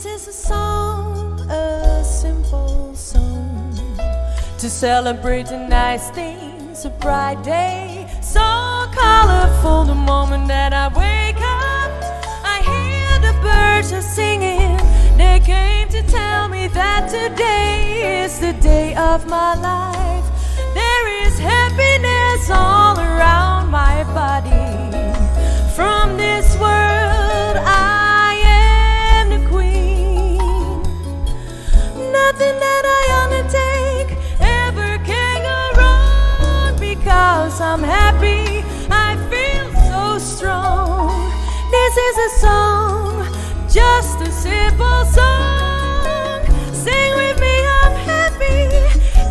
This is a song, a simple song to celebrate the nice things, a bright day, so colorful. The moment that I wake up, I hear the birds are singing. They came to tell me that today is the day of my life. There is happiness all around my body. From this world, I am the queen. Nothing that I undertake ever can go wrong because I'm happy. I feel so strong. This is a song, just a simple song. Sing with me, I'm happy.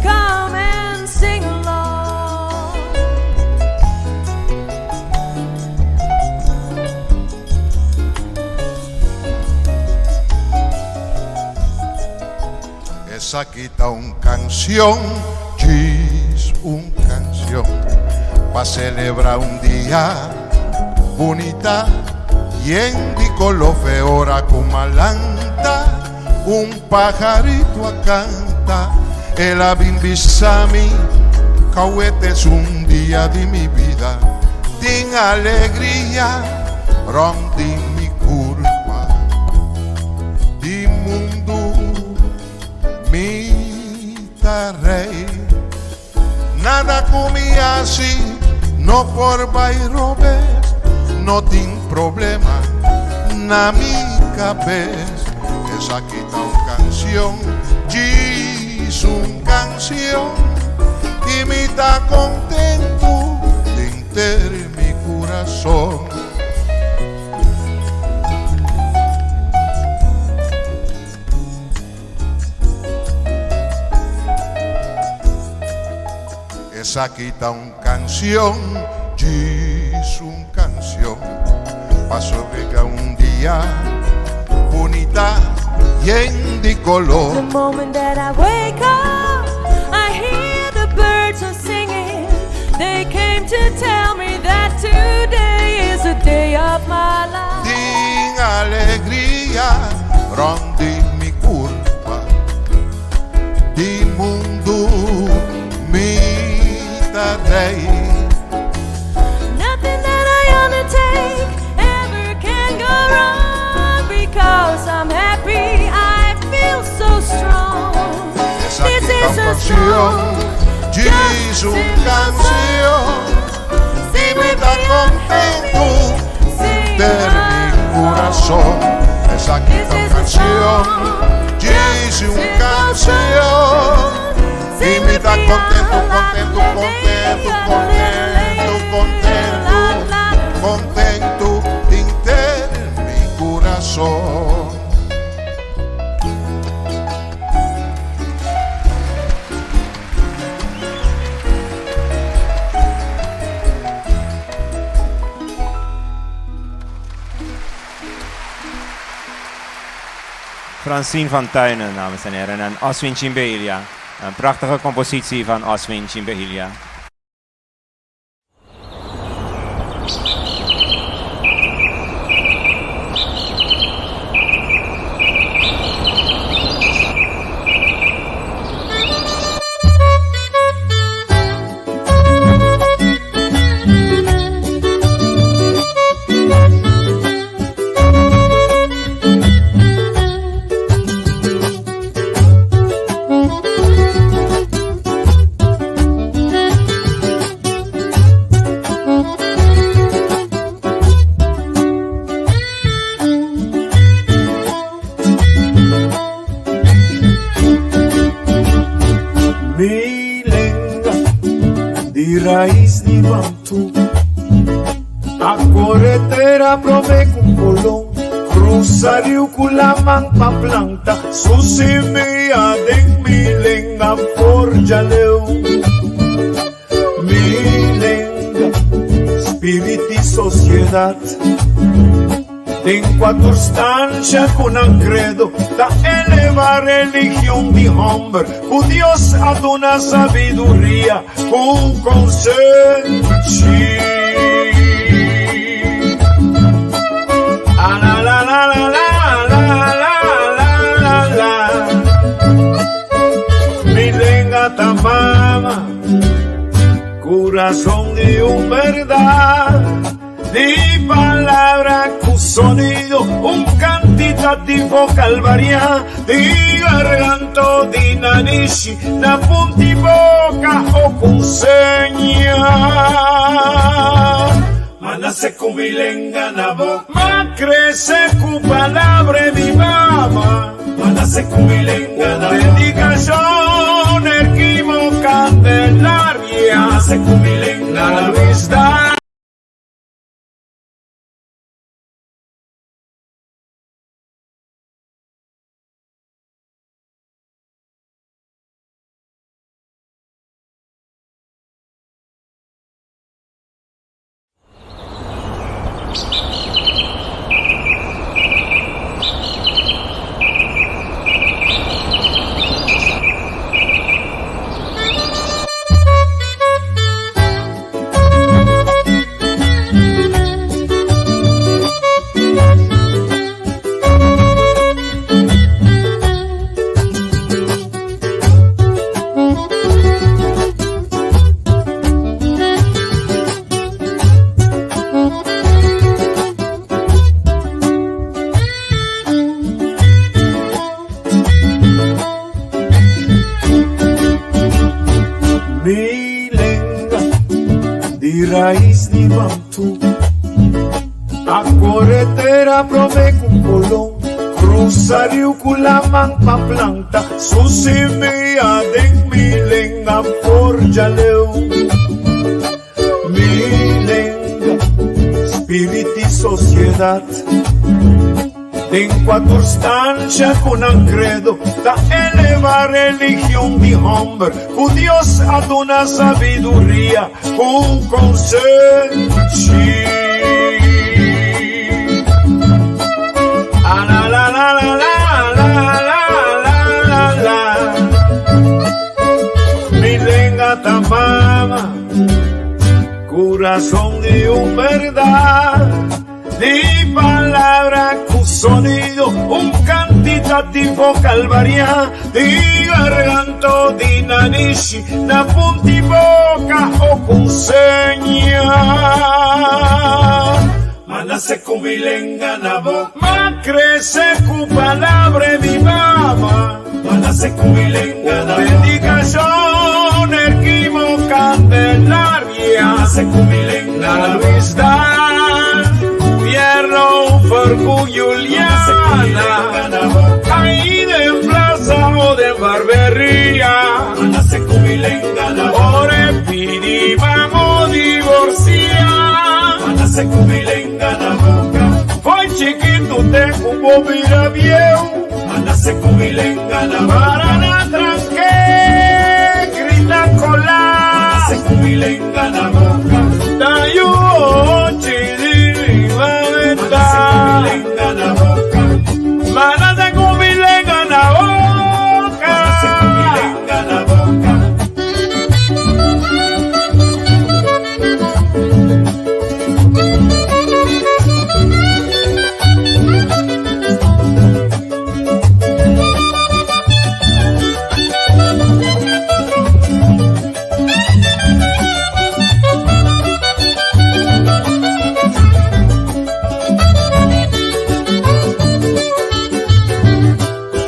Come and sing along. Esaki ta un canción, djis un canción, pa celebra un dia bunita, yen di color fe ora cu m'a lanta, un pajarito a canta, el a bin bisa mi, c'awe t'es un dia di mi bida, tin alegria rond di mi curpa, di mundu mi ta rey, nada cu mi haci no por bay robes, no tin problema na mi cabes, esaki ta un cancion, djis un cancion, y mi ta contento denter mi curason. Esaki ta un cancion, djis un cancion, pa sobrega un dia bunita yen di color. The moment that I wake up, I hear the birds are singing. They came to tell me that today is the day of my life. Tin alegria rond di mi curpa, di mundu mi ta rey. Nothing that I undertake ever can go wrong because I'm happy. I feel so strong. Esaki This ta is un a cancion, song, djis just a un simple cancion, song. y Sing mi with ta me, I'm contento happy. Sing denter mi curason. along. Esaki This ta un is a cancion, song, djis just a un simple cancion, song. y Sing mi with ta me, contento, la la contento, la contento, la contento, contento, la la. contento denter mi curason. Francine van Tuinen, dames en heren, en Oswin Chimbelia. Een prachtige compositie van Oswin Chimbelia. Mi lenga di rais di Bantu A kore tera promé ku Colon Krusa riu ku laman pa planta Su simia den mi lenga for djaleu Mi lenga, spirit i sosiedat Den kuater stansha ku nan kredo ta eleva religion di hòmber ku Dios a duna sabiduria ku konsenshi. Corazón di un berdad, di palabra cu sonido, un cantitativo calvaria, di garganto di nanishi, na punti boca o con seña. Ma nace cu mi lenga na boca, ma crece cu palabra di mama. Ma nace cu mi lenga na boca, dedicación erquimo Candelaria. Ma nace cu mi lenga na Luis. Mi lenga di rais di Bantu A core tera prome cu Colon Cruza riu cu laman pa planta Su simia den mi lenga forja leu Mi lenga, spirit y sociedad Den cuater stancia cu nan credo Ta eleva religion di homber Cu Dios a duna sabiduria cu consenshi. Ah, la, la, la, la, la, la, la, la, la, la. Mi lenga ta mama, corazón di un berdad, di palabra cu sonido, un cantitativo calvaria, di garganto di nanishi, na punti boca o con seña. Ma nace cu mi lenga na boca, ma crece cu palabra di mama. Ma nace cu mi lenga na boca, dedicación erquimo Candelaria. Ma nace cu mi lenga na Luis Dan, Fierro Forcu Juliana. Ahí den plaza o den barbería. Ma nace cu mi lenga na boca, Ore pidi vamos divorciar. Ma nace cu mi lenga na boca, Foi chiquito te cubo mira viejo. Ma nace cu mi lenga na boca, Para na tranque, grita cola. Ma nace cu mi lenga na boca, Tayo chidi Ma nace cu mi lenga na boca, Ma nace cu mi lenga na boca.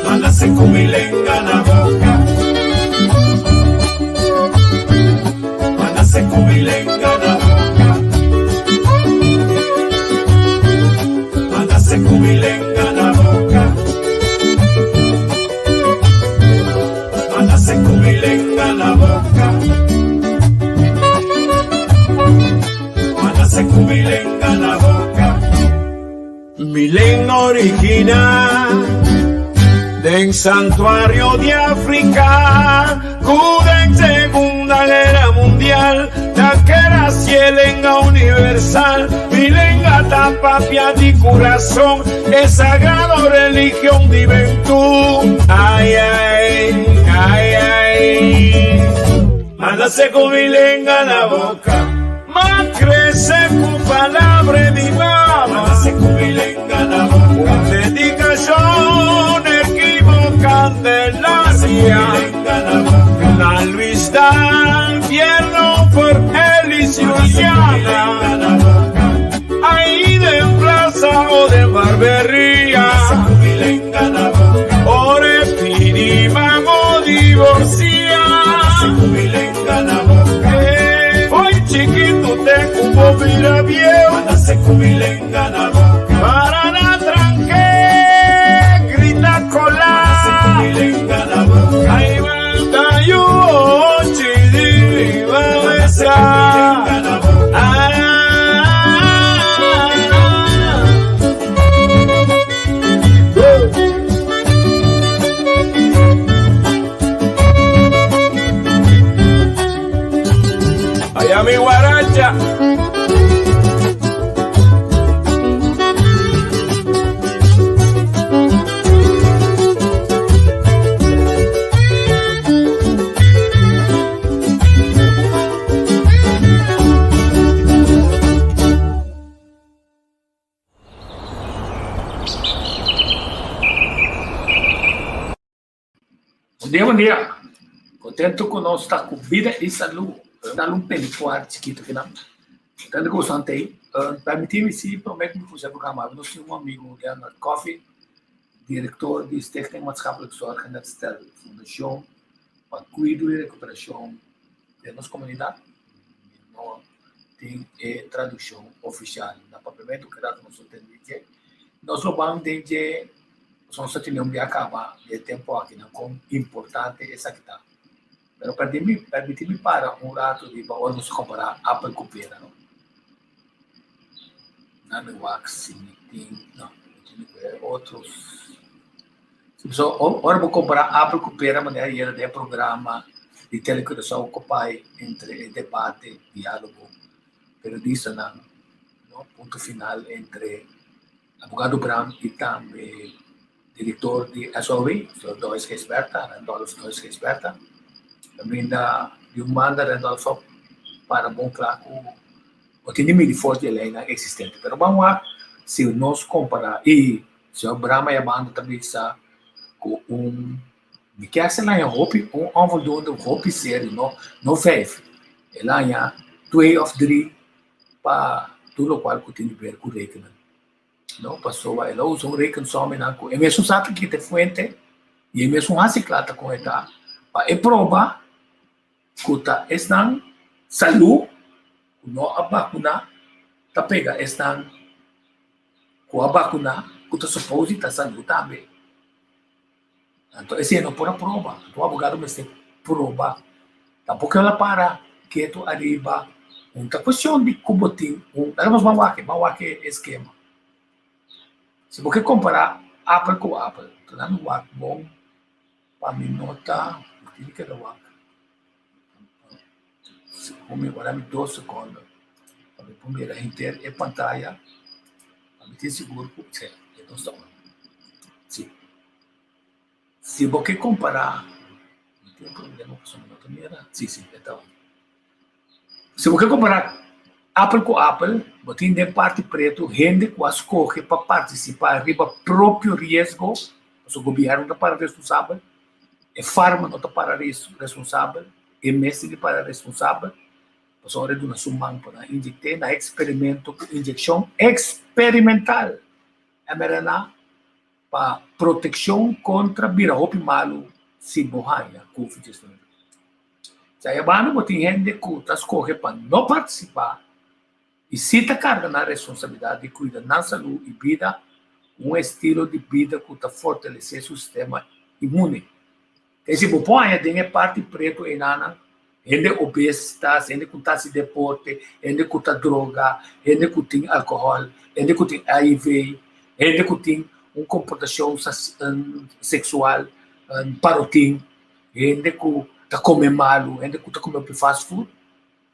Ma nace cu mi lenga na boca. Ma nace cu mi lenga na boca. Ma nace cu mi lenga na boca. Ma nace cu mi lenga na boca. Ma nace cu mi lenga na boca. Ma nace cu mi lenga na boca. Mi lenga original den santuario di Africa cu den Segunda Guera Mundial ta keda si e lenga universal. Mi lenga ta papia di curason e sagrado religion di Bentú. Ay, ay, ay, ay. Ma nace cu mi lenga na boca, ma crece cu palabra di mama. Ma nace cu mi lenga na boca, un dedicacion erquimo Candelaria. Na Luis Dan, Fierro por Eli. ku mi lenga na boka. Para na tranke, grita kola. Ku mi lenga na boka. Ai ta yu ochi di besa. Allá mi guaracha. Bon dia, bon dia. Contento cu nos ta cu bida y salud. Dal un pelicuar chiquito aki nan. Contento cu boso ante ei. Permiti mi si prome cu mi cuminsa e programa nos tin un amigo Leonard Coffie, director di Stichting Maatschappelijk Zorg en Herstel, Fundacion pa Cuido y Recuperacion den nos comunidad. Mi no tin e traduccion oficial na papiamento, keda cu nos lo tende di dje. Nos lo ban den dje. Pasobra nos ta tene un bia kaba di e tempu akinan kon importante esaki ta. Pero permiti permiti mi para un ratu riba ora nos ta kompará apel ku pera, no. Na mi wak si mi tin, no, mi tin ku e otro. So, ora bo kompará apel ku pera manera yera den e programa di Tele Curaçao ku pai entre e debate, diálogo, periodistanan, no, punto final entre Abogado Bram y tambe director di SOW, señor Dois Gijsbertha, Randolph Dois Gijsbertha. Caminda di un banda Randolph a para bon cla cu bo tin di midi for di e leynan existente. Pero ban wak si nos compara y señor Bram a banda ta bisa cu un mi kier sa el haña hopi un onvoldoende hopi serio no no vijf el haña twee of drie pa tur lokual ku tin di ber ku rekenen. No, pasobra el a usa un rekensommenan ku e mesun sa ta kita e fuente i e mesun hasi kla ta kon e ta pa e proba ku ta esnan salú ku no a bakuná ta pega esnan ku a bakuná ku ta supos di ta salú tambe. Anto esei no por a proba. Anto un abogado mester proba. Tampoco el a para ketu ariba un ta cuestion di cu bo tin un Laga nos ban wak, ban wak e eskema. Si bo ke compara apel cu apel, ta dami wak bon pa mi no ta, mi tin di keda wak. Mi wak mi dos secondo pa mi por mira henter e pantaya pa mi tin sigur cu e nos ta on. Si. Si bo ke kompará, mi tin un problema pasobra mi no ta mira, si si e ta on. Si bo ke kompará apel ku apel, bo tin den parti pretu hende ku a skohe pa partisipá riba propio riesgo, pasobra gobièrnu ta para responsabel, e farma no ta para responsabel, e mes tin di para responsabel, pasobra ora e duna su man pa nan inyekté na eksperimento ku inyekshon eksperimental mRNA. Pa protekshon kontra bira hopi malu si bo haña Covid 19. Djayabanda bo tin hende ku ta skohe pa no partisipá i si ta karga nan responsabilidat di kuida nan salú i bida ku un estilo di bida ku ta fortalesé su sistema inmune. Te si bo por haña den e parti pretu einanan hende obesitas, hende ku ta hasi deporte, hende ku ta droga, hende ku tin alkohòl, hende ku tin HIV, hende ku tin un komportashon seksual parotin, hende ku ta kome malu, hende ku ta kome hopi fast food.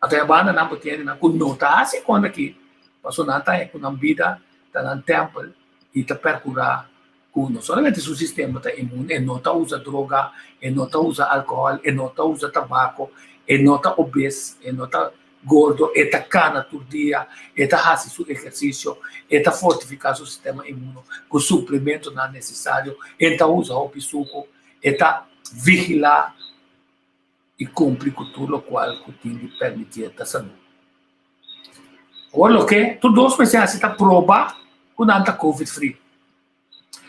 Anto e banda nan bo tin hendenan ku no ta hasi kon aki, pasobra nan ta haña ku nan bida ta nan tèmpel i ta perkurá ku no solamente su sistema ta inmune, e no ta usa droga, e no ta usa alkohòl, e no ta usa tabako, e no ta obes, e no ta gordo, e ta kana tur dia, e ta hasi su ehersisio, e ta fortifiká su sistema inmuno ku suplementonan nesesario, e ta usa hopi suku, e ta vigilá i kumpli ku tur lokual ku tin di permitié ta salú. Awor loke tur dos mester hasi ta proba ku nan ta covid free.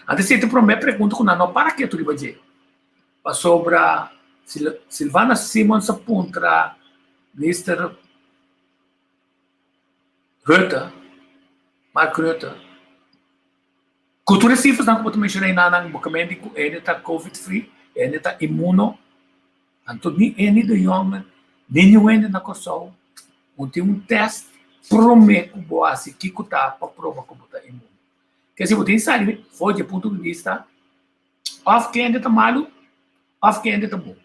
Antes e promé pregunta ku nan no para ketu riba dje. Pasobra Sylvana Simons a puntra Minister Rutte. Mark Rutte, ku tur e sifrasnan ku bo ta menshoná einan, bo ka mende ku ene ta covid free, ene ta inmuno. Anto ni ene de Jong, ni niun hende na Kòrsou no tin un tèst promé ku bo hasi kiko ta pa proba ku bo ta inmuno. Ke si bo tin sali for di e punto di bista òf kende ta malu òf kende ta bon.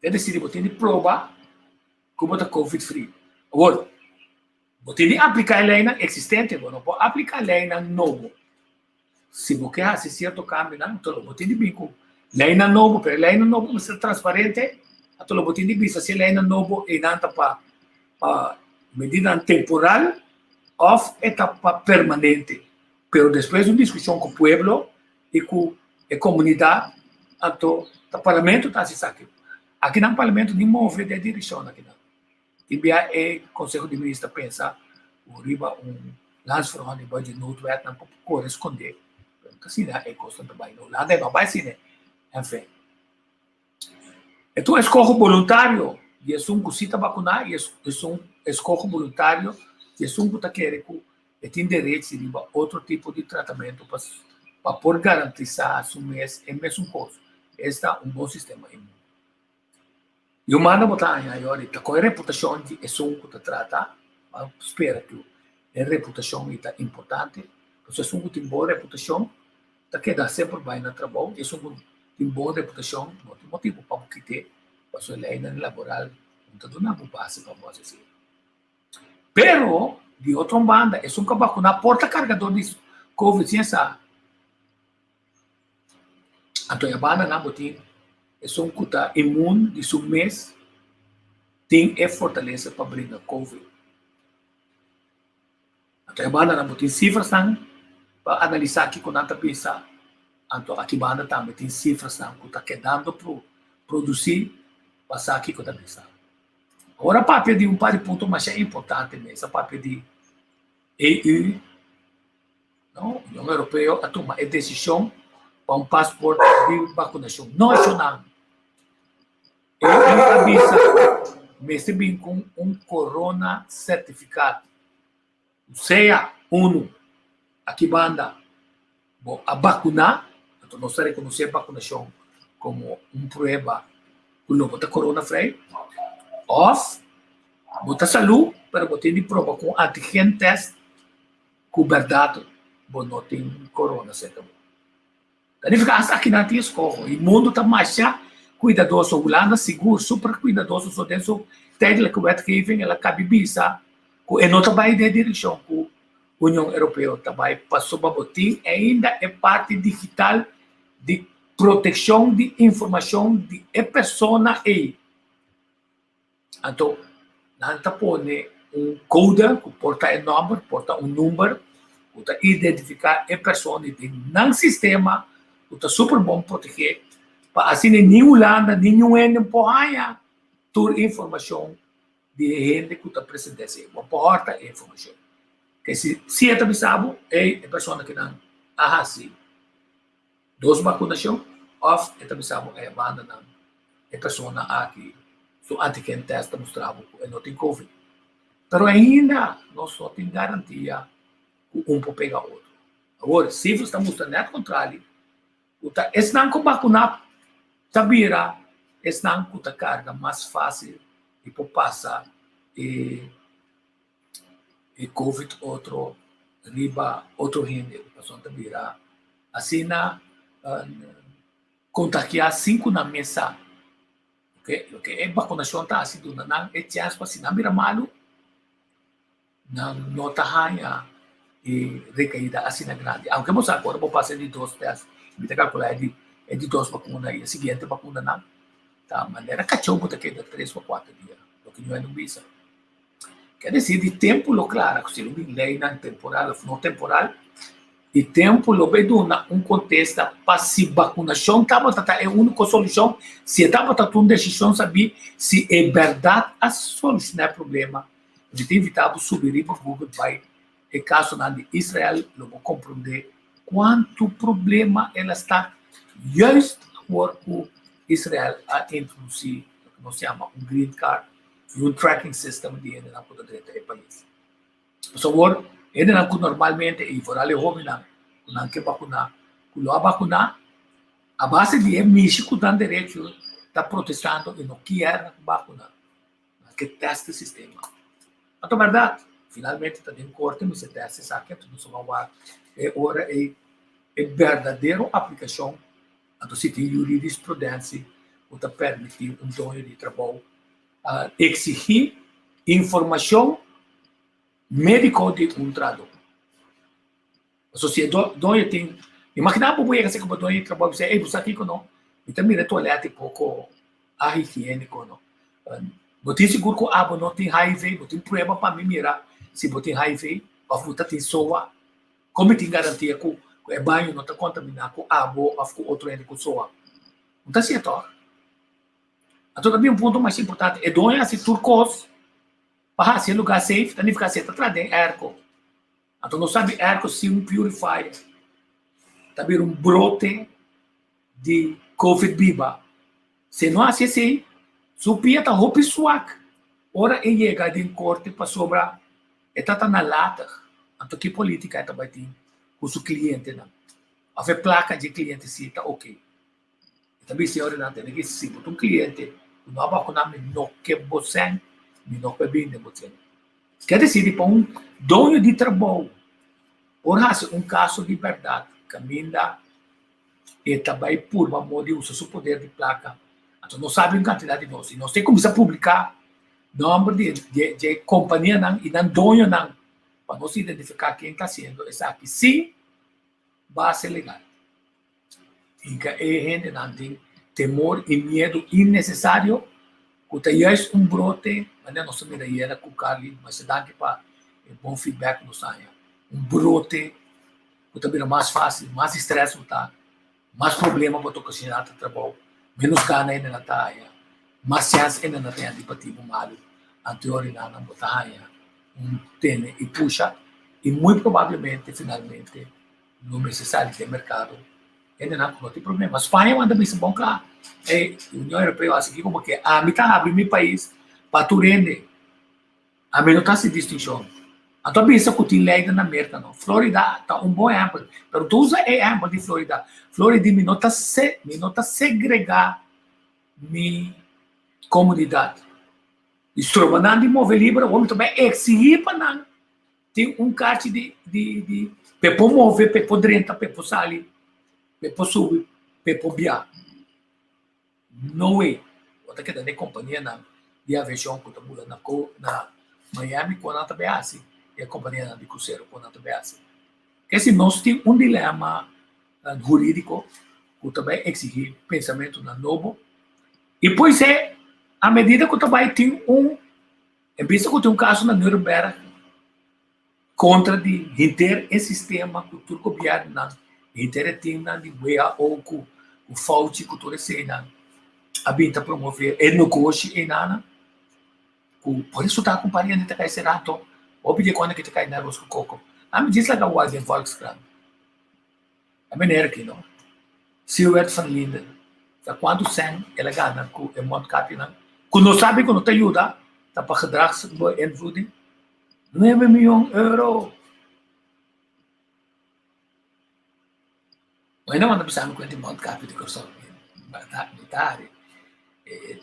Es desir, bo tin di proba ku bo ta covid free. Awor, bo tin di apliká e leinan eksistente, bo no por apliká leinan nobo. Si bo ke hasi sierto kambionan, anto lo bo tin di bin ku leinan nobo, pero e leinan nobo mester transparente, anto lo bo tin di bisa si e leinan nobo einan ta pa pa medidanan temporal òf e ta pa permanente. Pero despues di un diskushon ku pueblo i ku e komunidat, anto ta parlamento ta hasi esaki. Akinan parlamento ni move den e direkshon akinan. Tin bia e Konseho di Minister pensa ku riba un landsverordening bai dje noodwetnan por kore skondé, pero no ta asina e kosnan ta bai. Na Hulanda e no bai asina, enfin. E ta un eskoho boluntario di esun ku si ta bakuná i esun eskoho boluntario di esun ku ta kere ku e tin derechi riba otro tipo di tratamentu pa pa por garantisá su mes e mesun kos, esta un bon sistema inmun. I un manda bo ta haña ayori ta kon e reputashon di esun ku ta trata, bo spera ku e reputashon ei ta importante, pasobra esun ku tin bon reputashon ta keda semper bai na trabou, i esun ku tin bon reputashon no tin motibu pa bo kit'é, pasobra e leinan laboral no ta duna bo base pa bo hasi asina. Pero, di otro un banda, esun ku a bakuná por ta kargadó di covid sin e sa. Anto e banda nan bo tin esun ku ta imun di su mes tin e fortalesa pa bringa covid. Anto e banda nan bo tin sifrasnan pa analisá kiko nan ta bisa. Anto aki banda tambe tin sifrasnan ku ta kedando produsí pa sa kiko ta bisa. Ora papia di un par di punto masha importante mes, a papia di EU, no? Union Europeo a tuma e desishon pa un pasport di bakunashon nashonal. EU a bisa mester bin ku un corona sertifikat. Sea unu aki banda bo a bakuná, anto nos ta rekonosé bakunashon komo un prueba ku lo bo ta corona vrij, òf bo ta salú pero bo tin di proba ku un antigen tèst ku bèrdat bo no tin corona serka bo. Ta nifiká asta aki nan tin eskoho i mundu ta masha kuidadoso. Hulanda sigur super kuidadoso so den su tijdelijke wetgeving el a kabi bisa ku e no ta bai den e direkshon ku Union Europeo ta bai pasobra bo tin ainda e parti digital di protekshon di informashon di e persona ei. Anto nan ta pone un kode ku por ta e nòmber, por ta un number ku ta identifiká e persona i den nan sistema ku ta super bon protegé pa asina ni Hulanda ni niun hende por haña tur informashon di e hende ku ta presentá esei. Bo por hòrta e informashon. Ke si si e ta bisa bo, ey e persona kinan a hasi dos bakunashon òf e ta bisa bo ey banda nan e persona aki su antigen tèst ta mustra bo ku e no tin covid. Pero ainda nos no tin garantia ku un por pega otro. Awor, sifras ta mustra nèt kontrali, ku ta esnan ku bakuná ta bira esnan ku ta karga mas fásil i por pasa e e covid otro riba otro hende. Pasobra ta bira asina kontagiá sin ku nan mes sa. Loke e bakunashon ta hasi duna nan e chèns pa si nan bira malu nan no ta haña e rekaida asina grandi. Aunke bo sa ku ora bo pasa e di dos tèst, mi ta kalkulá e di e di dos bakuna i e siguiente bakunanan ta manera kachó bo ta keda tres o kuater dia, loke ñu'e no bisa. Ke desir di tempu lo klara ku si lo bin leinan temporal òf no temporal i tempu lo bai duna un kontesta pa si bakunashon tabata ta e úniko solushon, si e tabata ta un desishon sabí, si e bèrdat a solushoná e problema. Mi ta invitá bo subi riba Google bai e kasonan di Israel lo bo komprondé kuantu problema el a sta juist awor ku Israel a introdusí loke nos yama un green card i un tracking system di hendenan ku ta drenta e pais. Pasobra awor, hendenan ku normalmente, i foral e hóbennan ku nan ke bakuná, ku lo a bakuná, a base di e mishi ku nan derecho ta protestando i no kier bakuná. Nan ke tèst e sistema. Anto bèrdat, finalmente ta den korte mester tèst esaki, anto nos a ban wak e ora ei e berdadero aplikashon, anto si tin juridisprudentie ku ta permití un doño di trabou eksigí informashon médiko di un trahadó. Pasobra si e doño tin, imaginá bo bo yega serka bo doño di trabou i bisa, ey bo sa kiko no, mi ta mira e toilet e poko ahigiéniko no. Bo tin sigur ku abo no tin HIV? Bo tin prueba pa mi mira si bo tin HIV òf bo ta tin soa? Kon mi tin garantia ku e baño no ta kontaminá ku abo òf ku otro hende ku soa? No ta asina tòg? Anto ta bin un punto mas importante, e doño hasi tur kos pa hasi e lugá safe, ta nifiká si e ta traha den airco. Anto nos sabi airco sin un purifier ta bira un brote di covid biba. Si e no hasi esei, su pia ta hopi swak ora e yega den korte pasobra e ta ta nalatig. Anto ki politica e ta bai tin ku su clientenan? Of e placa dje cliente si ta ok? E ta bisa e ora tene ki si bo ta un cliente ku no a bakuna mi no ke bo sèn, mi no ke binde bo sèn. Ke desidi pa un doño di trabou por hasi un kaso di bèrdat kaminda e ta bai purba modo di usa su poder di plaka. Anto nos sabi un kantidat di nos i nos tin kuminsá publiká nòmber di dje kompanianan i nan doñonan pa nos identifiká ken ta hasiendo esaki sin base legal. Hinka e hendenan den temor i miedu innesesario ku ta juist un brote, manera nos a mira ayera ku Carly, masha danki pa e bon feedback ku nos a haña, un brote ku ta bira mas fásil, mas strès bo ta, mas problema bo ta okashoná ta trabou, ménos gana hendenan ta haña, mas chèns hendenan ta haña di bati bo malu, anto nan bo ta haña un tene i pusha i muy probablemente finalmente No mester sali den merkado hendenan ku no tin problema. Spaña wanta bisa bon kla, ey, Union Europeo hasi kiko bo ke. Ami ta habri mi pais pa tur hende. Ami no ta hasi distinshon. Anto a bisa ku tin leinan na Merka no. Florida ta un bon ehèmpel, pero tur usa e ehèmpel di Florida. Florida di mi no ta se, mi no ta segregá mi komunidat. I stroba nan di move liber, awor mi ta bai eksigí pa nan Tin un karchi di di di p'e por move, p'e por drenta, p'e por sali, p'e por subi, p'e por bia. No way. Bo ta keda den kompanianan di aviashon ku ta bula na ko na Miami ku nan ta bai hasi i e kompanianan di krusero ku nan ta bai hasi. Ke si nos tin un dilema hurídiko ku ta bai eksigí pensamentunan nobo i pois e a medida ku ta bai tin un E bisa ku tin un kaso na Nuremberg kontra di henter e sistema ku tur gobièrnunan, henter e timnan di WHO ku Fauci ku tur eseinan a bin ta promové e negoshi einanan ku por resultá ku un par di hende ta kai será anto hopi di e kòne ke ta kai na aros ku koko. Ami djis laga wak den Volkskrant. E meneer aki no, Siewert van Linden, sa kuantu sèn el a gana ku e mondkapjenan, ku no sabi ku no ta yuda, ta pa gedragsbeïnvloeding, nuebe miyon euro! Bo no manda bisa mi kuenta e mondkapje di Kòrsou, mi ta hari.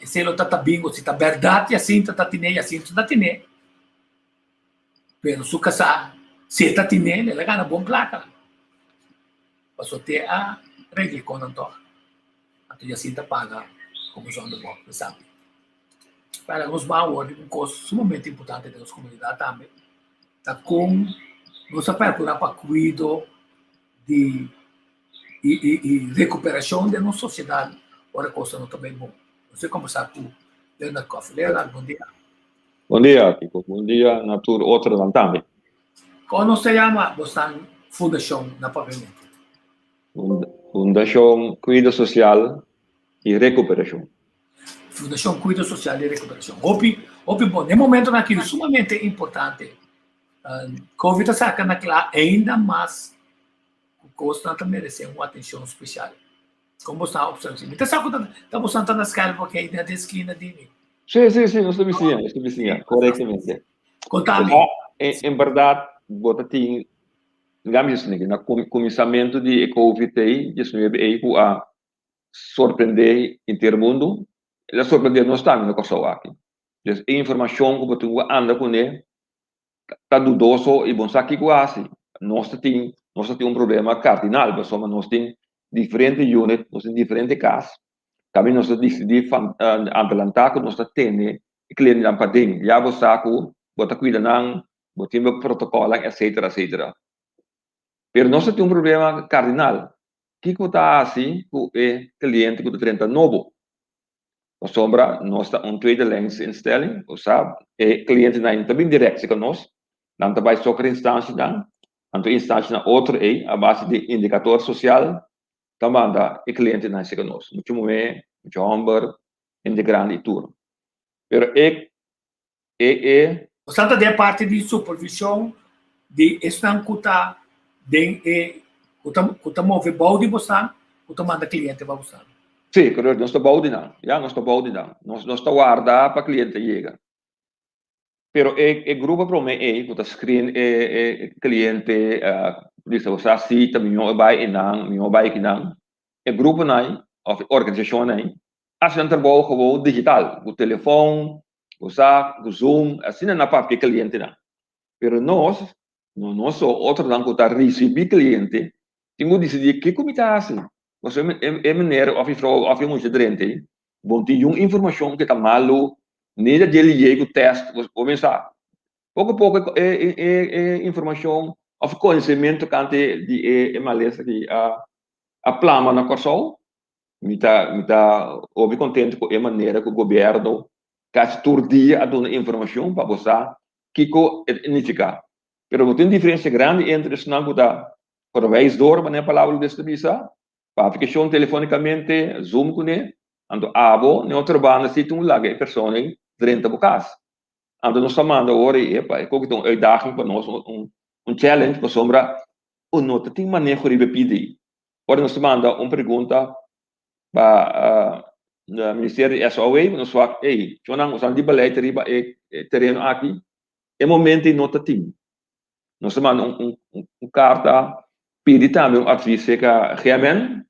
Esei lo ta ta bingo, si ta bèrdat Jacinta ta tine, Jacinta ta tine. Pero su kasá, si e ta tine, el a gana bon plaka. Pasobra te a regla e konan tòg. Anto Jacinta paga komo zondebok, bo sabi. Pero nos ban awor riba un kos sumamente importante den nos komunidat tambe, ta kon nos a perkurá pa kuido di i i i rekuperashon den nos sosiedat ora kosnan no ta bai bon. Nos a kombersá ku Leonard Coffie. Leonard, bon dia. Bon dia, Kiko. Bon dia na tur otronan tambe. Kon nos ta yama bosnan fundashon na Papiamento? Fundashon Kuido Sosial i Rekuperashon. Fundashon Kuido Sosial i Rekuperashon. Hopi, hopi bon. Den momentonan aki sumamente importante. Covid a saka na kla ainda mas ku kosnan ta meresé un atenshon spesial. Kon bo sta observa si? Mi ta sa ku ta bo santa na skerp porque na den skina di mi. Sí, sí, sí, nos ta bisiña, nos ta bisiña, korektamente. Konta mi. En bèrdat bo ta tin, laga mi bisa na kuminsamentu di e Covid ei, diesnuebe ei ku a sorprendé henter mundu, el a sorprendé nos tambe na Kòrsou aki. Dus e informashon ku bo tin ku anda kuné ta dudoso i bo no sa kiko hasi. Nos ta tin, nos ta tin un problema kardinal pasobra nos tin diferente unit, nos tin diferente kas, tambe nos ta disidí adelantá ku nos ta tene e klientenan paden. Ya bo sa ku bo ta kuida nan, bo tin bo protokòlnan etsetera etsetera. Pero nos ta tin un problema kardinal, kiko ta hasi ku e kliente ku ta drenta nobo? Pasobra nos ta un tweede lijns instelling, bo sa, e klientenan no ta bin dirèkt serka nos, nan ta bai soker instanshanan, anto instanshanan otro ei a base di indikator sosial ta manda e klientenan serka nos, mucha muhé, mucha hòmber, hende grandi i tur. Pero e e e. Boso ta den parti di supervishon di esnan ku ta den e ku ta ku ta move bou di bosan ku ta manda kliente pa bosan. Sí, korekto. Nos ta bou di nan. Ya, nos ta bou di nan. Nos nos ta warda pa kliente yega. Pero e e grupo promé ei ku ta screen e e kliente, bisa bo sa si ta mihó e bai einan, mihó bai akinan. E gruponan ei òf e organisashonnan ei hasi nan trabou gewoon digital, ku telefòn, ku sa, ku Zoom, asina nan papia klientenan. Pero nos, no nos so, otronan ku ta risibí kliente, tin ku disidí kiko mi ta hasi. Pasobra e meneer òf e frou òf e mucha drenta ei, bo no tin niun informashon ke ta malu, ni ta dje liye ku tèst, bo men sa. Poko poko e informashon òf konosementu tokante di e malesa aki a plama na Kòrsou. Mi ta mi ta hopi contento cu e manera cu gobierno casi tur dia a duna informacion pa bo sa kico e ta nifica. Pero bo tin diferencia grandi entre esnan cu ta verwijs door, manera palabra lo ta bisa, pa aplicacion telefonicamente, zoom cune, anto abo den otro banda si tin un laga e persona ei drenta bo cas. Anto nos ta manda ora ei, epa, e koki ta un uitdaging pa nos, un challenge pasobra bo no ta tin maneho riba e pida ei. Ora nos ta manda un pregunta pa Ministerio di SOA, nos wak, ey, chonnan, nos di beleid riba e tereno aki, e momento ei no ta tin. Nos ta manda un karta pidi tambe un advis serka GMN,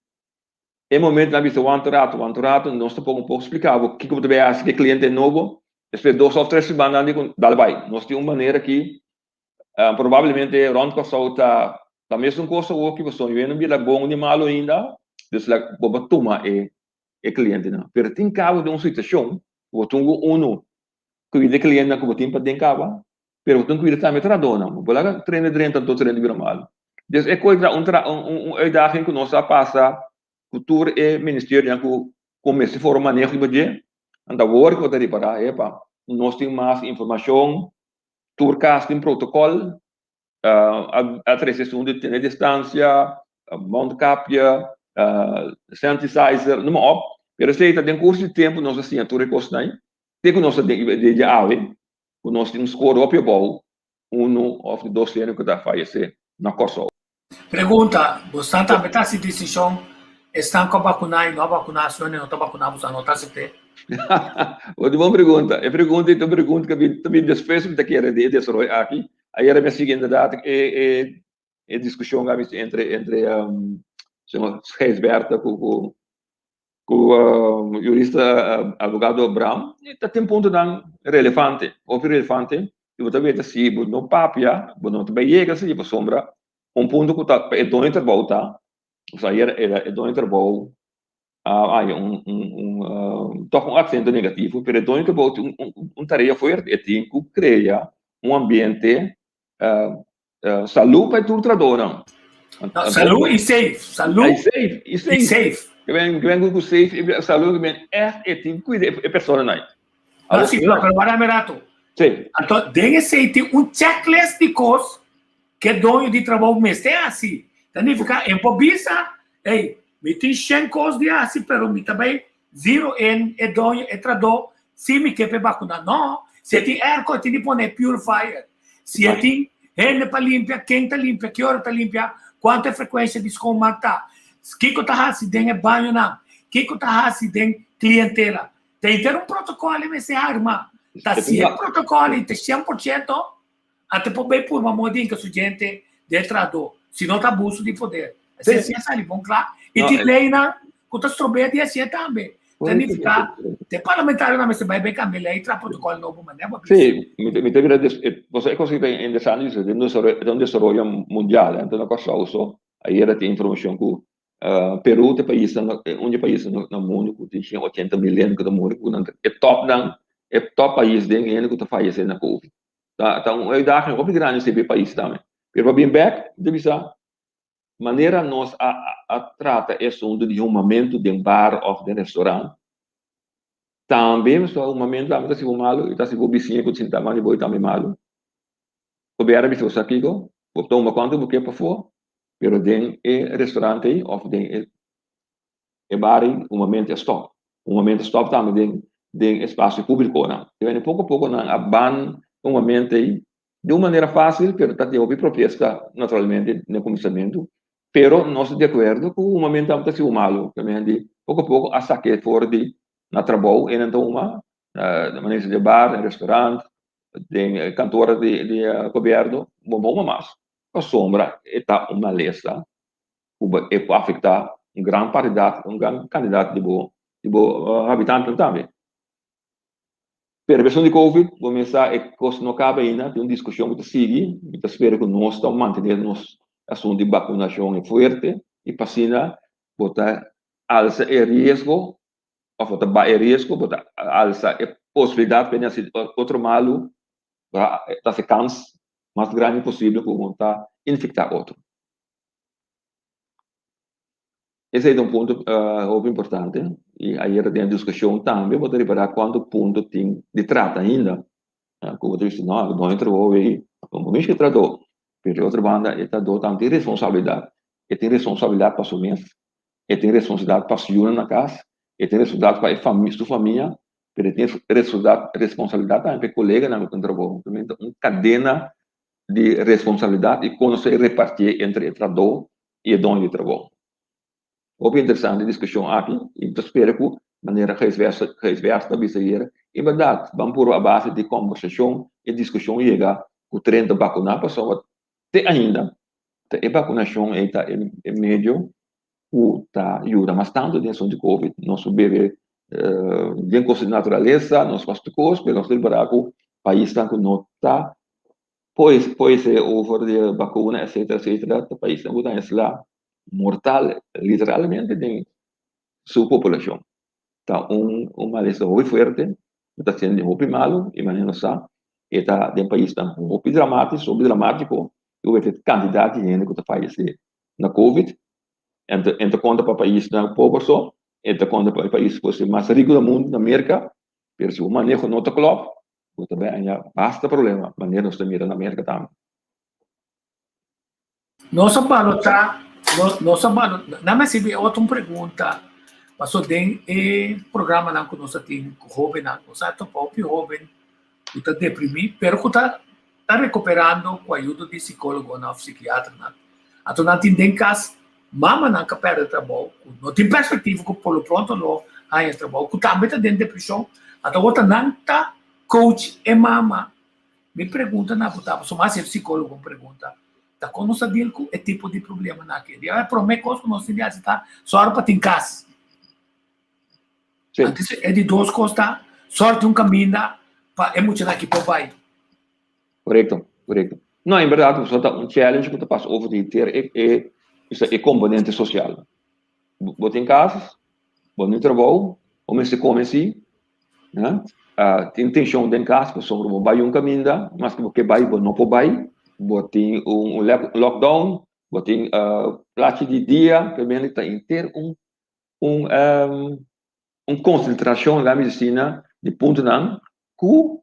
e momento nan bisa wanta un rato, wanta un rato, nos ta poko un poko splika bo kiko bo ta bay hasi ku e kliente nobo, despues dos òf tres siman nan di ku dal bay. Nos tin un manera aki Probablemente rond Kòrsou ta ta mesun kos awor ki pasobra mi no bira bon ni malu ainda, dus la bo por tuma e e klientenan. Pero tin kaba den un situashon ku bo tin ku unu kuida e klientenan ku bo tin paden kaba, pero bo tin kuida tambe e trahadónan. Bo por laga trende drenta anto trende bira malu. Dus e kos ta un un uitdaging ku nos a pasa ku tur e ministerionan ku ku mester forma maneho riba dje. Anto awor ku bo ta ripará, epa, nos tin mas informashon. Tur kas tin protokòl, a trese esun di tene distansia, mondkapje, sanitizer, numa op. Pero esei ta den kurso di tempu nos a siña tur e kosnan ei, te ku nos ta den di awe, ku nos tin un skor hopi abou, unu òf dos hende ku ta fayesé na Kòrsou. Pregunta, Bosan tambe ta hasi desishon esnan ku a bakuná i no a bakuná, si no ta bakuná bosan no ta asept'é? Bo bon pregunta. E pregunta ei ta un pregunta ku ta bin despues mi ta kere di e desaroyo aki. Ayera mi a sigui inderdat e e e diskushon ku a bisti entre entre señor Gijsbertha ku ku ku yurista abogado Bram. E ta tin puntonan relevante, hopi relevante i bo ta weta si bo no papia bo no ta bai yega si pasobra un punto ku ta pa e doño di trabou ta, osea ayer e doño di trabou a haña un un tòg un aksento negativo pero e doño di trabou tin un tarea fuerte e tin ku krea un ambiente salú pa e tur trahadónan. Salú i safe, salú i safe. Ke ben ku safe i salú ke ben ègt e tin ku kuida e personanan. No, si, pero wara mi rato. Sí. Anto, den esei tin un checklist di kos ku e doño di trabou mester hasi. Ta nifiká e por bisa, ey, mi tin shen kos di hasi, pero mi ta bai zero in e doño, e trahadó, si mi ke pa e bakuná. No, si e tin airco e tin di pone e purifier. Si e tin hende pa limpia, ken ta limpia, ki ora ta limpia, kuantu e frekuensia di schoonmaak ta, kiko ta hasi den e bañonan, kiko ta hasi den klientela. Ta henter un protokòl e mester arma. Ta si e protokòl ei ta 100%, Ate por bay purba moda di hinka su djente den e trahadó, si no ta abuso di poder. Esei si a sali bon kla. I tin leynan ku ta strob'é di hasié tambe. Ta nifiká te parlamentarionan mester bai bay kambia ley i traha protokòl nobo manera bo a bisa. Sí, mi ta mira pasobra e kos aki ta interesante ta un desaroyo mundial, no ta na Kòrsou so. Ayera tin informashon ku Peru ta e paisnan, un di e paisnan na mundu ku tin shen ochenta mil hende ku ta muri ku nan e tòpnan, e tòp pais den hende ku ta fayesé na covid. Ta ta un uitdaging hopi grandi si pa e pais tambe. Pero pa bin bek, mi ta bisa, manera nos a a trata e asuntu di humamentu den bar òf den restaurant, tambe pasobra humamentu tambe ta hasi bo malu i ta hasi bo bisiña ku ta sinta banda di bo tambe malu. Gobièrnu a bisa bo sa kiko, bo tuma kuantu bo ke pafó, pero den e restaurant ei òf den e e bar ei humamentu a stòp. Humamentu a stòp tambe den den espasio públikonan. Te wende poko poko nan a ban humamentu ei di un manera fásil pero ta tin hopi protesta naturalmente na kuminsamentu, pero nos ta di akuerdo ku humamentu tambe ta sigu malu. Te wende poko poko a sak'é for di na trabou e nan ta huma, na manera di bar, na restaurant, den kantor di di gobièrnu bo no huma mas pasobra e ta un malesa ku e por afektá un gran partidat, un gran kantidat di bo di bo habitantenan tambe. Pero e cuestion di covid bo mes sa e kos no kaba ainda, tin un diskushon ku ta sigui, mi ta spera ku nos ta mantené nos asuntu di bakunashon fuerte i pa asina bo ta alsa e riesgo òf bo ta baha e riesgo, bo ta alsa e posibilidat pa e hasi otro malu, bo ta hasi kans mas grandi posibel ku bo ta infektá otro. Esei ta un punto hopi importante i ayer den e diskushon tambe bo ta ripará kuantu punto tin di trata ainda ku bo ta bisa no, doño trabou ei no mishi trahadó, pero di otro banda e trahadó tambe tin responsabilidat, e tin responsabilidat pa su mes, e tin responsabilidat pa su yunan na kas, e tin responsabilidat pa e fami su famia, pero e tin responsabilidat tambe pa e koleganan ku ta trabou. Ta un kadena di responsabilidat i kon nos ta repartié entre e trahadó i e doño di trabou. Hopi interesante e diskushon aki i mi ta spera ku manera Gijsbertha ta bisa ayer, e bèrdat ban puru a base di kombersashon e diskushon yega ku tren ta bakuná pasobra te ainda ta e bakunashon ei ta e medio ku ta yuda mas tantu den asuntu di covid. Nos por bebe den kos di naturalesa, nos por hasi tur kos, pero nos ta ripará ku paisnan ku no ta poese over di bakuna etcetera etcetera ta paisnan ku ta esla mortal literalmente den su populashon. Ta un un malesa hopi fuerte ku ta hasiendo hopi malu i manera nos sa e ta den paisnan hopi dramatis hopi dramatiko ku e kantidat di hende ku ta fayesé na covid en ta en ta konta pa paisnan pober so e ta konta pa e pais ku mas riku na mundu na Merka pero si bo maneho no ta klòp bo ta bai haña basta problema manera nos ta mira na Merka tambe. Nos a balotá, nos a balotá, nan a sibi otro un pregunta, paso den e programanan ku nos a tin ku hóbennan, nos a topa hopi hóben ku ta deprimí, pero ku ta ta rekuperando ku ayudo di sikólogonan òf sikiaternan. Anto nan tin den kas mamanan ku a pèrdè trabou, ku no tin perspektiva ku por lo pronto lo haña trabou, ku tambe ta den depreshon. Anto awor ta nan ta coach e mama. Mi pregunta na bo ta, pasobra mas e psicólogo un pregunta, ta kon nos ta deal ku e tipo di problemanan aki? Di e promé kos ku nos tin di hasi ta sòru pa tin kas. Sí. Antes e di dos kos ta sòru tin un kaminda pa e muchanan aki por bai. Korekto, korekto. No, en bèrdat pasobra ta un challenge ku ta pasa over di henter e e e komponente sosial. Bo tin kas, bo no tin trabou, bo mester kome si, tin tenshon den kas pasobra bo bai un kaminda, maske bo ke bai bo no por bai, bo tin un lockdown, bo tin plachi di dia, realmente ta henter un un un konsentrashon laga mi asina di puntonan ku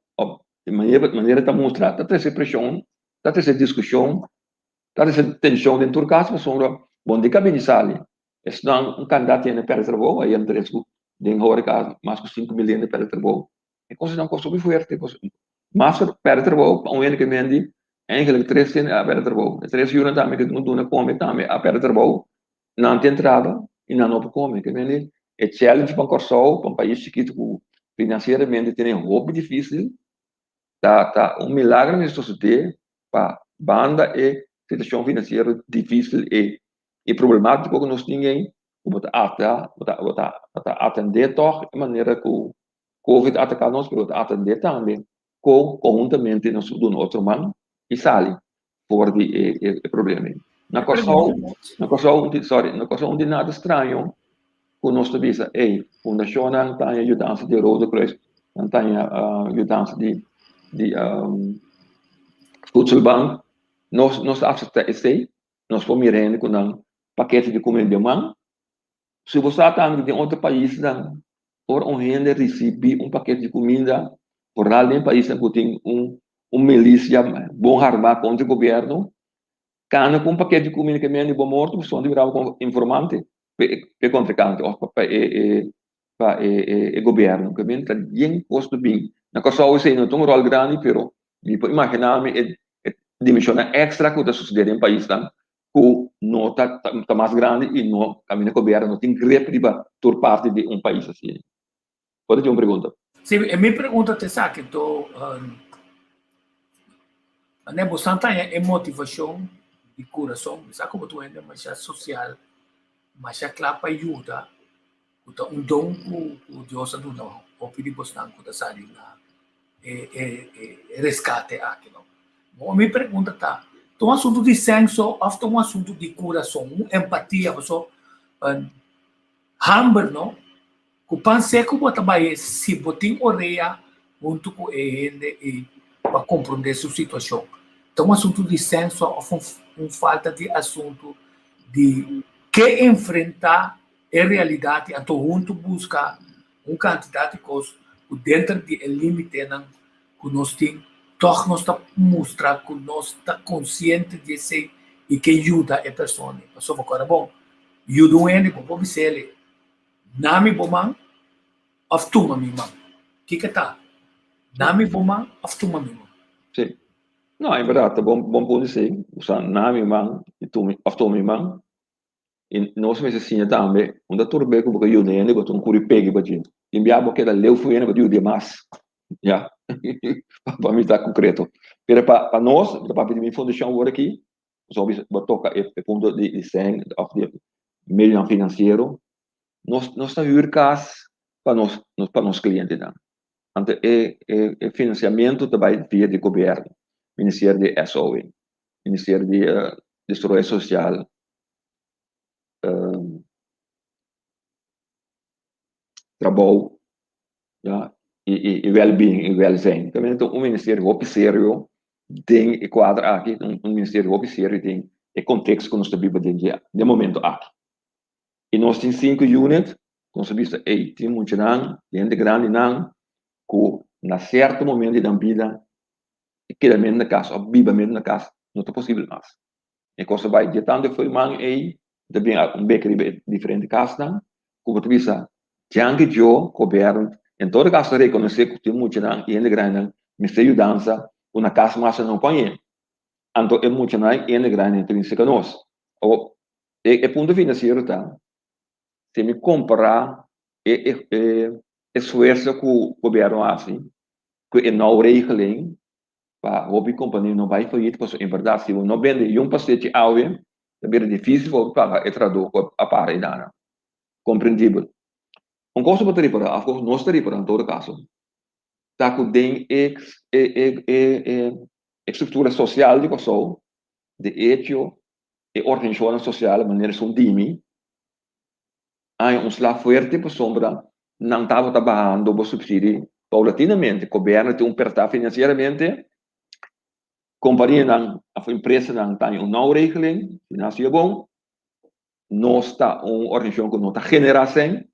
di manera ta mustra ta trese preshon, ta trese diskushon, ta trese tenshon den tur kas pasobra bo no tin kabini sali. Esnan un kandidat hende pèrdè trabou, a yenta es ku den horeka mas ku 5000 hende pèrdè trabou. E kosnan kos hopi fuerte, mas pèrdè trabou pa un hende ke mendi eigenlijk tres hende a pèrdè trabou. E tres yunan tambe ke duna kome tambe a pèrdè trabou, nan tin entrada i nan no por kome. Ke mendi e challenge pa Kòrsou, pa un pais chikitu ku finansieramente tene hopi difisil, ta ta un milagro mester sosodé. pa banda e situashon finansiero difísil ei i problemátiko ku nos tin ei, ku bo ta ata, bo ta bo ta bo ta atendé tòg e manera ku Covid a ataká nos, pero bo ta atendé tambe kon konhuntamente nos por duna otro man i sali for di e e problema ei. Na Kòrsou, na Kòrsou, sorry, na Kòrsou no tin nada straño ku nos ta bisa, ey, fundashonnan ta haña yudansa di Rode Kruis, nan ta haña yudansa di di Voedselbank, nos nos ta aseptá esei, nos por mira hende ku nan pakete di kuminda den man. Si bo sa tambe ku den otro paisnan ora un hende risibí un pakete di kuminda, foral den paisnan ku tin un un milisia bon harmá kontra gobièrnu, kana ku un pakete di kuminda ke mende bo morto, bo son ta bira bo informante pa e kontrinkante òf pa e pa e gobièrnu. Ke men ta bien kos ta bin. Na Kòrsou esei no ta un ròl grandi, pero mi por imaginá mi e dimenshonnan èkstra ku ta susedé den paisnan ku no ta ta mas grandi i no kaminda gobièrnu no tin grip riba tur parti di un pais asina. Por tin un pregunta? Sí, e mi pregunta ta esaki, anto manera bo san taña e motivashon di kurason, mi sa ku bo ta un hende masha sosial, masha kla pa yuda, ku ta un don ku Dios a duna hopi di bosnan ku ta sali na e e e reskate aki no. Bo mi pregunta ta, ta un asuntu di senso òf ta un asuntu di kurason, un empatia paso hamber no ku pan seku bo ta bai si bo tin orea huntu ku e hende ei pa komprondé su situashon. Ta un asuntu di senso òf un falta di asuntu di ke enfrentá e realidat i anto huntu buska un kantidat di kos ku denter di e límitenan ku nos tin, tòg nos ta mustra ku nos ta konsiente di esei i ke yuda e persona. Pasobra ku ora bon yuda un hende bo por bisa el, Na mi bo man òf tuma mi man. Kiko ta? Na mi bo man òf tuma mi man. Sí. No, en bèrdat ta bon bon punto esei. Usa na mi man i tuma òf tuma mi man. I nos mester siña tambe unda tur be ku bo ka yuda hende bo ta un kuri pegi pa dje. Tin bia bo keda leu fu hende bo ta yuda mas. Ya. Pa mi ta konkreto. Pero pa pa nos, mi ta papia di mi fundashon awor aki, pasobra bo toka e e punto di di sèn òf di medionan finansiero, nos nos ta hür kas pa nos pa nos klientenan. Anto e e e finansiamentu ta bai via di gobièrnu, ministerio di SOW, ministerio di desaroyo sosial. trabou ya i i i wèlbeing i wèlzijn. También ta un ministerio hopi serio den e kuadro aki, un un ministerio hopi serio den e konteksto ku nos ta biba den dje den momento aki. I nos tin sinku unit, nos a bisa ey tin muchanan, hende grandinan ku na sierto momento di nan bida e keda mende na kas òf biba mende na kas no ta posibel mas. E kos a bai dje tantu e foiman ei ta bin un bek riba e diferente kasnan ku bo ta bisa djanke djo gobièrnu en todo kaso ta rekonosé ku tin muchanan i hende grandinan mester yudansa ku na kas mas nan no por hañ'é. Anto e muchanan i hende grandinan ta bin serka nos. Awor e e punto finansiero ta si mi kompará e e e esfuerso ku gobièrnu a hasi ku e nou regeling pa hopi kompania no bai fayit pasobra en bèrdat si bo no bende yun pastechi awe ta bira difisil pa bo paga e trahadó ku a para e dana. Komprendibel. Un kos ku bo ta ripará òf ku nos ta ripará en todo kaso ta ku den e e e e struktura sosial di Kòrsou de echo e organisashonnan sosial manera esun di mi haña un sla fuerte pasobra nan tabata bahando bo subsidi paulatinamente. Gobierno tin un perta financieramente, companianan of empresanan ta haña un nauw regeling, si nan haci bon, nos ta un organisacion cu no ta genera cen,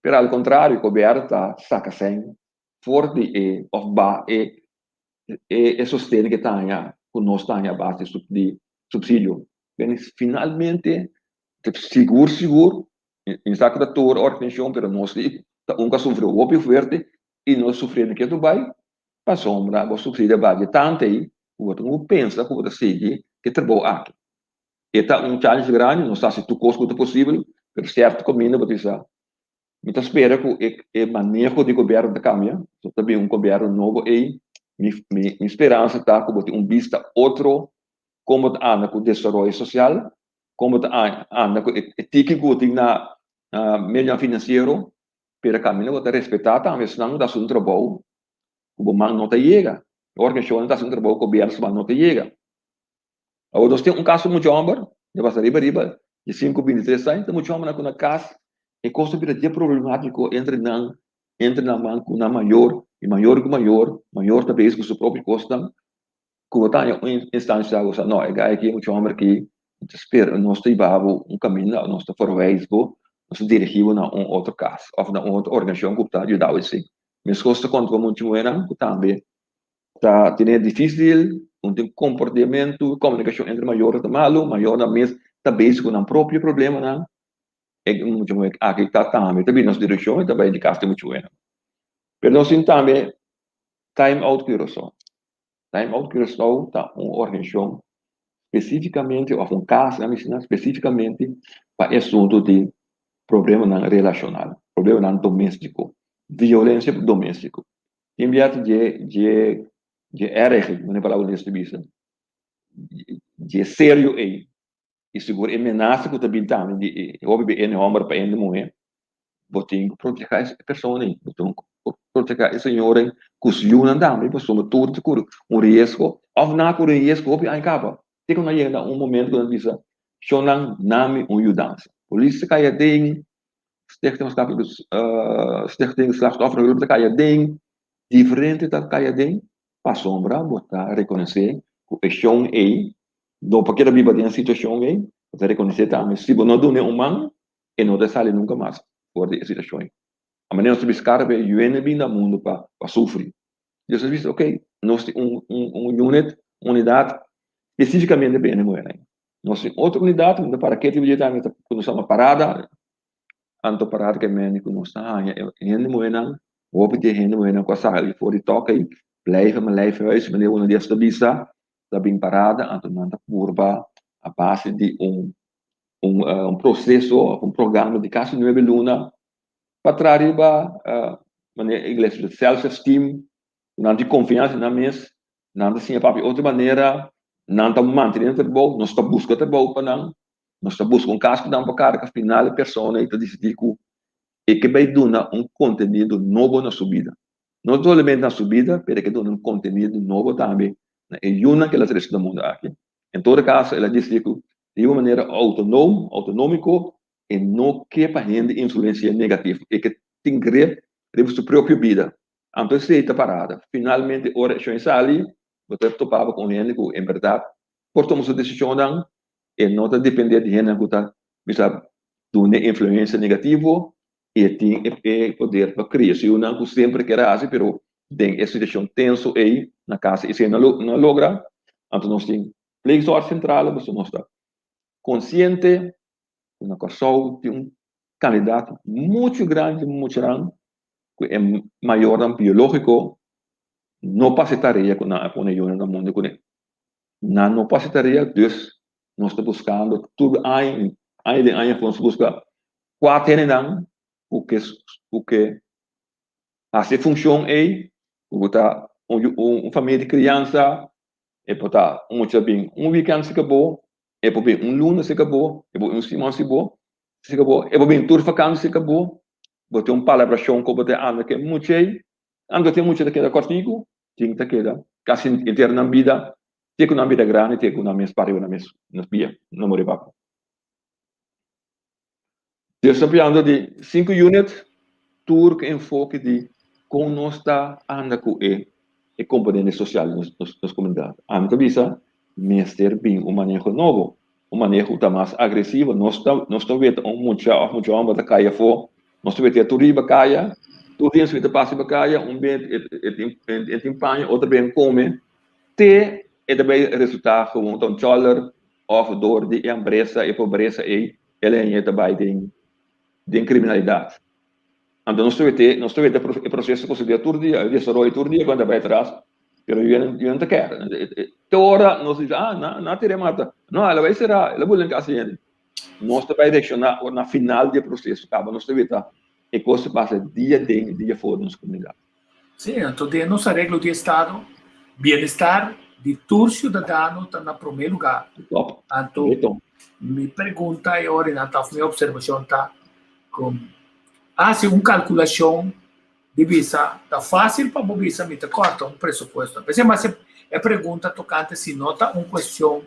pero al contrario gobierno ta saca cen for di e of baha e e sosten cu ta haña cu nos ta haña a base di subsidio. Finalmente sigur sigur Mi sa ku ta tur organisashon pero nos di ta un ku a sufri hopi fuerte i nos sufriendo ketu bai pasobra bo subsidio a baha tantu ei ku bo ta ku pensa ku bo ta sigui e trabou aki. E ta un challenge grandi, nos ta hasi tur kos ku ta posibel pero sierto kaminda bo ta bisa mi ta spera ku e maneho di gobièrnu ta kambia, so ta bin un gobièrnu nobo ei. Mi mi mi speransa ta ku bo tin un bista otro kon bo ta anda ku desaroyo sosial, kon bo ta anda ku e tiki ku bo tin na medionan finansiero, pero kaminda bo ta respetá tambe esnan ku ta hasi un trabou ku bo man no ta yega. E organisashonnan ta hasi un trabou ku gobièrnu su man no ta yega. Awor nos tin un kaso mucha hòmber, ya pasa riba riba di sinku 23 aña, ta mucha hòmbernan ku na kas e kos ta bira dje problemátiko entre nan, entre nan man ku nan mayor, i mayor ku mayor, mayor ta bezig ku su propio kosnan, ku bo ta haña un instansha ku sa no e guy aki, e mucha hòmber aki, nos ta spera, nos ta hiba bo un kaminda, nos ta verwijs bo, nos ta dirigí bo na un otro kas òf na un otro organisashon ku ta yuda bo esei. Meskos ta konta ku mucha muhernan ku tambe ta tene difísil, un tin komportamentu, komunikashon entre mayornan ta malu, mayornan mes ta bezig ku nan propio problemanan, e mucha muhé aki ta tambe ta bini nos direkshon i ta bai di kas di mucha muhénan. Pero nos tin tambe Time Out Curaçao. Time Out Curaçao ta un organisashon spesífikamente òf un kas nan mester spesífikamente pa e asuntu di problemanan relashonal, problemanan doméstiko, violensia doméstiko. Tin bia ta dje dje dje erg, manera palabra hulandes ta bisa, dje serio ei, i sigur e menasa ku ta bin tambe di e hopi be ene hòmber pa ene muhé, bo tin ku protegá e persona ei, bo tin ku protegá e señora ei ku su yunan tambe, pasobra tur ta kuri un riesgo òf nan a kuri un riesgo hopi aña kaba, te ku nan yega na un momento ku nan bisa, Shonnan, nami un yudansa. Polis ta kai aden, Stichting Maatschappelijke Stichting Slachtofferhulp ta kai aden, diferente ta kai aden, pasobra bo ta rekonosé ku e shon ei no por keda biba den e situashon ei, bo ta rekonosé tambe si bo no dun'é un man e no ta sali nunka mas for di e situashon ei. A manera nos ta bisa kada bes yu hende bin na mundu pa sufri. Dios a bisa ok, nos tin un un unit, un unidat spesifikamente pa hende muhé. Nos tin otro unidat ku ta para keti dje tambe ku nos yama parada, anto parada ke mende ku nos ta haña e hende muhénan, hopi di e hende muhénan ku a sali for di tòk ei, blijven mijn lijfhuis, manera uno di es ta bisa, ta bin parada, anto nan ta purba a base di un un proseso, un programa di kasi nuebe luna pa traha riba manera ingles ta self esteem, nan tin konfiansa den nan mes, Nan ta siña papia otro manera, nan ta mantené nan trabou, nos ta buska trabou pa nan, nos ta buska un kas ku nan por karga, final e persona ei ta disidí ku e ke bai duna un kontenido nobo na su bida. No solamente na su bida, pero e ke duna un kontenido nobo tambe na e yunan ku el a trese na mundu aki. En todo kaso el a disidí ku di un manera outonom, outonómiko, e no ke pa hende influensi'é negativo, e ke tin grip riba su propio bida. Anto esei ta parada. Finalmente ora e shon sali, bo ta topaba ku un hende ku en bèrdat por tuma su desishonnan, e no ta dependé di hendenan ku ta bisa dun'e influensia negativo i e tin e poder pa kria su yunan ku semper kier a hasi pero den e situashon tenso ei na kas esei no a logra. Anto nos tin pleegzorgcentrale pasobra nos ta konsiente ku na Kòrsou tin un kandidat muchu grandi di muchanan ku e mayornan biológiko no por hasi tarea ku nan a pone yunan na mundu kuné. Nan no por hasi tarea, dus nos ta buskando tur aña, aña den aña nos ta buska kua hendenan ku ke ku ke hasi e funshon ei, ku por ta un famia di kriansa, e por ta un mucha bin un wikènt si kabo, e por bin un luna si kabo, e por bin un siman si bo, si kabo, e por bin tur vakansi si kabo, Bo tin un palabrashon ku bo ta anda ku e mucha ei, anto tin mucha ta keda kòrtiku, tin ta keda kasi henter nan bida, te ku nan bida grandi, te ku nan mes pariu nan mes nan pia, nan muri papa. Dios ta piando di sinku unit, tur ku enfoke di kon nos ta anda ku e e komponente sosial di nos nos komunidat. Ami ta bisa mester bin un maneho nobo, un maneho ku ta mas agresivo. Nos ta nos ta weta un mucha òf mucha hòmber ta kai afó, nos ta weta e tur riba kaya, tur hende ta pasa riba kaya, un bes e tin e tin paña, otro bes e kome, te e ta bai resultá gewoon ta un chòler òf dor di e hambresa, e pobresa ei, el hende ta bai den den kriminalidat. Anto nos ta wete nos ta weta e proseso ku sucede tur dia, e desaroyo tur dia ku nan ta bai atras, pero yu yu nan ta kere. Te ora nos bisa, ah, nan a tira e mata. No, el a bai sera, el a bula den kas di hende. Nos ta bai reakshoná ora na final di e proseso kaba, nos ta weta e kos ta pasa dia den, dia for den nos komunidat. Sí, anto den nos areglo di estado. Bienestar di tur siudadano ta na promé lugá. Top. Anto, Bonito. mi pregunta e ora nan ta, of mi observashon ta, ku hasi un kalkulashon di bisa, ta fásil pa bo bisa mi ta kòrta un presupuesto. P'esei mas e pregunta tokante si no ta un kuestion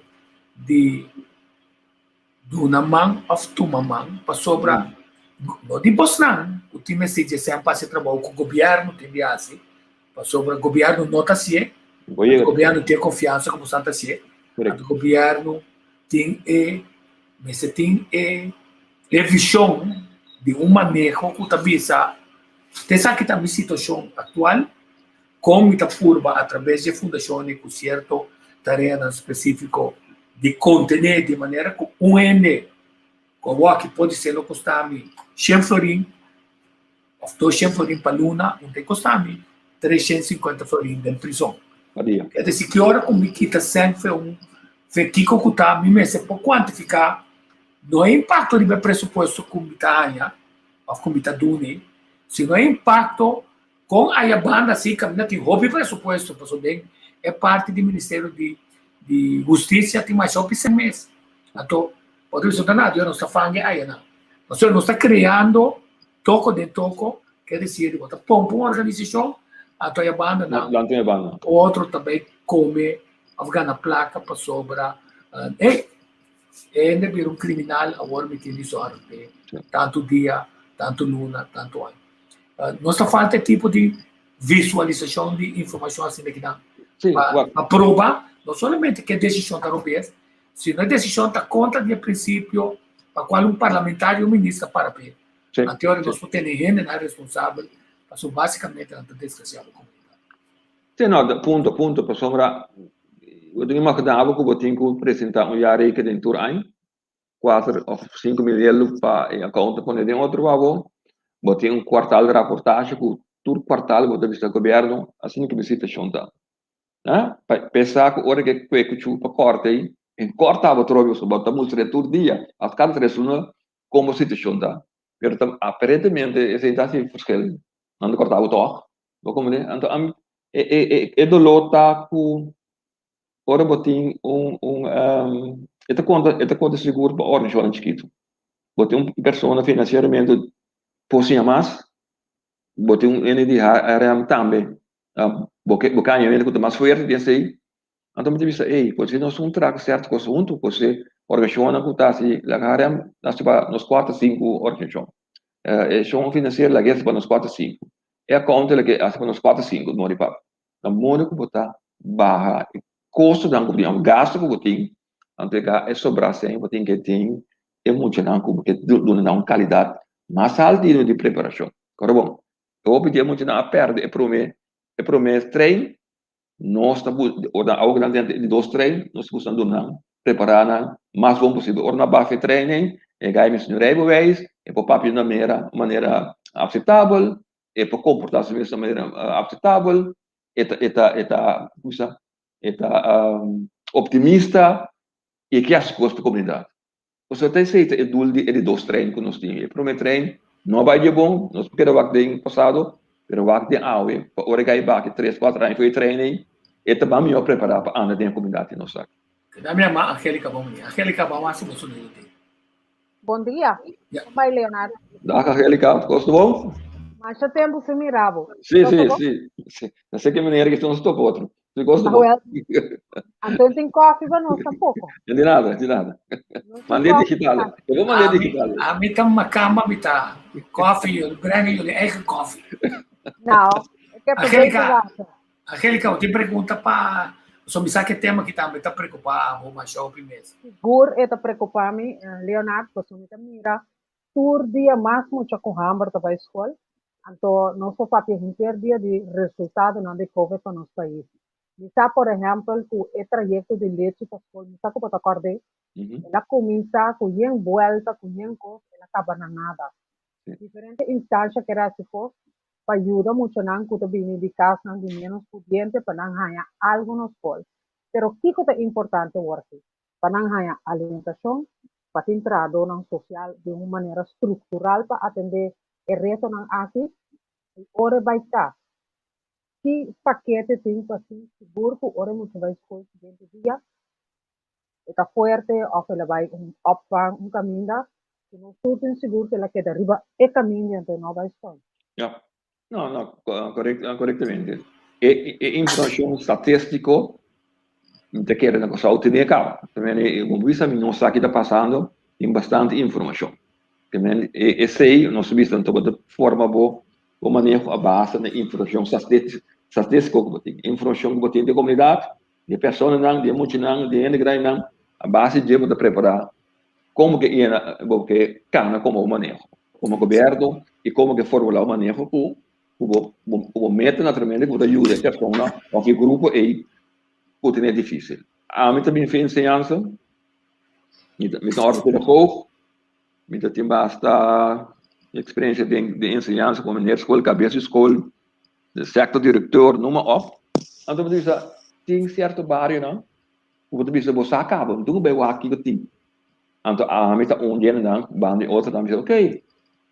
di duna man òf tuma man, pasobra no di bosnan ku tin mester dje semper hasi trabou ku gobièrnu tin di hasi, pasobra gobièrnu no ta hasié, anto gobièrnu tin e konfiansa ku bosnan ta hasié, anto gobièrnu tin e mester tin e vishon di un maneho ku ta bisa te esaki ta mi situashon aktual, kon mi ta purba atrabes di e fundashon ku sierto tareanan spesífiko di kontené di manera ku un hende ku awor aki pode ser lo kosta mi shen florin òf 200 florin pa luna, un ta kosta mi 350 florin den prizon. Es desi, ki ora ku mi kita sèn fe un fe kiko ku ta, mi mester por kuantifiká no e impakto riba e presupuesto ku mi ta haña òf ku mi ta duna, sino e impakto Kon aya banda si kaminda tin hopi presupuesto pasobra den e parti di ministerio di di hustisia tin masha hopi sèn mes. Anto otro bisa ta na nos ta fange ayanan. Pasobra nos ta kreando toko den toko ke desir di bo ta pompa un organisashon anto aya banda nan otro ta bai kome òf gana plaka pasobra ey hende bira un kriminal awor mi tin di sòru p'e tantu dia, tantu luna, tantu aña. Nos ta falta e tipo di visualisashon di informashon asina ki nan pa proba no solamente ke desishon ta robes, sino e desishon ta kontra di e prinsipio pa kual un parlamentario o minister para p'e. Anto ora nos por tene hendenan responsabel pasobra basikamente nan ta desgrasiá bo komunidat. Sí, no, punto, punto, pasobra bo tin imaginá bo ku bo tin ku presentá un jaarrekening tur aña? Kuater òf 5000 yelu pa e account ta pone den otro pa bo, bo tin un kwartal raportahe ku tur kwartal bo ta bisa gobièrnu asina ku mi situashon ta. Pa pesa ku ora ke kue kuchu pa kòrta ei, e kòrta bo atrobe pasobra bo ta mustra tur dia òf kada tres luna kon bo situashon ta. Pero ta aparentemente esei ta hasi verschil, nan ta kòrta bo tòg, bo komprende? Anto ami e doló ta ku ora bo tin un un e ta konta e ta konta sigur pa organisashonnan chikitu. Bo tin un persona finansieramente por siña mas, bo tin un hende di HRM tambe, bo ke bo ke haña un hende ku ta mas fuerte den esei, anto mi ta bisa ey por si nos un traha sierto kos huntu por si organisashonnan ku ta hasi laga HRM hasi pa nos kuater sinku organisashon. E shon finansiero laga hasi pa nos kuater sinku, e accountant laga hasi pa nos kuater sinku, no di papia. Na modo ku bo ta baha e kostonan ku bo tin òf gastu ku bo tin, anto e e sobrá sèn bo tin ke tin e muchanan ku bo ke duna nan un kalidat mas haltu di preparashon. Kòrda bon, e hopi di e muchanan a pèrdè e promé e promé trein, nos ta ora nan awe ku nan den di dos trein, nos ta buska duna nan prepará nan mas bon posibel. Ora nan baha e trein ei, e gai mester un reibewijs, e por papia di un manera manera aseptabel, e por komportá su mes di un manera akseptabel, e ta e ta e ta kusa e ta optimista i e ke hasi kos pa komunidat. Pasobra ta esei ta e dul di e di dos trein ku nos tin. E promé trein no a bai dje bon, nos por keda wak den pasado, pero wak den awe, pa ora e kai baki tres kuater aña for e trein ei, e ta ban mihó prepará pa anda den e komunidat di nos aki. Keda mi ama Angelica bon dia. Angelica ban wak si bo sonido tin. Bon dia. Ja. Bai Leonardo. Dag Angelica, koos ta bon? Masha tempo sin mira bo. Sí, Koos sí, ta bon? sí, sí. No sé ke manera ke nos topa otro. Sí, koos ta Ah, bon? wel. Anto tin koffie pa nos tampoco. Di nada, di nada. No tin Mandé koffie digital. pa. Eu vou mandar Ami, digital. ami ta makamba mi ta koffie, jullie brengen jullie eigen koffie. Nou, ik heb er beter Angelica, water. Angelica, bo tin pregunta pa So mi sa ke tema ki tambe ta preocupa abo masha hopi mes. Sigur e ta preocupa mi, Leonard, pasobra mi ta mira tur dia mas mucha ku hamber ta bai skol, anto nos por papia henter dia di resultadonan di covid pa nos pais. Mi sa por ehèmpel ku e trayekto di lechi pa skol, mi sa ku bo ta kòrd'é, el a kuminsá ku yen buèlta, ku yen kos, el a kaba na nada. Diferente instansha kere hasi kos, pa yuda muchanan ku ta bini di kasnan di ménos pudiente pa nan haña algu na skol. Pero kiko ta importante wor aki? Pa nan haña alimentashon, pa tin trahadónan sosial di un manera struktural pa atendé e retonan aki i ora e bai kas. Ki pakete tin pa tin sigur ku ora e mucha bai skol siguiente dia e ta fuerte òf el a bai un opvang, un kaminda ku nos tur tin sigur ku el a keda riba e kaminda anto e no a bai skol? Ya, no, no, korektamente. E e informashon statístiko mi ta kere na Kòrsou tene kaba. Bo bisa mi no sa ki ta pasando, tin bastante informashon. Esei nos bisa anto bo ta forma bo Bo maneho a base na informashon statístiko ku bo tin. Informashon ku bo tin di e komunidat, di e personanan, di e muchanan, di e hende grandinan, a base di dje bo ta prepará kon bo ke yena, bo ke kana komo bo maneho komo gobièrnu i kon bo ke formulá bo maneho ku bo ku bo meta naturalmente ku bo ta yuda e persona òf e grupo ei ku tene difísil. Ami ta bin fi enseñansa, mi ta mi ta un ortopedagoog. Mi ta tin basta experiencia den den enseñansa como meneer skol, cabes di skol, sector director, noem maar op. Anto bo ta bisa tin cierto barionan ku bo ta bisa bo sa caba, bo tin ku bai wak kiko tin. Anto ami ta un di hendenan banda di otro nan bisa ok,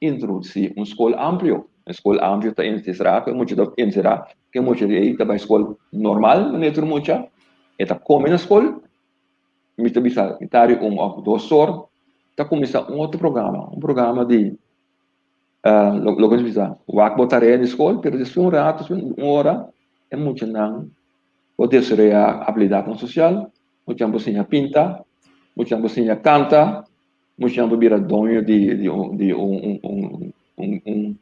introduci un skol amplio. E skol amplio ta enserá ku e mucha ta enserá ku e mucha ei ta bai skol normal manera tur mucha, e ta kome na skol. Mi ta bisa mitad di un of dos or ta cuminsa un otro programa, un programa di loke nos bisa wak bo tarea di school, pero despues un rato, despues un ora e muchanan por desaroya habilidadnan social, muchanan por siña pinta, muchanan por siña canta, muchanan por bira doño di un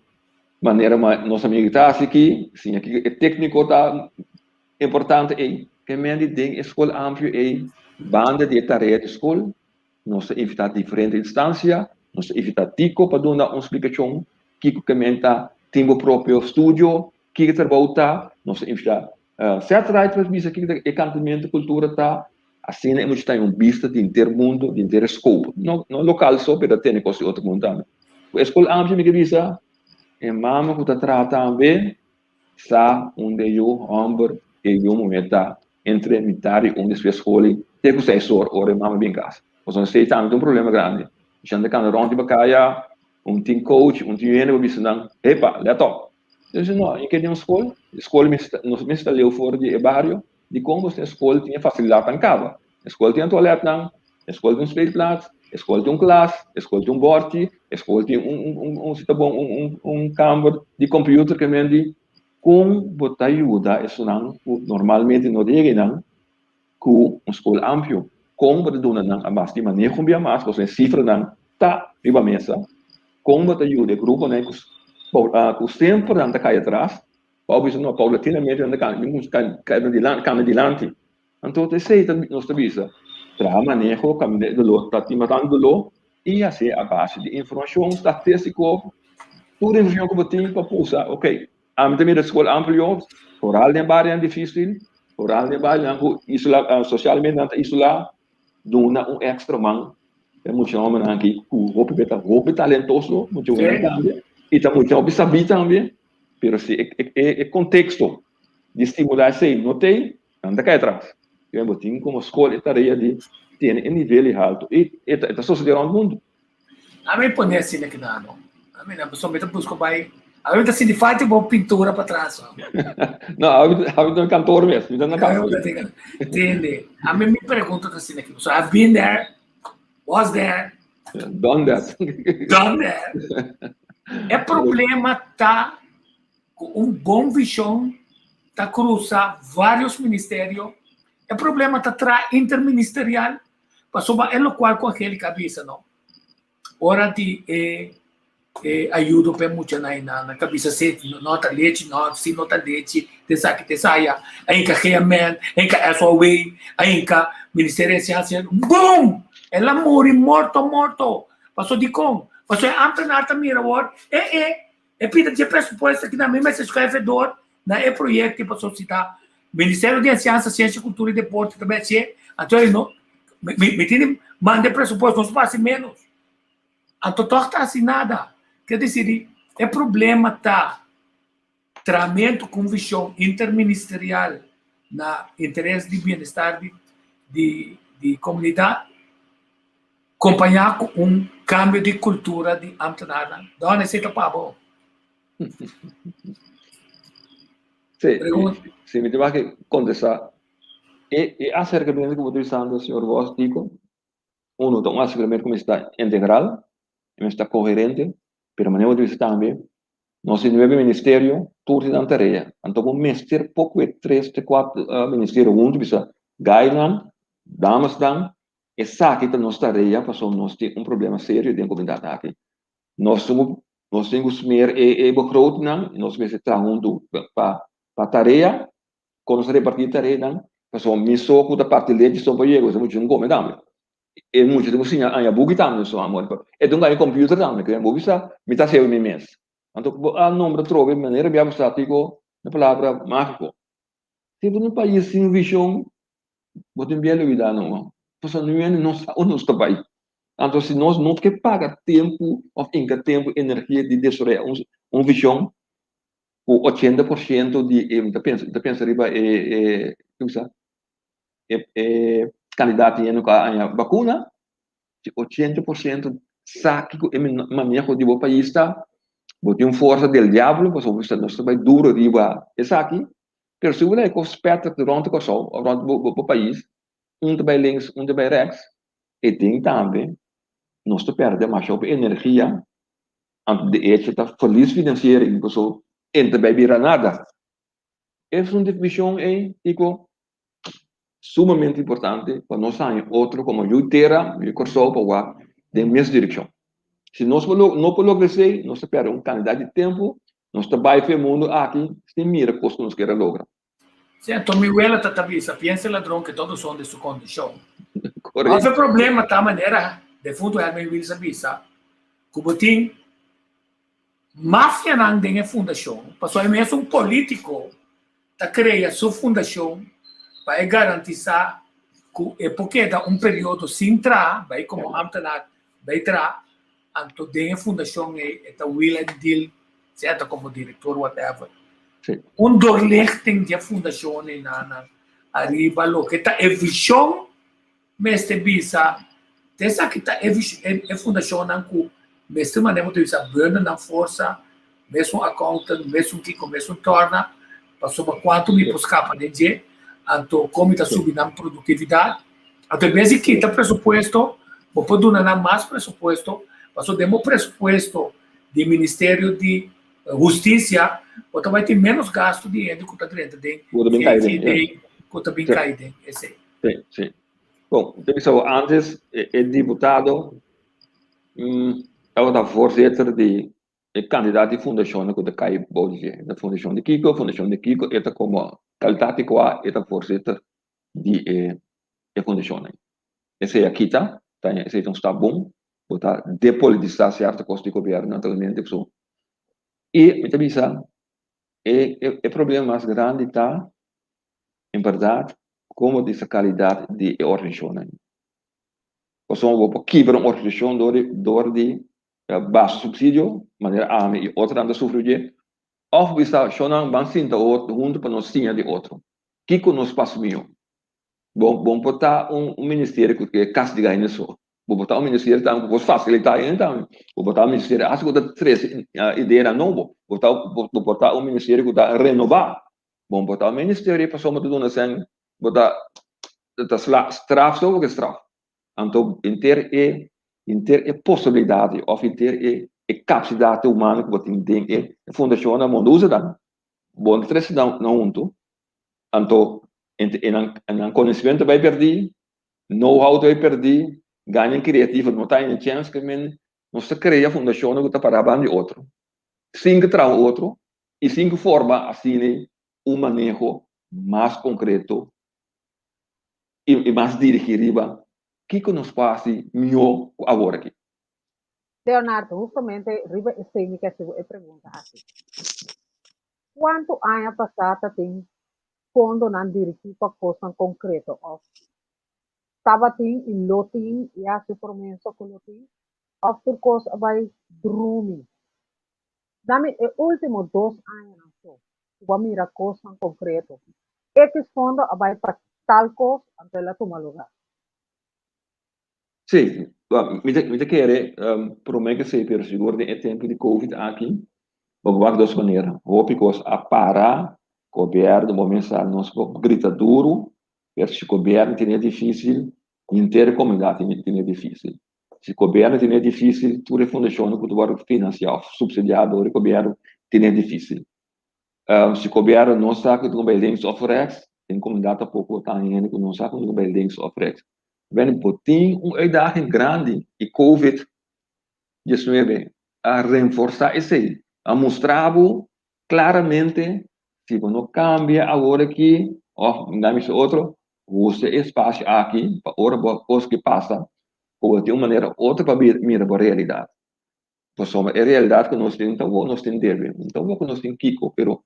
manera nos amigo ta haci aki, siña kico e tecnico ta. Importante ei, ke men di den e skol amplio ei, banda di e tarea di skol, nos ta invitá diferente instansia, nos ta invitá Tico pa duna un splikashon kiko ke men ta tin bo propio studio, kiko e trabou ta, nos ta invitá Setrite pa bisa kiko e kantamentu kultura ta, asina e mucha ta un bista di henter mundu, di henter e scope, no no lokal so, pero ta tene kos di otro mundu tambe. Ku e skol amplio mi ke bisa e mama ku ta traha tambe Sa unda e yu hòmber i e yu muhé ta entre mitar di un despues skol te ku seis or ora e mama bin kas. Pasobra esei tambe ta un problema grandi. Eshan ta kanda rònt riba kaya, un tin coach, un tin hende pa bisa nan, Epa, lèt òp! Nan bisa, No, mi ke den un skol, e skol nos mester ta leu for di e bario, dikon boso tin e skol tin e fasilidatnan kaba? E skol tin e toiletnan, e skol tin un speelplaats, e skol tin un klas, e skol tin un bòrchi, e skol tin un si ta bon un kamber di computer ke men di kon bo ta yuda esunnan ku normalmente no ta yega einan ku un skol amplio? Kon bo ta duna nan a base di maneho un bia mas pasobra e sifranan ta riba mesa? Kon bo ta yuda e gruponan ku semper nan ta kai atras? Pasobra bo bisa no paulatinamente nan ta kanda dilanti. Anto ta esei ta nos ta bisa, traha maneho kaminda e doló ta tin bastante doló i hasié a base di informashon statístiko, tur informashon ku bo tin pa pusa, ok, ami ta mira skol amplio, foral den barionan difísil, foral den barionan ku isolá, sosialmente nan ta isolá, duna un èkstra man e mucha hòmbernan aki ku hopi bes ta hopi talentoso, mucha muhernan tambe, i ta mucha hopi sabí tambe, pero si e konteksto di stimulá esei no t'ei, Nan ta kai atras. Yo bo tin komo skol e tarea di tene e nivel di haltu i e ta e ta sosodé rònt mundu. Ami pone asina ki nan no. Ami nan pasobra mi ta buska bai ami ta sinti falta bo pintura pa tras. No, ami ami ta na kantor mes, mi ta na kas. Tende, ami mi pregunta ta asina ki, so I've been there, was there. Done that. Done that. E problema ta Ku un bon vishon ta krusa vários ministerio. E problema ta tra interministerial pasobra e lokual ku Angelica a bisa no. Ora di e e ayudo pa e muchanan einan nan ta bisa si no ta lechi no si no ta lechi te esaki te esaya a hinka GMN a hinka SOW a hinka Ministerio di Enseñansa boom! El a muri morto morto pasobra dikon? Pasobra e ambtenaar ta mira awor e e E pida dje presupuesto aki na mi mester schuife door na e proyecto pasobra si ta Ministerio di Enseñansa, Ciencia, Cultura y Deporte ta bay hacié, anto e no, mi, mi tin di manda e presupuesto, nos por haci menos. Anto toch ta haci nada. Ker deci di e problema ta trahamento cu un vision interministerial na interes di bienestar di, di, di comunidad. Kompañá ku un kambio di kultura di ámtenarnan. Dòna, esei ta pa bo. Sí, si mi tin ke kontestá. E e aserkamentu ku bo ta usando, señor Vos, Tico, uno ta un aserkamentu ku mester ta integral, e mester ta koherente, pero manera bo ta bisa tambe, nos tin nuebe ministerio, tur tin nan tarea. Anto bo mester por ku e tres te kuater ministerio huntu bisa, gainan, damesnan, esaki ta nos tarea pasobra nos tin un problema serio den komunidat aki. Nos tin ku nos tin ku smer e e begrotingnan i nos mester traha huntu pa pa tarea, kon nos ta repartí e tareanan, pasobra mi so ku ta parti lechi so por yega, bo mucha tin ku kome tambe. E mucha tin ku siña haña buki tambe so amor. E tin ku haña computer tambe, ke bo bisa mi ta hasié mi mes. Anto bo a nombra atrobe manera mi a bisa kiko e palabra mágiko. Si bo tin un pais sin vishon, bo tin bien lubidá no. Pasobra niun hende no sa unda nos ta bai. Anto si nos no ke paga tempu òf hinka tempu, energia di desaroyá un un vishon ku 80% di e mi ta pensa mi ta pensa riba e e ku bisa e e kandidat yendo ku a haña bakuna, si 80% sa kiko e maneho di bo pais ta, bo tin un forsa del diablo pasobra bo nos ta bai duro riba esaki. Pero si bo lei ku spèter rònt Kòrsou òf rònt bo bo pais, un ta bai links, un ta bai rèks, e tin tambe nos ta pèrdè masha hopi energia, anto de echo ta verlies finansiering pasobra e no ta bai bira nada. Es un vishon ei kiko sumamente importante pa nos haña otro komo yu tera, yu Kòrsou pa wak den mes direkshon. Si nos no por logra esei, nos ta pèrdè un kantidat di tempu, nos ta bai for e mundu aki sin mira kos ku nos kier a logra. Sí, anto mi wela ta ta bisa, piensa el ladrón que todos son de su condición. Of e problema ta manera defunto Herman Wills a bisa, ku bo tin mafianan den e fundashon, pasobra e mes un polítiko ta krea su fundashon pa e garantisá ku e por keda un periodo sin traha, bai komo ámtenar bai traha, anto den e fundashon ei e ta wheel and deal, sea ta komo direktor whatever. Un doorlichting di e fundashon einan ariba loke ta e vishon mester bisa ta esaki ta e e fundashonnan ku mester manera bo ta bisa bundel nan forsa, mesun accountant, mesun kiko, mesun torna, pasobra kuantu mi por skapa den dje, anto kon mi ta subi nan produktividat. Anto en bes di kita presupuesto, bo por duna nan mas presupuesto, pasobra den bo presupuesto di Ministerio di Hustisia, bo ta bai tin ménos gastu di hende ku ta drenta den GGD, ku ta bin kai den esei. Sí, sí. Bon, ta bisa bo antes e diputado tabata voorzitter di e kandidat di fundashonnan ku ta kai bou di dje. Fundashon di kiko, fundashon di kiko, e ta komo kalidat di kua e ta voorzitter di e e fundashonnan. Esei a kita, ta esei ta un stap bon, bo ta depolitisá sierto kos di gobièrnu naturalmente pasobra i mi ta bisa e e problema mas grandi ta en bèrdat komo di sa kalidat di e organisashonnan. Pasobra bo por kibra un organisashon dor di dor di basa supsidio, manera ami i otronan ta sufri dje, òf bisa shonnan ban sinta huntu pa nos siña di otro. Kiko nos pas mihó? Bo bo por ta un un ministerio ku ke kastiga hende so. Bo por ta un ministerio tambe ku por fasilitá hende tambe. Bo por ta un ministerio asta ku ta trese ideanan nobo. Bo ta bo por ta un ministerio ku ta renobá. Bo por ta un ministerio pasobra bo ta duna sèn bo ta ta straf so bo ke straf. Anto henter e henter e posibilidat òf henter e e kapasidat humano ku bo tin den e fundashonnan bo no usa nan. Bo no trese nan huntu. Anto e nan e nan konosementu ta bai pèrdí, know how ta bai pèrdí, gaña kreativo no ta haña chèns ke men nos ta krea fundashonnan ku ta pará banda di otro sin ke traha otro i sin ke forma asina un maneho mas konkreto i mas dirigí riba kiko nos por hasi mihó ku awor aki. Leonardo, hustamente riba esei mi ke hasi bo e pregunta aki. Kuantu aña pasá ta tin fondonan dirigí pa kosnan konkreto òf tabatin i lo tin i a hasi promesa ku lo tin òf tur kos a bai drumi? Dami e último dos añanan so ku bo a mira kosnan konkreto. Ekis fondo a bai pa tal kos anto el a tuma lugá. Sí, mi ta mi ta kere promé ke esei pero sigur den e tempu di covid aki bo por wak dos manera. Hopi kos a para. Gobièrnu bo mester nos por grita duru, pero si gobièrnu tene difísil, henter e komunidat tene difísil. Si gobièrnu tene difísil, tur e fundashonnan ku ta wòrdu finansiá òf supsidiá dor di gobièrnu tene difísil. Si gobièrnu no sa ku ta bai links òf rèks, den komunidat tampoko ta haña hende ku no sa ku ta bai links òf rèks. Bueno, bo tin un uitdaging grandi i covid 19 a renforsá esei, a mustra bo klaramente si bo no kambia awor aki òf mi bisa otro, usa e espasio aki pa ora bo kos ke pasa ku bo tin un manera otro pa mira bo realidat. Pasobra e realidat ku nos tin ta wou nos tin debe, no ta wou ku nos tin kiko, pero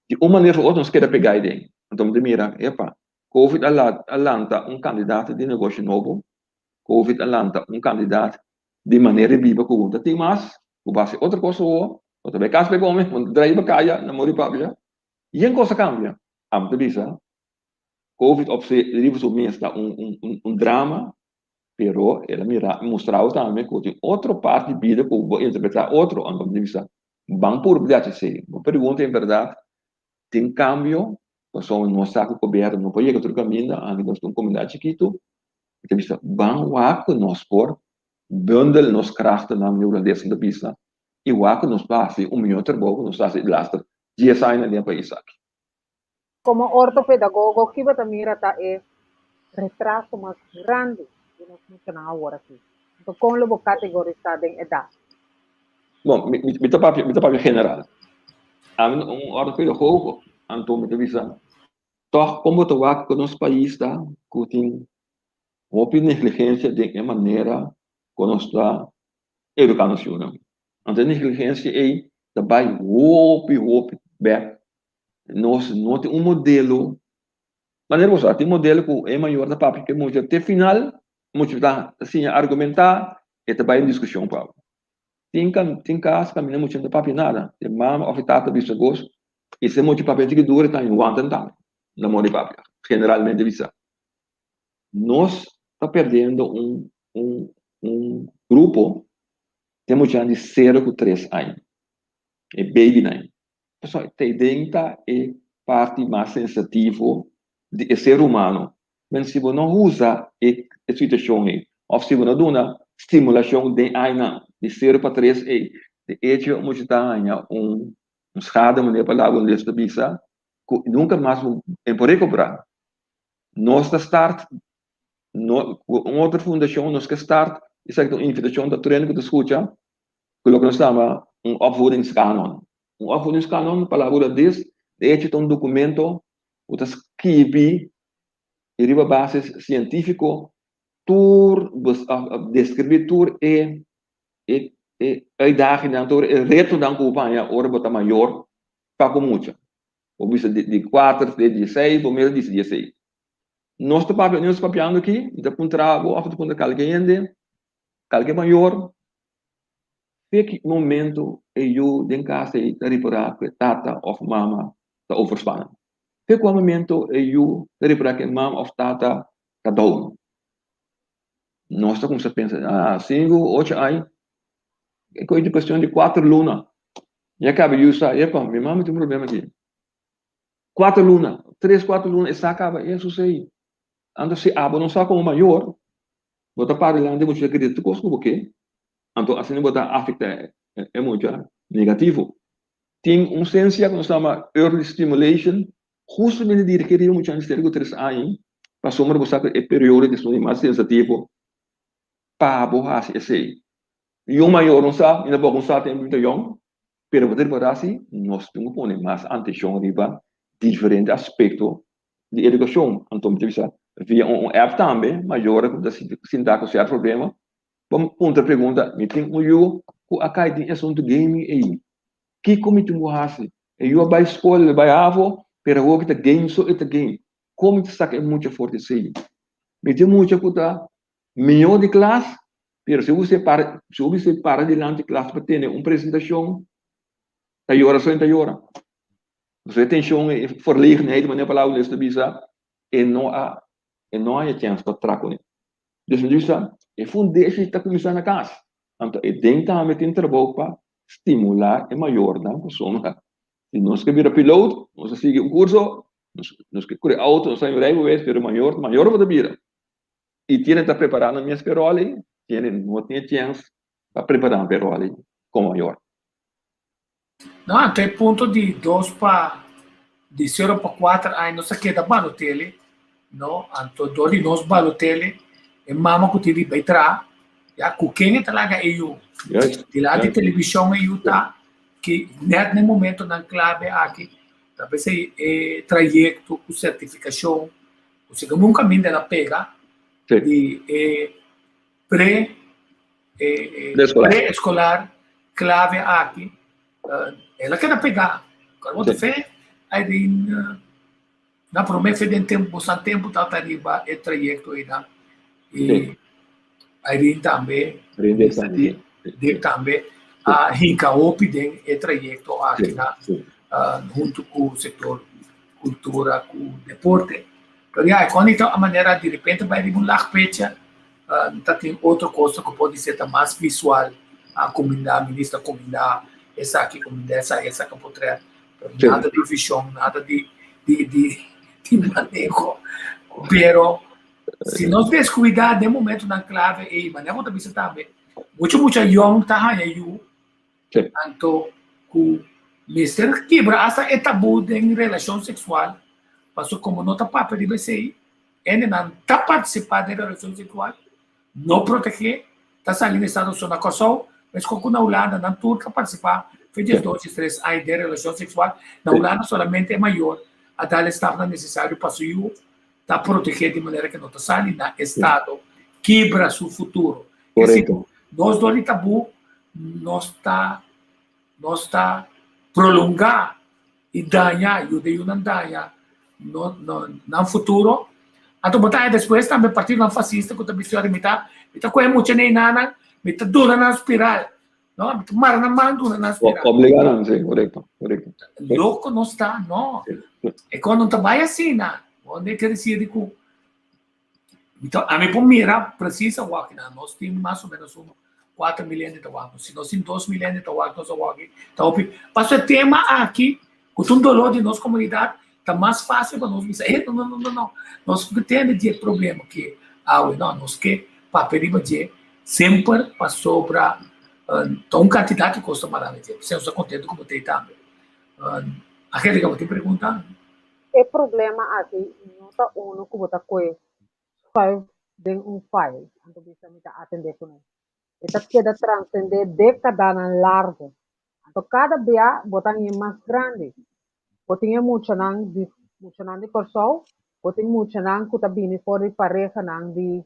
di un manera òf otro nos keda pegá aden. Anto mi ta mira, epa, covid a a lanta un kandidat di negoshi nobo, covid a lanta un kandidat di manera di biba ku bo no ta tin mas, bo por hasi otro kos awor, bo ta bai kas pa e kome, bo no ta drai pa kaya na mori papia. Yen kos a kambia. Ami ta bisa, covid op se riba su mes ta un un drama, pero el a mira mustrao tambe ku tin otro parti di bida ku bo interpretá otro. Anto mi ta bisa, ban purba di haci esei. Bo pregunta en bèrdat tin kambio, pasobra nos sa ku gobièrnu no por yega tur kaminda, anke nos ta un komunidat chikitu. Mi ta bisa, ban wak ku nos por bundel nos krachtennan, mi hulandes ta bisa, i wak ku nos por hasi un mihó trabou ku nos ta hasi e laster dies añanan den e pais aki. Komo ortopedagogo, ki bo ta mira ta e retraso mas grandi di nos muchanan awor aki? Anto kon lo bo kategorisá den edat? Bon, mi, mi ta papia, mi ta papia general. Ami no un ortopedagogo, anto mi ta bisa, tòg kon bo ta wak ku nos pais ta ku tin hopi negligensia den e manera ku nos ta eduká nos yunan. Anto e negligensia ei ta bai hopi, hopi bèk. Nos no tin un modelo, manera bo sa, tin modelo ku e mayor ta papia ku e mucha te final, mucha ta siña argumentá, e ta bai den diskushon pa bo. Tin tin kas kaminda mucha no ta papia nada, e mama òf e tata bisa kos, i si e mucha papia tiki duru e ta wanta tambe, na moda di papia, generalmente bisa. Nos ta perdiendo un un un grupo di muchanan di sero ku tres aña, e babynan. Pasobra te den ta e parti mas sensitivo di e ser humano. Men si bo no usa e situacion ei, of si bo no duna stimulacion den añanan di sero pa tres ei, de echo mucha ta haña un schade, manera palabra hulandes ta bisa, ku nunka mas bo por recuperá. Nos ta start no, ku un otro fundashon nos ke start, esaki ta un invitashon ta tur hende ku ta skucha, ku loke nos ta yama un opvoedingskanon. Un opvoedingskanon, palabra hulandes, de hecho ta un dokumento ku ta skibi riba basis sientífiko tur, deskribí tur e e e uitdagingnan, tur e retonan ku bo haña ora bo ta mayor pa ku mucha. Bo bisa di di kuater te dieseis, bo mira di dieseis. Nos ta papia, nos papiando aki, mi ta puntra bo òf ta puntra kalke hende, kalke mayor, fe ki momento e yu den kas ei ta ripará ku e tata òf mama ta overspannen? Fe kua momento e yu ta ripará ku e mama òf tata ta down? Nos ta kuminsá pensa, ah, sinku, ocho aña, e koe di kuestion di kuater luna. Mi a kaba yu sa, epa, mi mama tin un problema aki. Kuater luna, tres, kuater luna, e sa kaba, e susei. Anto si abo no sa komo mayor, bo ta para dilanti e mucha ta grita tur kos ku bo ke, anto asina bo ta afekta e mucha negativo. Tin un sensia ku nos ta yama early stimulation, hustamente dirigí riba muchanan di sero ku tres aña, pasobra bo sa ku e periodo di esun mas sensativo pa bo hasi esei. Yu mayor no sa, mi tampoco no sa tempu mi ta yong, pero bo ta ripará si nos tin ku pone mas antenshon riba diferente aspekto di edukashon. Anto mi ta bisa via un app tambe, mayornan ku ta sinta ku sierto problema, bo puntra pregunta, mi tin un yu ku a kai den asuntu gaming ei, kiko mi tin ku hasi? E yu a bai skol, el a bai havo, pero awor ki ta game so e ta game. Kon mi ta saka e mucha for di esei? Mi tin mucha ku ta mihó di klas, pero si bo para, si bo bisa para dilanti klas pa tene un presentashon, ta yora so e ta yora. Pasobra e tenshon, e verlegenheid, manera palabra hulandes ta bisa, e no a, e no a haña chèns pa traha kuné. Dus mi ta bisa, e fundeshi ta kuminsá na kas. Anto e den tambe tin trabou pa stimulá e mayornan pasobra. Si nos ke bira piloot, nos a sigui un kurso, nos nos ke kore outo, nos a haña un rijbewijs, pero mayor ta mayor bo ta bira. I tiene ta prepará nan mes pa e ròl ei, tiene no tin e chèns pa prepará nan pa e ròl ei komo mayor. No, anto e punto di dos pa di sero pa kuater aña nos a keda Balotelli, no, anto dor di nos Balotelli e mama ku tin di bai traha, ya ku ken e ta laga e yu? Dilanti televishon e yu ta, ki net na e momentonan clave aki ta p'esei e trayecto ku certificacion ku si nunca minda el a pega di e pre pre-escolar clave aki el a keda pega. Bo ta fe Irene na prome fe den tempo bosan tempo tabata riba e trayecto einan y Irene tambe Dirk tambe a hinka hopi den e trayecto aki na hunto cu sector cultura cu deporte. Pero ya, e con ta manera di repente bai riba un lag pecha ta tin otro cosa cu por di ta mas visual a cuminda, minister cuminda esaki, cuminda esaki, esaki potret. Pero nada di vision, nada di di di di maneho. Pero si nos descuida den momentonan clave ei, manera bo ta bisa tambe, mucho mucha yong ta haña yu, anto cu mester kibra hasta e tabu den relacion sexual, pasobra como no ta papia riba esei, hendenan ta participa den relacion sexual no protege, ta sali na estado so na Kòrsou, meskos ku na Hulanda, nan tur ta partisipá fe diesdos, diestres aña den relashon seksual. Na Hulanda solamente e mayor a dal e stapnan nesesario pa su yu ta protegé di manera ke no ta sali na estado kibra su futuro. Es decir, nos dor di tabú nos ta nos ta prolongá i daña, yuda yunan daña no, no, nan futuro. Anto bo ta haña despues tambe partidonan fasista ku ta bisa ora mi ta mi ta kohe mucha nei nanan, mi ta duna nan spiral, no? Mi ta mara nan man duna nan spiral. Obliga nan, si, korekto, korekto. Loko nos ta, no. E kon no ta bai asina. Bo no ke desir di ku mi ta ami por mira presis awor aki nan, nos tin mas o menos un 4 mil hende ta wak nos. Si nos tin 2 mil hende ta wak nos awor aki, ta hopi. Pasobra e tema aki, ku ta un dolor di nos komunidat, ta mas fásil pa nos bisa, eh, no, no, no, no, no, nos no tende di e problema ke awe, no, nos ke papia riba dje semper pasobra ta un kantidat di kos ta mará na dje. P'esei nos ta kontentu ku bo ta ei tambe. Angelica, bo tin pregunta? E problema aki no ta uno ku bo ta koe schuif den un file, anto bisa mi ta atendé kuné. E ta keda transendé dékadanan largu. Anto kada bia bo ta hañ'é mas grandi. Bo tin e muchanan di muchanan di Kòrsou, bo tin muchanan ku ta bini for di parehanan di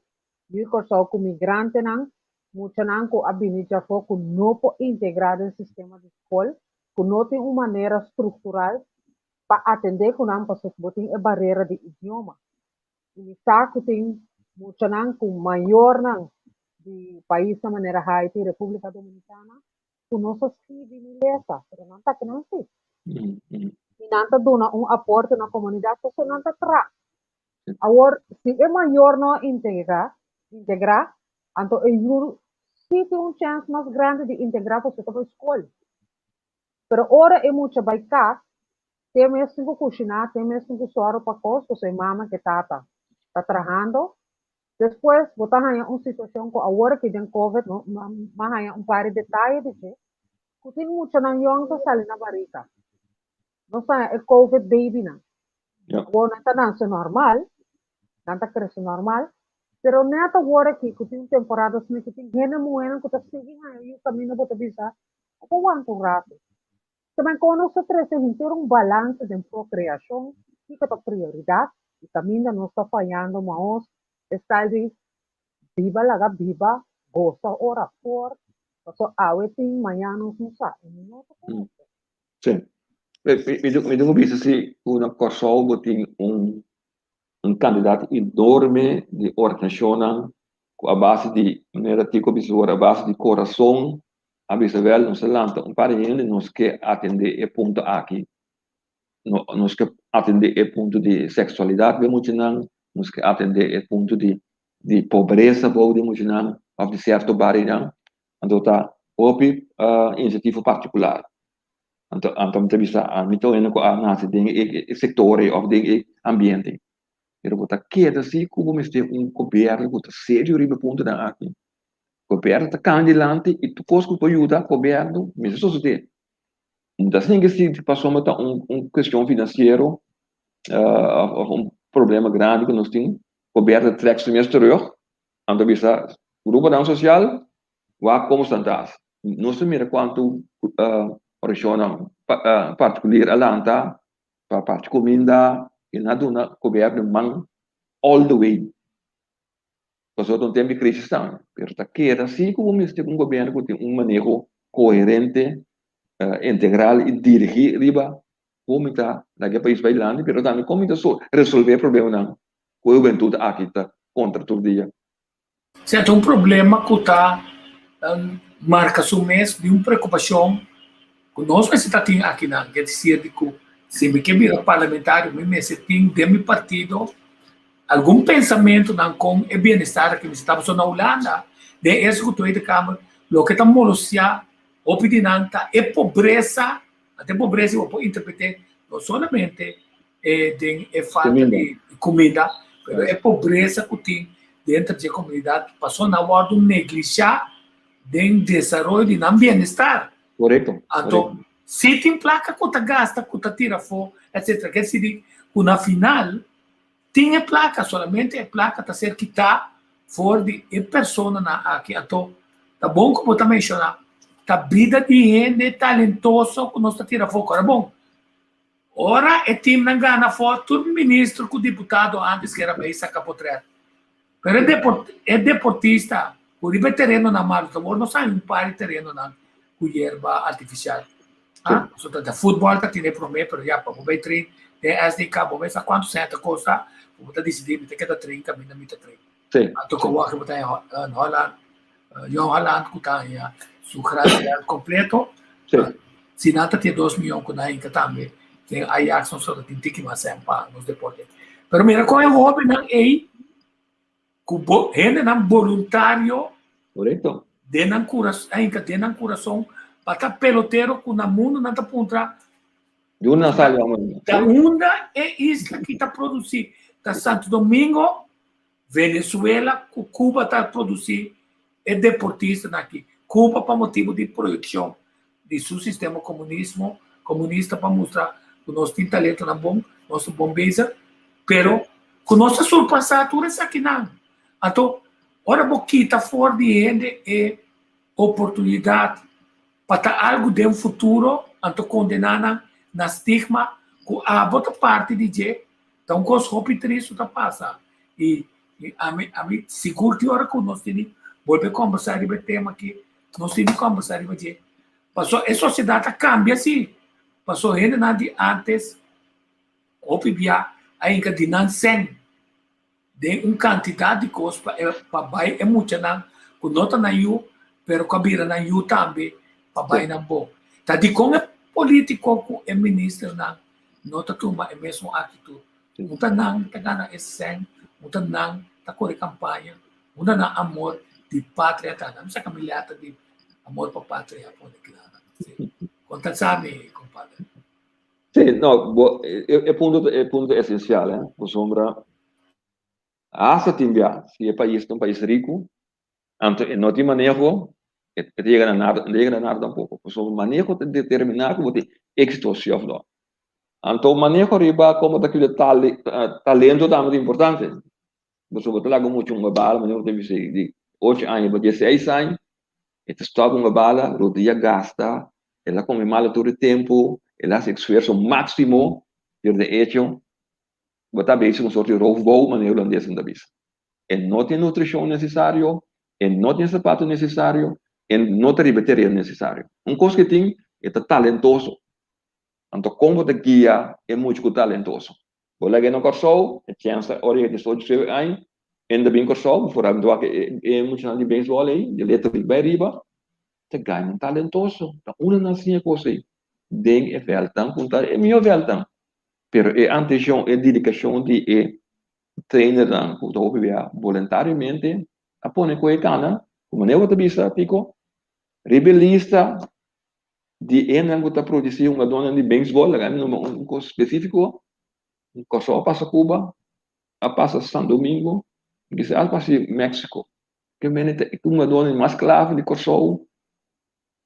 yu Kòrsou ku migrantenan, muchanan ku a bini djafó ku no por integrá den sistema di skol, ku no tin un manera struktural pa atendé ku nan pasobra bo tin e barera di idioma. I mi sa ku tin muchanan ku mayornan di paisnan manera Haiti, Repúblika Dominikana, ku no sa skibi ni lesa, pero nan ta kinan si. I nan ta duna un aporte na komunidat pasobra nan ta traha. Awor, si e mayor no a integrá, integrá, anto e yu sí tin un chèns mas grandi di integrá pasobra e ta bai skol. Pero ora e mucha bai kas, te mes tin ku kushiná, te mes tin ku sòru pa kos, pasobra e mama ku e tata ta trahando. Despues bo ta haña un situashon ku awor aki den covid no m'a haña un par di detaye di dje, ku tin muchanan yòn ta sali na barika. Nos ta haña e covid babynan. Awor nan ta nase normal, nan ta krese normal, pero nèt awor aki ku tin un temporada asina ku tin hende muhénan ku ta sigui haña yu kaminda bo ta bisa bo por wanta un ratu. Tamen kon nos ta trese henter un balanse den prokreashon, kiko ta prioridat i kaminda nos ta fayando maos e style di biba laga biba, gosa ora por, paso awe tin mañan nos no sa, e no ta korekto. Sí. Mi tin ku bisa si ku na Kòrsou bo tin un un kantidat enorme di organisashonnan ku a base di manera Tico a bisa ora a base di korason a bisa wèl nos a lanta un par di hende nos ke atendé e punto aki nos ke atendé e punto di seksualidat den muchanan nos ke atendé e punto di di pobresa bou di muchanan òf di sierto barionan anto ta hopi inisiativa partikular. Anto anto mi ta bisa ami ta hende ku a nase den e e sektor ei òf den e ambiente ei. Pero bo ta keda si ku bo mester un gobièrnu ku ta serio riba e puntonan aki. Gobièrnu ta kana dilanti i tur kos ku por yuda gobièrnu mester sosodé. No ta sinti si pasobra ta un un kuestion finansiero òf un problema grandi ku nos tin, gobièrnu ta trèk su mes terug, anto bisa gruponan sosial wak komo stan ta hasi. Nos ta mira kuantu orashonnan partikulier a lanta pa parti kuminda i nan a duna gobièrnu man all the way. Pasobra ta un tempu di krisis tambe. Pero ta keda si ku bo mester un gobièrnu ku tin un maneho koherente, integral i dirigí riba kon mi ta laga e pais bai dilanti pero tambe kon mi ta resolvé e problemanan ku e hubentut aki ta kontra tur dia. Sea ta un problema ku ta marka su mes di un preokupashon ku nos mester ta tin akinan. Ke disir di ku si mi ke bira parlamentario mi mester tin den mi partido algun pensamentunan kon e bienestar aki mester ta. Pasobra na Hulanda den Eerste ku Tweede Kamer loke ta molostia hopi di nan ta e pobresa, anto e pobresa bo por interprete no solamente den e falta di kuminda, pero e pobresa ku tin denter dje komunidat pasobra nan wòrdu neglishá den desaroyo di nan bienestar. Korekto. Anto, si tin plaka ku ta gasta, ku ta tira afó, etsetera, ke sidi ku na final tin e plaka, solamente e plaka ta ser kitá for di e personanan aki. Anto, ta bon ku bo ta menshoná, ta bida di hende talentoso ku nos ta tira afó. Kòrda bon, Ora e teamnan gana afó, tur minister ku diputado antes kera bay saka potret. Pero e deport e deportista ku riba e terenonan malu ta wor no sa un par di terenonan ku yerba artifisial. Ah, so ta futbòl ta tene promé, pero ya pa bo bay train den SDK bo bay sa kuantu sèn ta kosta, bo ta disidí mi ta keda train kaminda mi ta train. Anto ku wòrdu bo ta in Holland, Jong Holland ku ta haña su grasgeld kompleto. Si nan ta tin dos miyon ku nan hinka tambe den Ajax nos lo ta tin tiki mas sèn pa nos deporte. Pero mira kon e hóbennan ei ku bo hendenan boluntario den nan kurason a hinka den nan kurason pa ta pelotero ku na mundu nan ta puntra Di unda nan sali homber? Ta unda e isla ki ta produsí? Ta Santo Domingo, Venezuela ku Cuba ta produsí e deportistanan aki. Cuba pa motibu di proyekshon di su sistema komunismo, komunista pa mustra ku nos tin talentonan bon, nos ta bon bezig, pero ku nos ta surpasá tur esakinan. Anto, ora bo kita for di hende e oportunidat pa ta algu den futuro, anto kondená nan na stigma ku abo ta parti di dje, ta un kos hopi tristu ta pasa. I ami ami sigur ki ora ku nos tini bolbe kombersá riba e tema aki, nos tini kombersá riba dje. Pasobra e sosiedat a kambia si, pasobra hendenan di ántes hopi bia a hinka di nan sèn. Den un kantidat di kos pa e pa bai e muchanan ku no ta nan yu pero ku a bira nan yu tambe pa bai nan bo. Ta dikon e politiko ku e ministernan no ta tuma e mesun aktitut? Un ta nan ta gana e sèn, un ta nan ta kore kampaña, un ta nan amor di patria ta. Nan saka mi lèter di amor pa patria pone kla. Kon ta sa mi kompadre? Sí, no, bo, e, e punto, e punto esencial, eh, pasobra hasta tin bia, si e pais ta un pais riku, anto e no tin maneho, e, e ta yega na nada, no ta yega na nada tampoco. Pasobra maneho ta determiná ku bo tin éxito sí òf no. Anto maneho riba komo ta kuida tale, talento tambe ta importante. Pasobra bo ta laga un mucha hunga bala, manera bo ta bisa di ocho aña pa dieseis aña, e ta stòp hunga bala, rodia gasta, El a come malo tur e tempu, el a hasi esfuerso máximo, pero de hecho, bo ta bezig un soort di roofbouw, manera hulandesnan ta bisa. E no tin nutrishon nesesario, e no tin sapato nesesario, e no ta riba e tereno nesesario. Un kos ku e tin, e ta talentoso. Anto kon bo ta guia e mucha ku talentoso? Bo laga e na Kòrsou, e chèns ta ora e diesocho diesnuebe aña, e ta bin Kòrsou, bo por a wak e muchanan di beisbòl ei, di letra bai riba, ta gainan talentoso, ta unda nan siña kos ei? Den e vèltnan ku ta e mihó vèltnan. Pero e antenshon, e dedikashon di e trainernan ku ta hopi bia boluntariamente a pone ku e kana, ku manera bo ta bisa Tico, riba e lista. di hendenan ku ta produsí hungadónan di beisbòl, laga mi numa un kos spesífiko, Kòrsou a pasa Cuba, a pasa San Domingo, kisas a pasa Mexico. Ke mende ta e hungadónan mas klave di Kòrsou,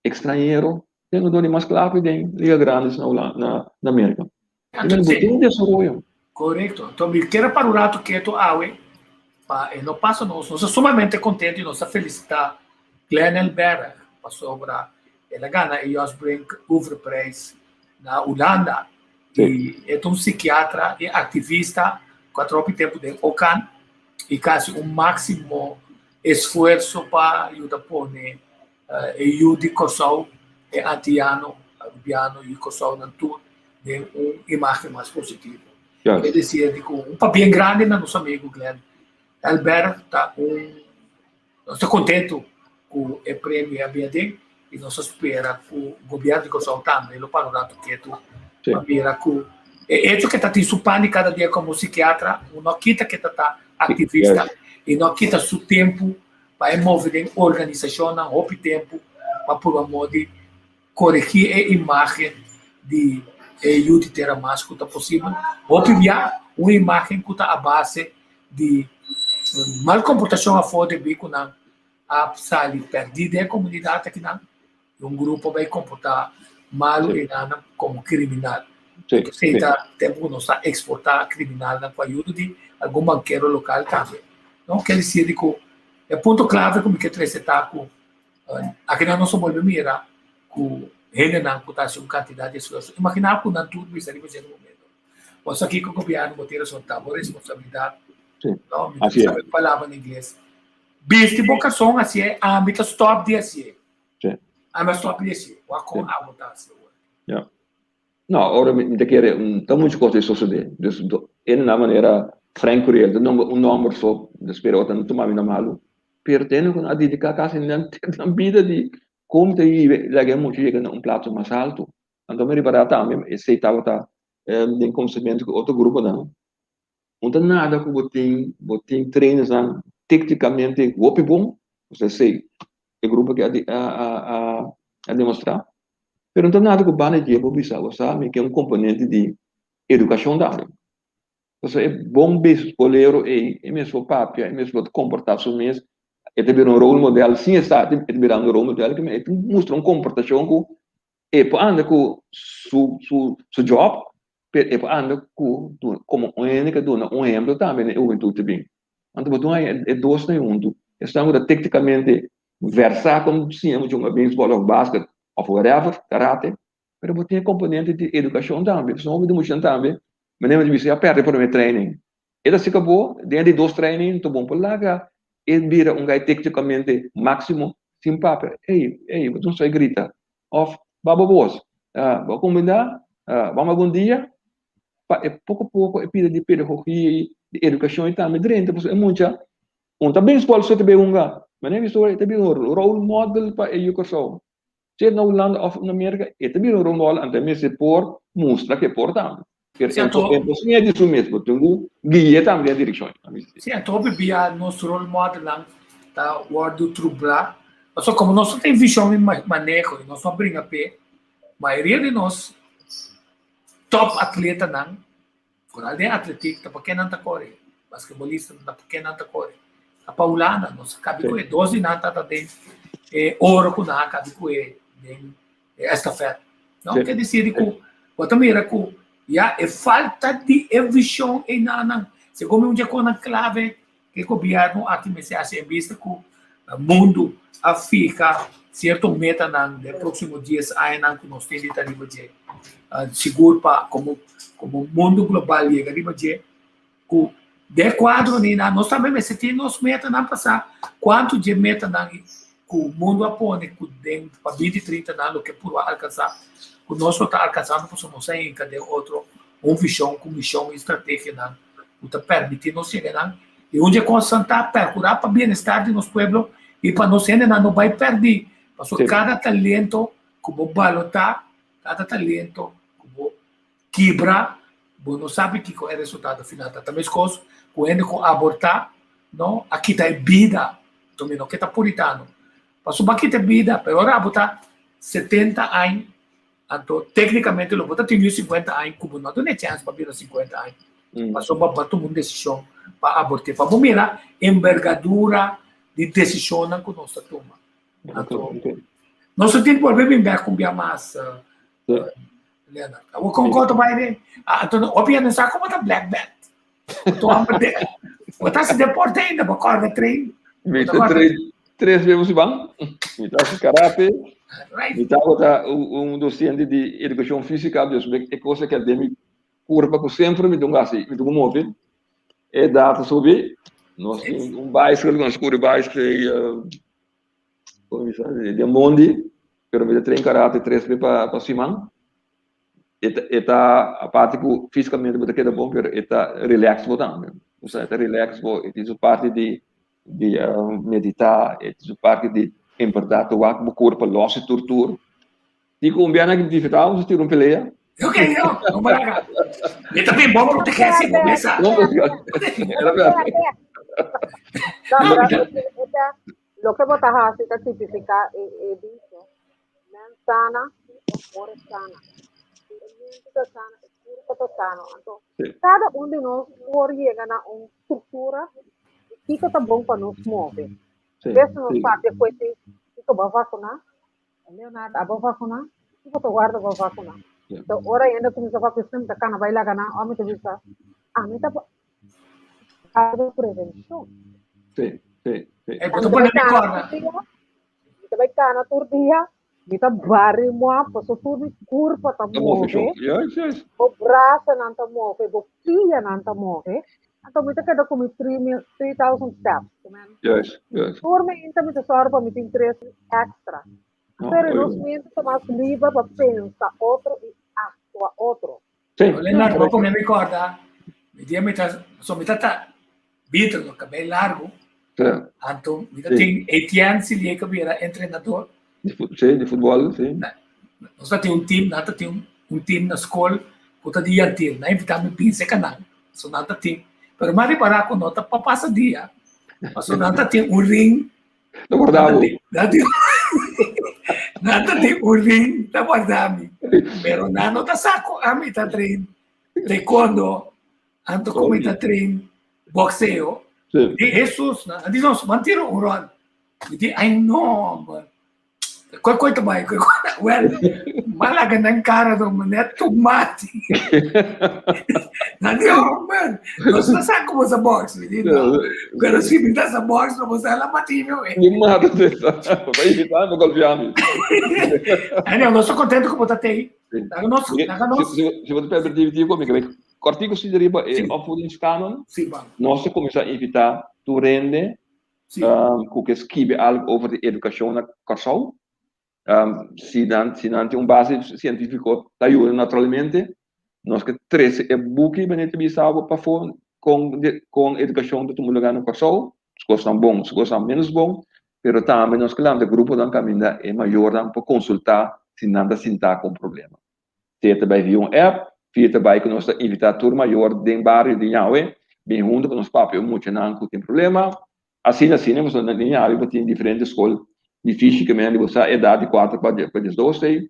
ekstrañero, e hungadónan mas klave den liga grandes na Hulanda, na na Merka. Ke mende bo tin un desaroyo. Korekto. Anto mi kier para un ratu ketu awe pa e no pasa nos. Nos ta sumamente kontentu i nos ta felisitá Glenn Elberg pasobra el a gana e Jos Brink Oeuvreprijs na Hulanda. I e ta un sikiatra i aktivista ku a traha hopi tempu den Okan i kasi un máksimo esfuerso pa yuda pone e yu di Kòrsou, e antiano, arubiano i kòrsounan tur den un imágen mas positivo. Es desir di ku un pabien grandi na nos amigu Glenn Elberg ta un Nos ta kontentu ku e premio a bini aden i nos ta spera ku gobièrnu di Kòrsou tambe lo para un ratu ketu pa mira ku e echo ke ta tin su pan di kada dia komo sikiatra no kita ke ta ta aktivista i no kita su tempu pa e move den organisashonnan hopi tempu pa purba modo di koregí e imágen di e yu di tera mas ku ta posibel. Hopi bia un imágen ku ta a base di mal komportashon afó debí ku nan a sali pèrdí den e komunidat akinan i un grupo bai komportá malu i nan komo kriminal. Esei ta tempu ku nos ta eksportá kriminalnan ku ayuda di algun bankero lokal tambe. No ker disir di ku e punto klave ku mi ke trese ta ku Akinan nos a bolbe mira ku hendenan ku ta hasi un kantidat di esfuerso. Imaginá ku nan tur bisa riba sierto momento, Bo sa kiko gobièrnu bo tin rason, ta bo responsabilidat. No, mi no sabe e palabra na ingles. Bisti bo karson hasié, ami ta stòp di hasié. Ami a stòp di hasié. Wak kon abo ta hasi awor. Ya. No, ora mi ta kere, ta muchu kos ta sosodé. Dus, e na manera Frank Curiel ta nombra un nòmber so, mi ta spera ota no tuma mi na malu. Pero tene ku nan a dediká kasi nan nan bida di kon ta vive laga e mucha yega na un plato mas altu. Anto mi ripará tambe esei tabata den konsepmento ku otro gruponan. No ta nada ku bo tin bo tin trainersnan teknikamente hopi bon, osea esei e grupo aki a a a a demostrá, pero no ta nada ku banda dje bo bisa bo sa mi ke un komponente di edukashon tambe. Pasobra e bon beisbolero ei, e mes por papia, e mes por komportá su mes, e ta bira un role model, sin e sa e ta birando un role model, e ta mustra un komportashon ku e por anda ku su su su job, pero e por anda ku komo un hende ku a duna un ehempel tambe na e hubentut ta bin. Anto bo tin haña e dosnan huntu, esnan ku ta teknikamente versá kon siña mucha hunga beisbòl òf basket òf whatever, karate, Pero bo tin e komponente di edukashon tambe. Pasobra hopi di muchanan tambe, manera mi ta bisa, e a pèrdè promé training. E ta sika bo den di dos training, ta bon por laga e bira un gai téknikamente máksimo sin papia. Ey, ey, bo ta grita. Òf, ba bo bos, bo a kumbindá, bam algun dia pa e poko poko e pida di pedagogia i di edukashon i tambe drenta, pasobra e mucha un ta beisbòl so e ta bai hunga. Manera mi bisa, e ta bira un role model pa e yu Kòrsou. Si e na Hulanda of na Merka, e ta bira un rol model, anto e mester por mustra ku e por tambe. Pero Si anto. E por siña di su mes, bo tin ku gui'é tambe den e direkshon. Si anto hopi bia nos rol modelnan ta wòrdu trublá, pasobra komo nos no tin vishon i maneho i nos no bringa p'e, mayoria di nos tòp atletanan Foral den atletik ta pa ke nan ta kore, basketbolistanan ta pa ke nan ta kore. Ta pa Hulanda, nos a kabi ku e dos di nan tata den e oro ku nan a kabi ku e den e estafet. No, ke desir di ku bo ta mira ku ya e falta di e vishon einanan, segun mi un dje konan klave ke gobierno aki mester hasi en bista ku mundu a fiha sierto metanan den proksimo dies añanan ku nos tin di ta riba dje. Sigur pa komo komo mundu global yega riba dje ku den e kuadro ninan nos tambe mester tin nos metanan pa sa kuantu dje metanan ku mundu a pone ku den pa binti trinta nan loke puru a alkansá ku nos lo ta alkansando pasobra nos a hinka den otro un vishon ku mishon i strategianan ku ta permití nos yega nan i un dje kosnan ta perkurá pa bienestar di nos pueblo i pa nos hendenan no bai pèrdí pasobra kada talento ku bo balotá kada talento ku bo kibra bo no sabi kiko e resultado final ta. Ta meskos ku hende ku abortá no a kita e bida anto mi no ke ta puritano pasobra bo a kita e bida pero ora abo ta 70 aña. Anto téknikamente lo bo ta tin yu 50 aña ku bo no a duna e chèns pa bira 50 aña. Pasobra bo a tuma un desishon pa abort'é. Pa bo mira embergadura di desishonnan ku nos ta tuma. Anto nos ta tin bolbe bin bèk un bia mas, Leonard. Awor kon kon ta bai den? Anto hopi hende no sa komo ta black belt. Bo ta homber de bo ta hasi deporte ainda, bo kòrda train. Mi ta train tres bes por siman. Mi ta hasi karate. Mi tabata un docente di educacion fisica, dus e cosa ke den mi curpa cu semper mi tin hasi, mi tin cu move. E edad ta subi, nos tin un bicycle, nos curi bicycle den mondi, pero mi ta train karate tres bes pa siman. E ta aparte ku físikamente bo ta keda bon, pero e ta relax bo tambe. Osea, e ta relax bo, e tin su parti di di meditá, e tin su parti di en bèrdat ta wak bo kurpa lòs e tur tur. Tin ku un biaha nan invitá bo tira un pelea. Ok, yo, no baraga. Mi ta bin bon protegé si bo mesa. No, era bèrdat. No, pero e ta loke bo ta hasi ta tipifiká e e dicho. Men sana, e ora sana. Si e mente ta sana, e kurpa ta sano. Anto, kada un di nos por yega na un struktura di kiko ta bon pa nos move. Bes nos papia ku esei, kiko bo a vakuná? Leonard, abo a vakuná? Kiko ta warda bo a vakuná? Anto, ora hende kuminsá papia asina, mi ta kana bai laga nan, òf mi ta bisa, ami ta pa prevenshon. Sí, sí, sí. Bo ta pone mi kòrda. Mi ta bai kana tur dia, mi ta bari moa paso tur mi kurpa ta move, bo brasanan ta move, bo pianan ta move, anto mi ta keda ku mi 3000 steps. Tur mi inta mi ta sòru pa mi tin 3000 extra. Pero nos mente ta mas liber pa pensa otro i aktua otro. Leonardo, bo pone mi kòrda, mi dia mi ta, so mi ta ta Beatle, no kabei largu. Anto mi ta tin Etienne Silié ku bira entrenador. Sí, di futbòl, sí. Nos ta tin un tim, nan ta tin un tim na skol ku ta di Yantil. Nan invitá mi bin serka nan. So nan ta tin. Pero mi a ripará ku no ta pa pasa dia, pasobra nan ta tin un ring. Ta guarda bo. Nan tin nan ta tin un ring ta guarda mi. Pero nan no ta sa ku ami ta train taekwondo. Anto ku mi ta train boxeo, di Jesus na, di nos man tira un rond. Mi di, ay no, man. Koi koi ta bai, koi koi ta, well, malaga nan cara do mané tomate. Nan di, oh man, nos ta sa como sa box. Mi di, no. Pero si mi ta sa box, no sa la mati mi, we. Mi mata te sa, pa evitar mi golpea mi. Anyway, nos ta contento como ta tei. Laga nos, laga nos. Si bo ta permiti, mi ke Kòrtiku si riba e opvoedingskanon, nos ta kuminsá invitá tur hende ku ke skibi algu over di edukashon na Kòrsou. Si nan si nan tin un base sientífiko ta yuda naturalmente. Nos ke trese e buki manera ta bisa bo pafó kon kon edukashon ta tuma lugá na Kòrsou, su kosnan bon, su kosnan ménos bon, pero tambe nos ke lanta gruponan kaminda e mayornan por konsultá si nan ta sintá ku un problema. Sea ta bai via un app, via ta bai ku nos ta invitá tur mayor den bario di Yahweh bin huntu pa nos papia ku muchanan ku tin problema. Asina asina pasobra den Yahweh bo tin diferente skol difísil ke mende bo sa edat di kuater pa diesdos ei.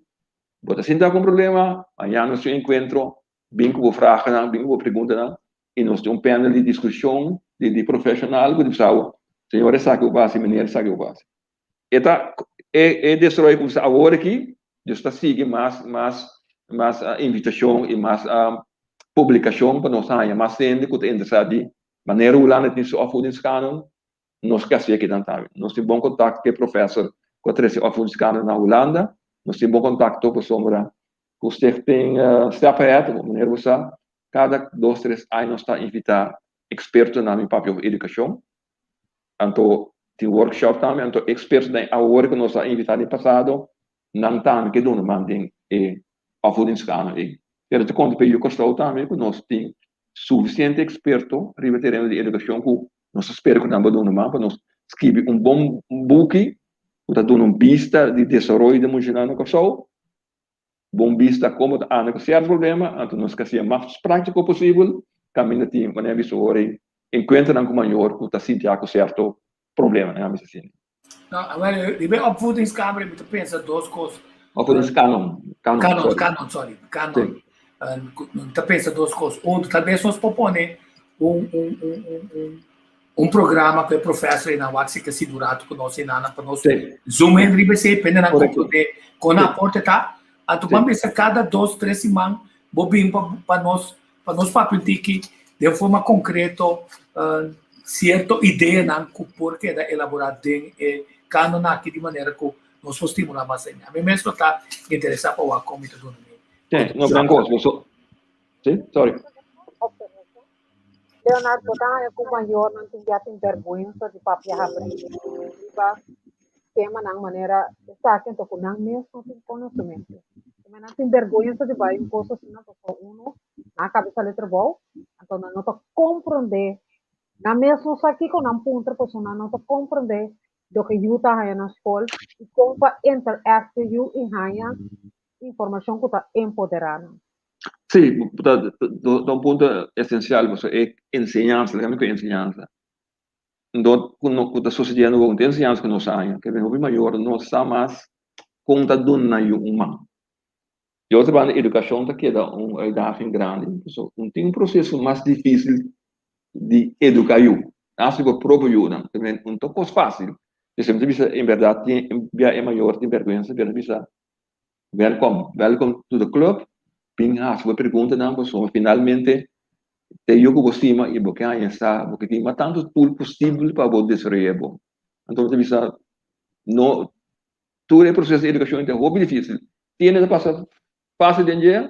Bo ta sinta ku un problema, mañana nos tin un enkuentro, bin ku bo fraganan, bin ku bo preguntanan i nos tin un panel di diskushon di profeshonal ku ta bisa bo, señor esaki bo por hasi, meneer esaki bo por hasi. E ta e e desaroyo ku ta awor aki, dus ta sigui mas mas mas invitashon i mas publikashon pa nos haña mas hende ku ta interesá di manera Hulanda tin su opvoedingskanon, nos ke hasi akinan tambe. Nos tin bon kontakto ku e profèsor ku a trese opvoedingskanon na Hulanda, nos tin bon kontakto pasobra ku Stichting Step Ahead, manera bo sa, kada dos tres aña nos ta invitá ekspertonan mi papia over edukashon. Anto tin workshop tambe, anto expertonan awor ku nos a invitá den pasado, nan tambe ke duna man den e opvoedingskanon ei. Pero ta konta pa yu Kòrsou tambe ku nos tin sufisiente eksperto riba tereno di edukashon ku nos ta spera ku nan por duna man pa nos skibi un bon buki ku ta duna un bista di desaroyo di muchanan na Kòrsou. Bon bista komo ta anda ku sierto problema, anto nos ke hasié mas práktiko posibel, kaminda tin manera bisa ora ei enkuentronan ku mayor ku ta sinti ya ku sierto problemanan, a bisa asina. No, awel, riba e opvoedingskamer mi ta pensa dos kos. Of Canon. Canon, Canon, sorry. Canon, sorry. Canon. Uh, ta pensa dos cosas. Un, talvez nos propone un, un, un, un, un, un programa ku e professor na wak si ke si durato ku nos nana pa nos zoom in riba se pende na komprende kon aporte ta. Anto ban bisa kada dos, tres siman bo bin pa, pa nos pa nos papia un tiki den forma konkreto uh, sierto ideanan ku por keda elaborá den e kanon aki di manera ku nos por stimulá mas ainda. Ami mes lo ta interesá pa wak kon mi ta duna mi. Sí, no, gran kos. Bo Sí, sorry. Leonard, bo ta haña ku mayornan tin ya tin bèrgwensa di papia habrí riba temanan manera esaki anto ku nan mes no tin konosementu. Kuma nan tin bèrgwensa di bai un kos asina pasobra uno nan a kaba di sali trabou anto nan no ta komprondé nan mes no sa kiko nan puntra pasobra nan no ta komprondé loke yu ta haña na skol i kon pa interact ku yu i haña informashon ku ta empoderá nan. Sí, ta un punto esencial, pasobra e enseñansa, laga mi ku enseñansa. Dor ku no ku ta sucediendo awor, ku enseñansa ku nos haña, ke hopi mayor no sa mas kon ta duna yu un man. Di otro banda edukashon ta keda un uitdaging grandi, pasobra no tin un proseso mas dificil di eduka yu, hasi bo propio yunan, no ta kos facil. Esei mi ta bisa en berdad tin bia e mayor tin berguensa, bia ta bisa Welkom, welkom to the club. Bin hasi bo preguntanan pasobra finalmente ta e yu ku bo stima i bo ke haña sa, bo ke tin mas tantu tool posibel pa bo desaroyá bo. Anto mi ta bisa no tur e proseso di edukashon ta hopi difisil. Tin hende ta pasa fásil den dje,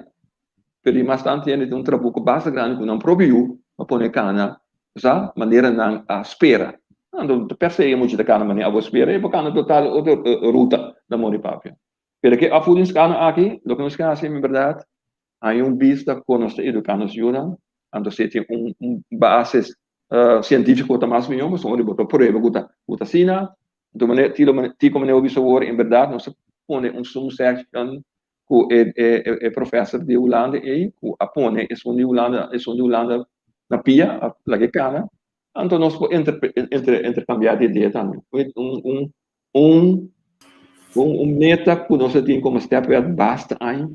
pero di mas tantu hende tin un trabuko basta grandi ku nan propio yu pa pone kana sa manera nan a spera. Anto ta persei e mucha ta kana manera abo spera i bo kana total otro ruta na mori papia. Pero ke opvoedingscanon aki, loke nos ke hasi en berdad, haña un bista kon nos ta eduká nos yunan, anto si tin un un basis sientífiko ta mas mihó, pasobra ora bo ta prueba ku ta ku ta asina, anto manera tilo tiko manera bo bisa awor, en berdad nos ta pone un zoom session ku e e e professor di Hulanda ei, ku a pone esun di Hulanda esun di Hulanda na pia, a laga e kana, anto nos por inter interkambiá di idea tambe. Un un Un un un meta ku nos a tin komo stepwet basta aña,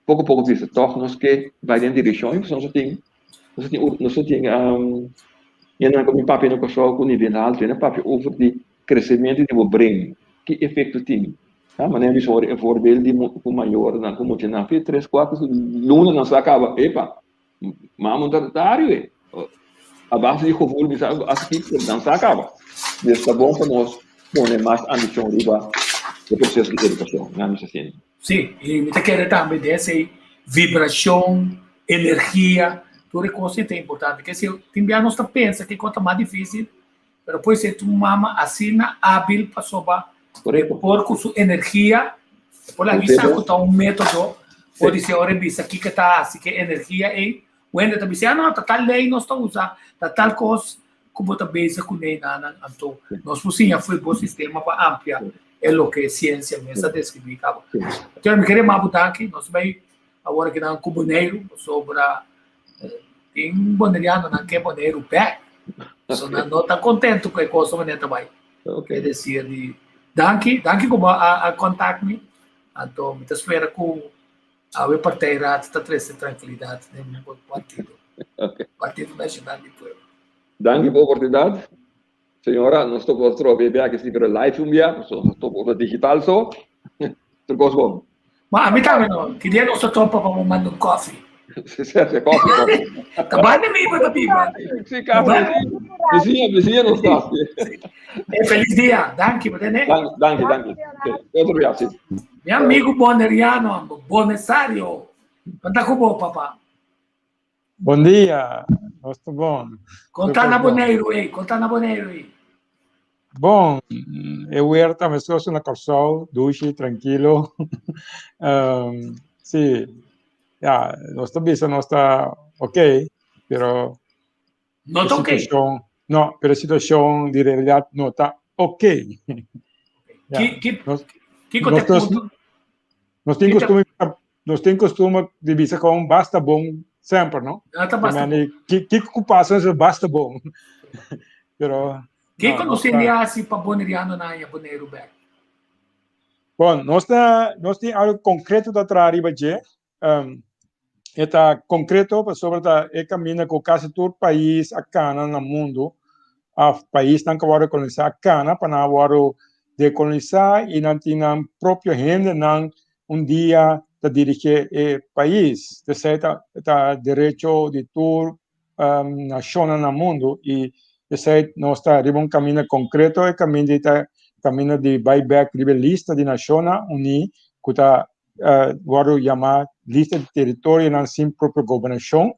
poko poko bisa tòg nos ke bai den direkshon ei pasobra nos a tin nos a tin nos a tin hende ku a bin papia na Kòrsou ku nivel haltu hende a papia over di kresementu di bo brein ki efekto tin ta manera mi bisa ora e voordeel di ku mayornan ku muchanan fi tres kuater luna nan sa kaba epa Mama no ta ario e. A base di gevoel mi sa aki pero nan sa caba. Dus ta bon pa nos pone mas ambicion riba e proceso di educacion, nan mi sa sinti. Sí, y mi ta kere tambe den esey vibracion, energia, tur e cos ta importante. Ke si tin bia nos ta pensa ke cos ta mas dificil, pero puede ser tu mama asina habil pasobra Correcto. por cu su energia, por la bisa cu ta un metodo, por dice ora bisa kiko ta haci ke energia ei, wende ta bisa, ah no, ta tal ley nos ta usa, ta tal cos cu bo ta bezig cu ne nanan, anto nos por siña fu bo sistema pa amplia e loke ciencia mes a describi caba. Anto mi kere mabu danki, nos bay awor aki nan cu Boneiru, pasobra tin bonerianonan ke Boneiru bek, so nan no ta contento cu e cos manera ta bay. Okay. Es decir, di danki, danki ku bo a, a contact mi. Anto mi ta spera ku awe partijraad ta trese tranquilidad den bo partido. Okay. Partido Nacional di Pueblo. Danki pa oportunidad. Señora, nos topa otro bia bia, que si pero live un bia, so nos topa otro digital so. Tur cos bon. Ma ami tambe no. Ki dia nos ta topa pa bo manda un koffie? Sí, sí, sí, koffie, koffie. Ta banda mi bo ta biba. Sí, kasi, sí. Vizinha, vizinha nos ta. Eh, feliz dia. Danki, bo tene. Danki, danki, danki. Otro bia, sí. Mi amigo boneriano, bonesario. Konta ku bo, papa. Bon dia, nos ta bon. Konta na Super bon. Boneiru ei, konta na Boneiru ei. Bon, e weer ta mescos na Kòrsou, dushi, trankilo. Um, sí, ja, nos ta bisa nos ta ok, pero No e ta ok. situashon, no, pero e situashon di realidat no ta ok. Ja, Ki, ki, nos, kiko te nos, nos, punto? nos tin Ki te, costumbre nos tin costumbre di bisa con basta bon semper, no? no ta Te basta bon. meni, ki, kiko ku pasa es basta bon. Pero Kiko no, nos nos tin di ta hasi pa Boneriano na haña Boneiru bek? Bon, nos ta nos tin algo konkreto ta traha riba dje. Um, e ta konkreto pasobra ta e kaminda ku kasi tur pais a kana na mundu, òf paisnan ku a wòrdu kolonisá a kana pa nan a wòrdu dekolonisá i nan tin nan propio hendenan un dia ta dirigé e pais. Esei ta ta derecho di tur nashonnan na mundu i esei nos ta riba un kaminda konkreto, e kaminda ei ta kaminda di bai bèk riba e lista di Nashonnan Uní ku ta wòrdu yamá lista di teritorionan sin propio gobernashon.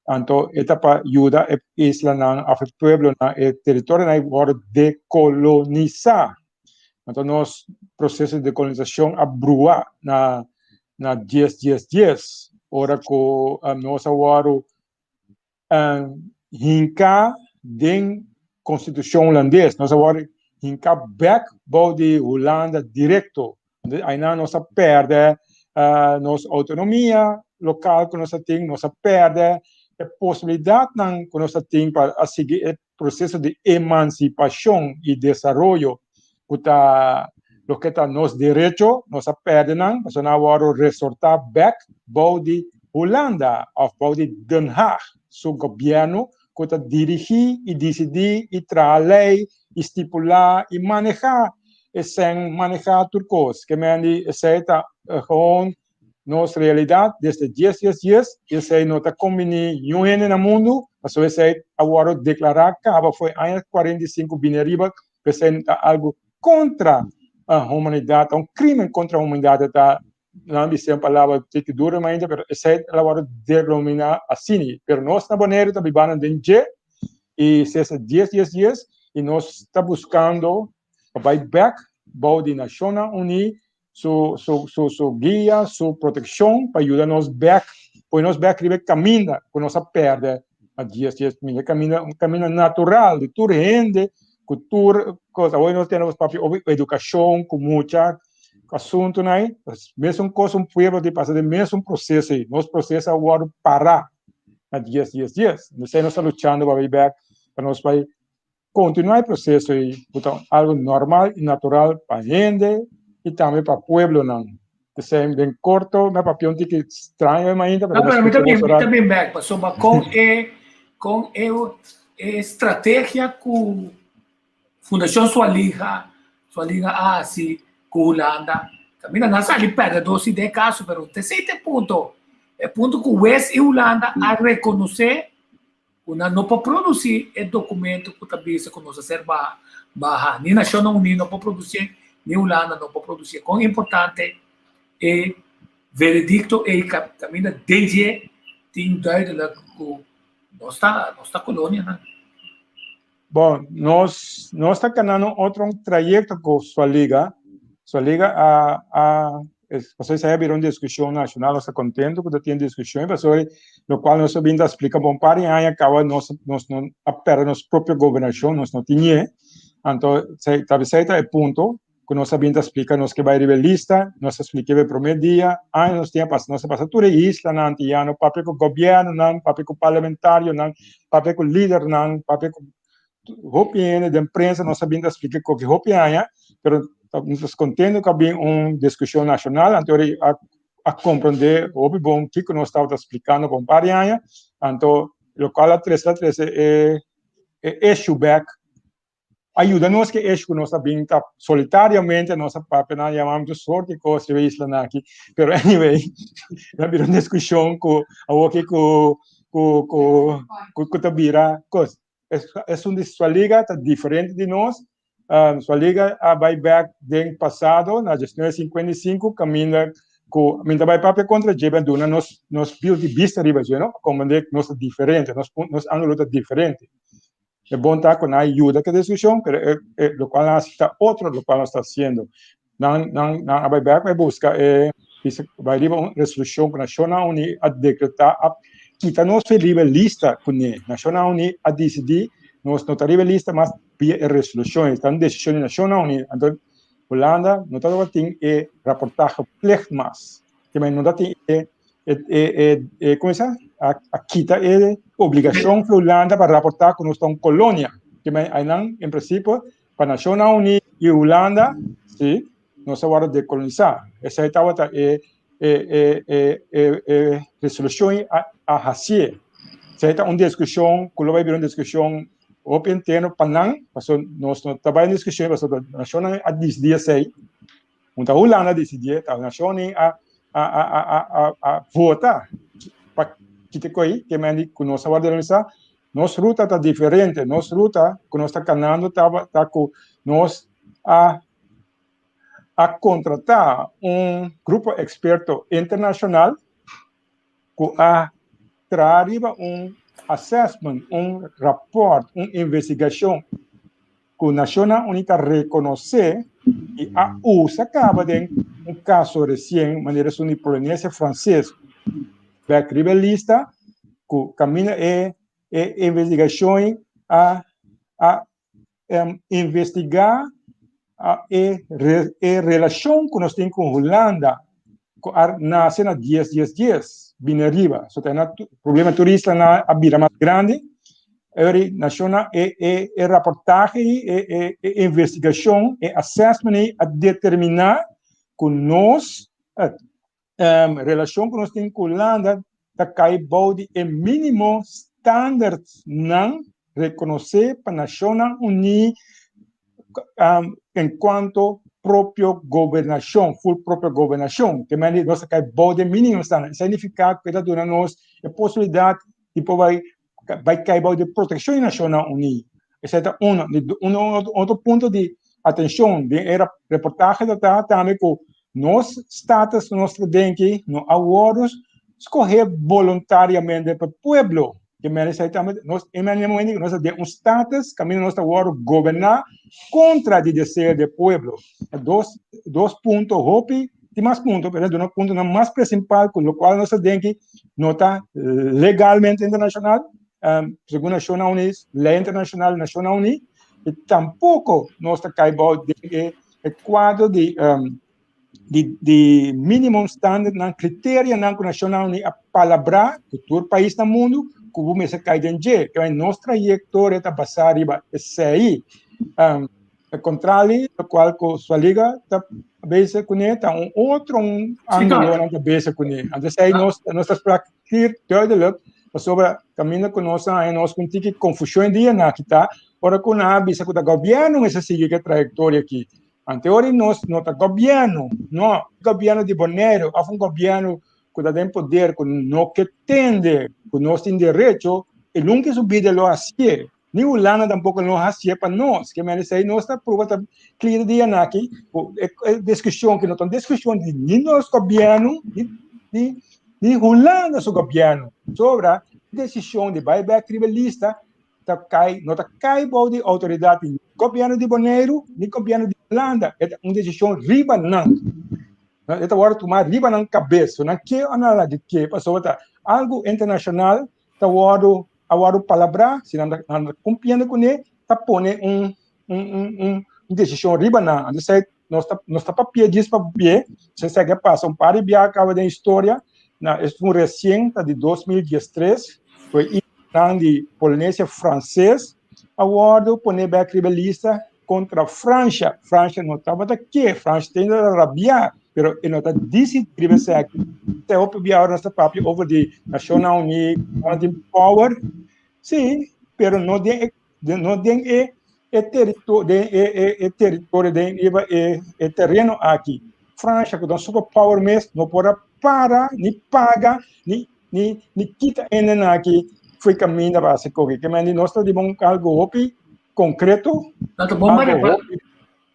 Anto e ta pa yuda e islanan òf e pueblonan, e teritorionan ei wòrdu dekolonisá. Anto nos proseso di dekolonisashon a brua na na dies dies dies ora ku nos a wòrdu hinká den konstitushon hulandes, nos a wòrdu hinká bèk bou di Hulanda direkto. Ainan nos a pèrdè nos outonomia lokal ku nos a tin, nos a pèrdè e posibilidatnan ku nos a tin pa a sigui e proseso di emansipashon i desaroyo ku ta loke ta nos derecho, nos a pèrdè nan, pasobra nan a wòrdu resortá bèk bou di Hulanda òf bou di Den Haag su gobièrnu ku ta dirigí i disidí i traha lei i stipulá i manehá e sèn, manehá tur kos. Ke men di esei ta gewoon nos realidat desde dies dies dies i esei no ta kombiní niun hende na mundu, pasobra esei a wòrdu deklará kaba for e aña 45 bini ariba ku esei ta algu kontra humanidat, ta un krimen kontra humanidat, ta nan bisa un palabra tiki duru mainta, pero esei a wòrdu denominá asina. Pero nos na Boneiru ta bibando den dje i sesa dies dies dies i nos ta buskando pa bai bèk bou di Nashonnan Uní su su su su guia, su protekshon pa yuda nos bèk, pone nos bèk riba e kaminda ku nos a pèrdè a dies dies mil, e kaminda un kaminda natural di tur hende ku tur kos. Awor nos tene papia over edukashon ku mucha asuntunan ei, mesun kos un pueblo tin pasa den mesun proseso ei, nos proseso a wòrdu pará na dies dies dies, esei nos ta luchando pa bai bèk pa nos bai Kontinuá e proseso ei ku ta algu normal i natural pa hende i tambe pa pueblonan. P'esei den korto mi a papia un tiki straño e mainta, pero mi ta mi ta bin bek pasobra kon e kon e e strategia ku Fundashon Sualiga Sualiga a hasi ku Hulanda kaminda nan sali pèrdè si den e kaso pero esei ta e punto e punto ku wes i Hulanda a rekonosé ku nan no por produsí e dokumento ku ta bisa ku nos a ser baha. Ni Nashonnan Uní no por produsié, ni Hulanda no por produsié. Kon importante e veredikto ei kaminda den dje tin duidelijk ku nos ta nos ta kolonianan. Bon, nos nos ta kanando otro un trayekto ku Swaliga. Swaliga a a Pasobra esei a bira un diskushon nashonal, nos ta kontentu ku ta tin diskushon, pasobra lokual nos a bin ta splika pa un par di aña kaba nos nos no a pèrdè nos propio gobernashon, nos no tin Anto ta esei ta e punto ku nos a bin ta splika, nos ke bai riba e lista, nos a splika riba e promé dia, aña nos tin a pasa, nos a pasa tur e islanan antiano, papia ku gobièrnunan, papia ku parlamentarionan, papia ku lidernan, papia ku hopi hende den prensa nos a bin ta splika koke hopi aña, pero nos ta kontento ku a bin un diskushon nashonal, anto ora a a komprondé hopi bon kiko nos tabata splikando pa un par di aña, anto lokual a trese a trese e e issue bèk, a yuda nos ku e issue ku nos a bin ta solitariamente nos a papia nan a yama tur sort di kos riba e islanan aki, pero anyway a bira un diskushon ku awoki ku ku ku ku ku ta bira kos. Esun di Swaliga ta diferente di nos. Swaliga a bai bek den pasado na 1955 kaminda ku mi ta bai papia kontra dje pero duna nos nos punto di bista riba dje no komprende nos ta diferente nos nos angulo ta diferente. E bon ta ku nan a yuda ku e diskushon pero e e lokual nan a hasi ta otro lokual nos ta hasiendo. Nan nan nan a bai bek bai buska e bisa bai riba un resolushon ku Nashonnan Uní a dekretá a kita nos for riba e lista kuné. Nashonnan Uní a disidí nos no ta riba e lista mas via e resolushon ei. Ta un desishon di Nashonnan Uní. Anto Hulanda no tabatin e raportahe plicht mas. Ke men no ta tin e e e e komo sa a a kita e obligashon for Hulanda pa raportá ku nos ta un kolonia. Ke men einan en prinsipio pa Nashonnan Uní i Hulanda, si. nos a wòrdu dekolonisá. Esei tabata e e e e e e resolushon a a hasié. Esei ta un diskushon ku lo bai bira un diskushon hopi interno pa nan, pasobra nos no ta bai den diskushon pasobra nashonnan a disidí esei. Un ta Hulanda a disidí, ta nashonnan a a a a a a a vota pa kita koi ke men di ku nos a wòrdu dekolonisá. Nos ruta ta diferente, nos ruta ku nos ta kanando ta ku nos a a kontratá un grupo eksperto internashonal ku a traha riba un assessment, un rapòrt, un investigashon ku Nashonnan Uní ta rekonosé i a usa kaba den un kaso resien manera esun di Polinesia Franses bèk riba e lista ku kaminda e e investigashon a a investigá e e relashon ku nos tin ku Hulanda ku a nase na dies dies dies bini ariba so ta problema turista nan a bira mas grandi eri nashonnan e e e raportahe e e e investigashon e assessment ei a determiná ku nos relashon ku nos tin ku Hulanda ta kai bou di e mínimo standardnan rekonosé pa Nashonnan Uní enkuanto propio gobernashon, ful propio gobernashon. Te mende nos ta kai bou di e mínimo standard. Esei nifiká ku e ta duna nos e posibilidat di por bai bai kai bou di protekshon di Nashonnan Uní. Esei ta uno. Un otro punto di atenshon den e reportahe ta ta tambe ku nos status ku nos ta den aki no a wòrdu skohé boluntariamente pa pueblo. Ke mester esei tambe nos e momento ku nos ta den un status kaminda nos ta wòrdu goberná kontra di deseo di e pueblo. Dos dos punto hopi tin mas punto pero duna puntonan mas principal ku lokual nos ta den aki no ta legalmente internashonal segun Nashonnan Uní lei internashonal Nashonnan Uní i tampoko nos ta kai bou den e e kuadro di di di minimum standardnan kriterianan ku Nashonnan Uní a palabrá ku tur pais na mundu ku bo mester kai den dje. Nos trayektoria ta basá riba esei. E kontrali lokual ku Swaliga ta bezig kuné ta un otro un ángulo nan ta bezig kuné. Anto esei nos nos ta sprak hier duidelijk pasobra kaminda ku nos a haña nos ku un tiki konfushon dia nan aki ta ora ku nan a bisa ku ta gobièrnu mester sigui ku e trayektoria aki. Anto ora nos no ta gobièrnu, no, gobièrnu di Boneiru òf un gobièrnu ku ta den poder ku no ke tende ku nos tin derecho e nunka su bida lo hasié. Ni Hulanda tampoko no hasié pa nos. Ke mende esei nos ta pruba ta klira di anaki ku e diskushon ki no ta un diskushon di ni nos gobièrnu ni ni ni Hulanda su gobièrnu sobra desishon di bai bèk riba e lista ta kai no ta kai bou di outoridat di gobièrnu di Boneiru ni gobièrnu di Hulanda. E ta un desishon riba nan. E ta wòrdu tumá riba nan kabes. So nan ke o nan laga ke pasobra ta algu internashonal ta wòrdu a wòrdu palabrá, si nan ta kumpliendo kuné, ta pone un un un un desishon riba nan. Anto esei nos ta nos ta papia djis pa bie, esei a pasa un par di biaha kaba den historia, na esun resien ta di 2013, ku e islanan di Polinesia Franses a wòrdu pone bèk riba e lista kontra Fransha. Fransha no tabata ke, Fransha ta inda rabiá, pero e no ta disidí riba esaki. Te hopi bia ora nos ta papia over di Nashonnan Uní, nan tin power, sí, pero no den e no den e e terito den e e e teritorio den riba e e tereno aki. Fransha ku ta un super power mes no por a para ni paga ni ni ni kita hendenan aki fo'i kaminda pa hasi koki. Ke men di nos ta riba un algu hopi konkreto. No, ta bon pa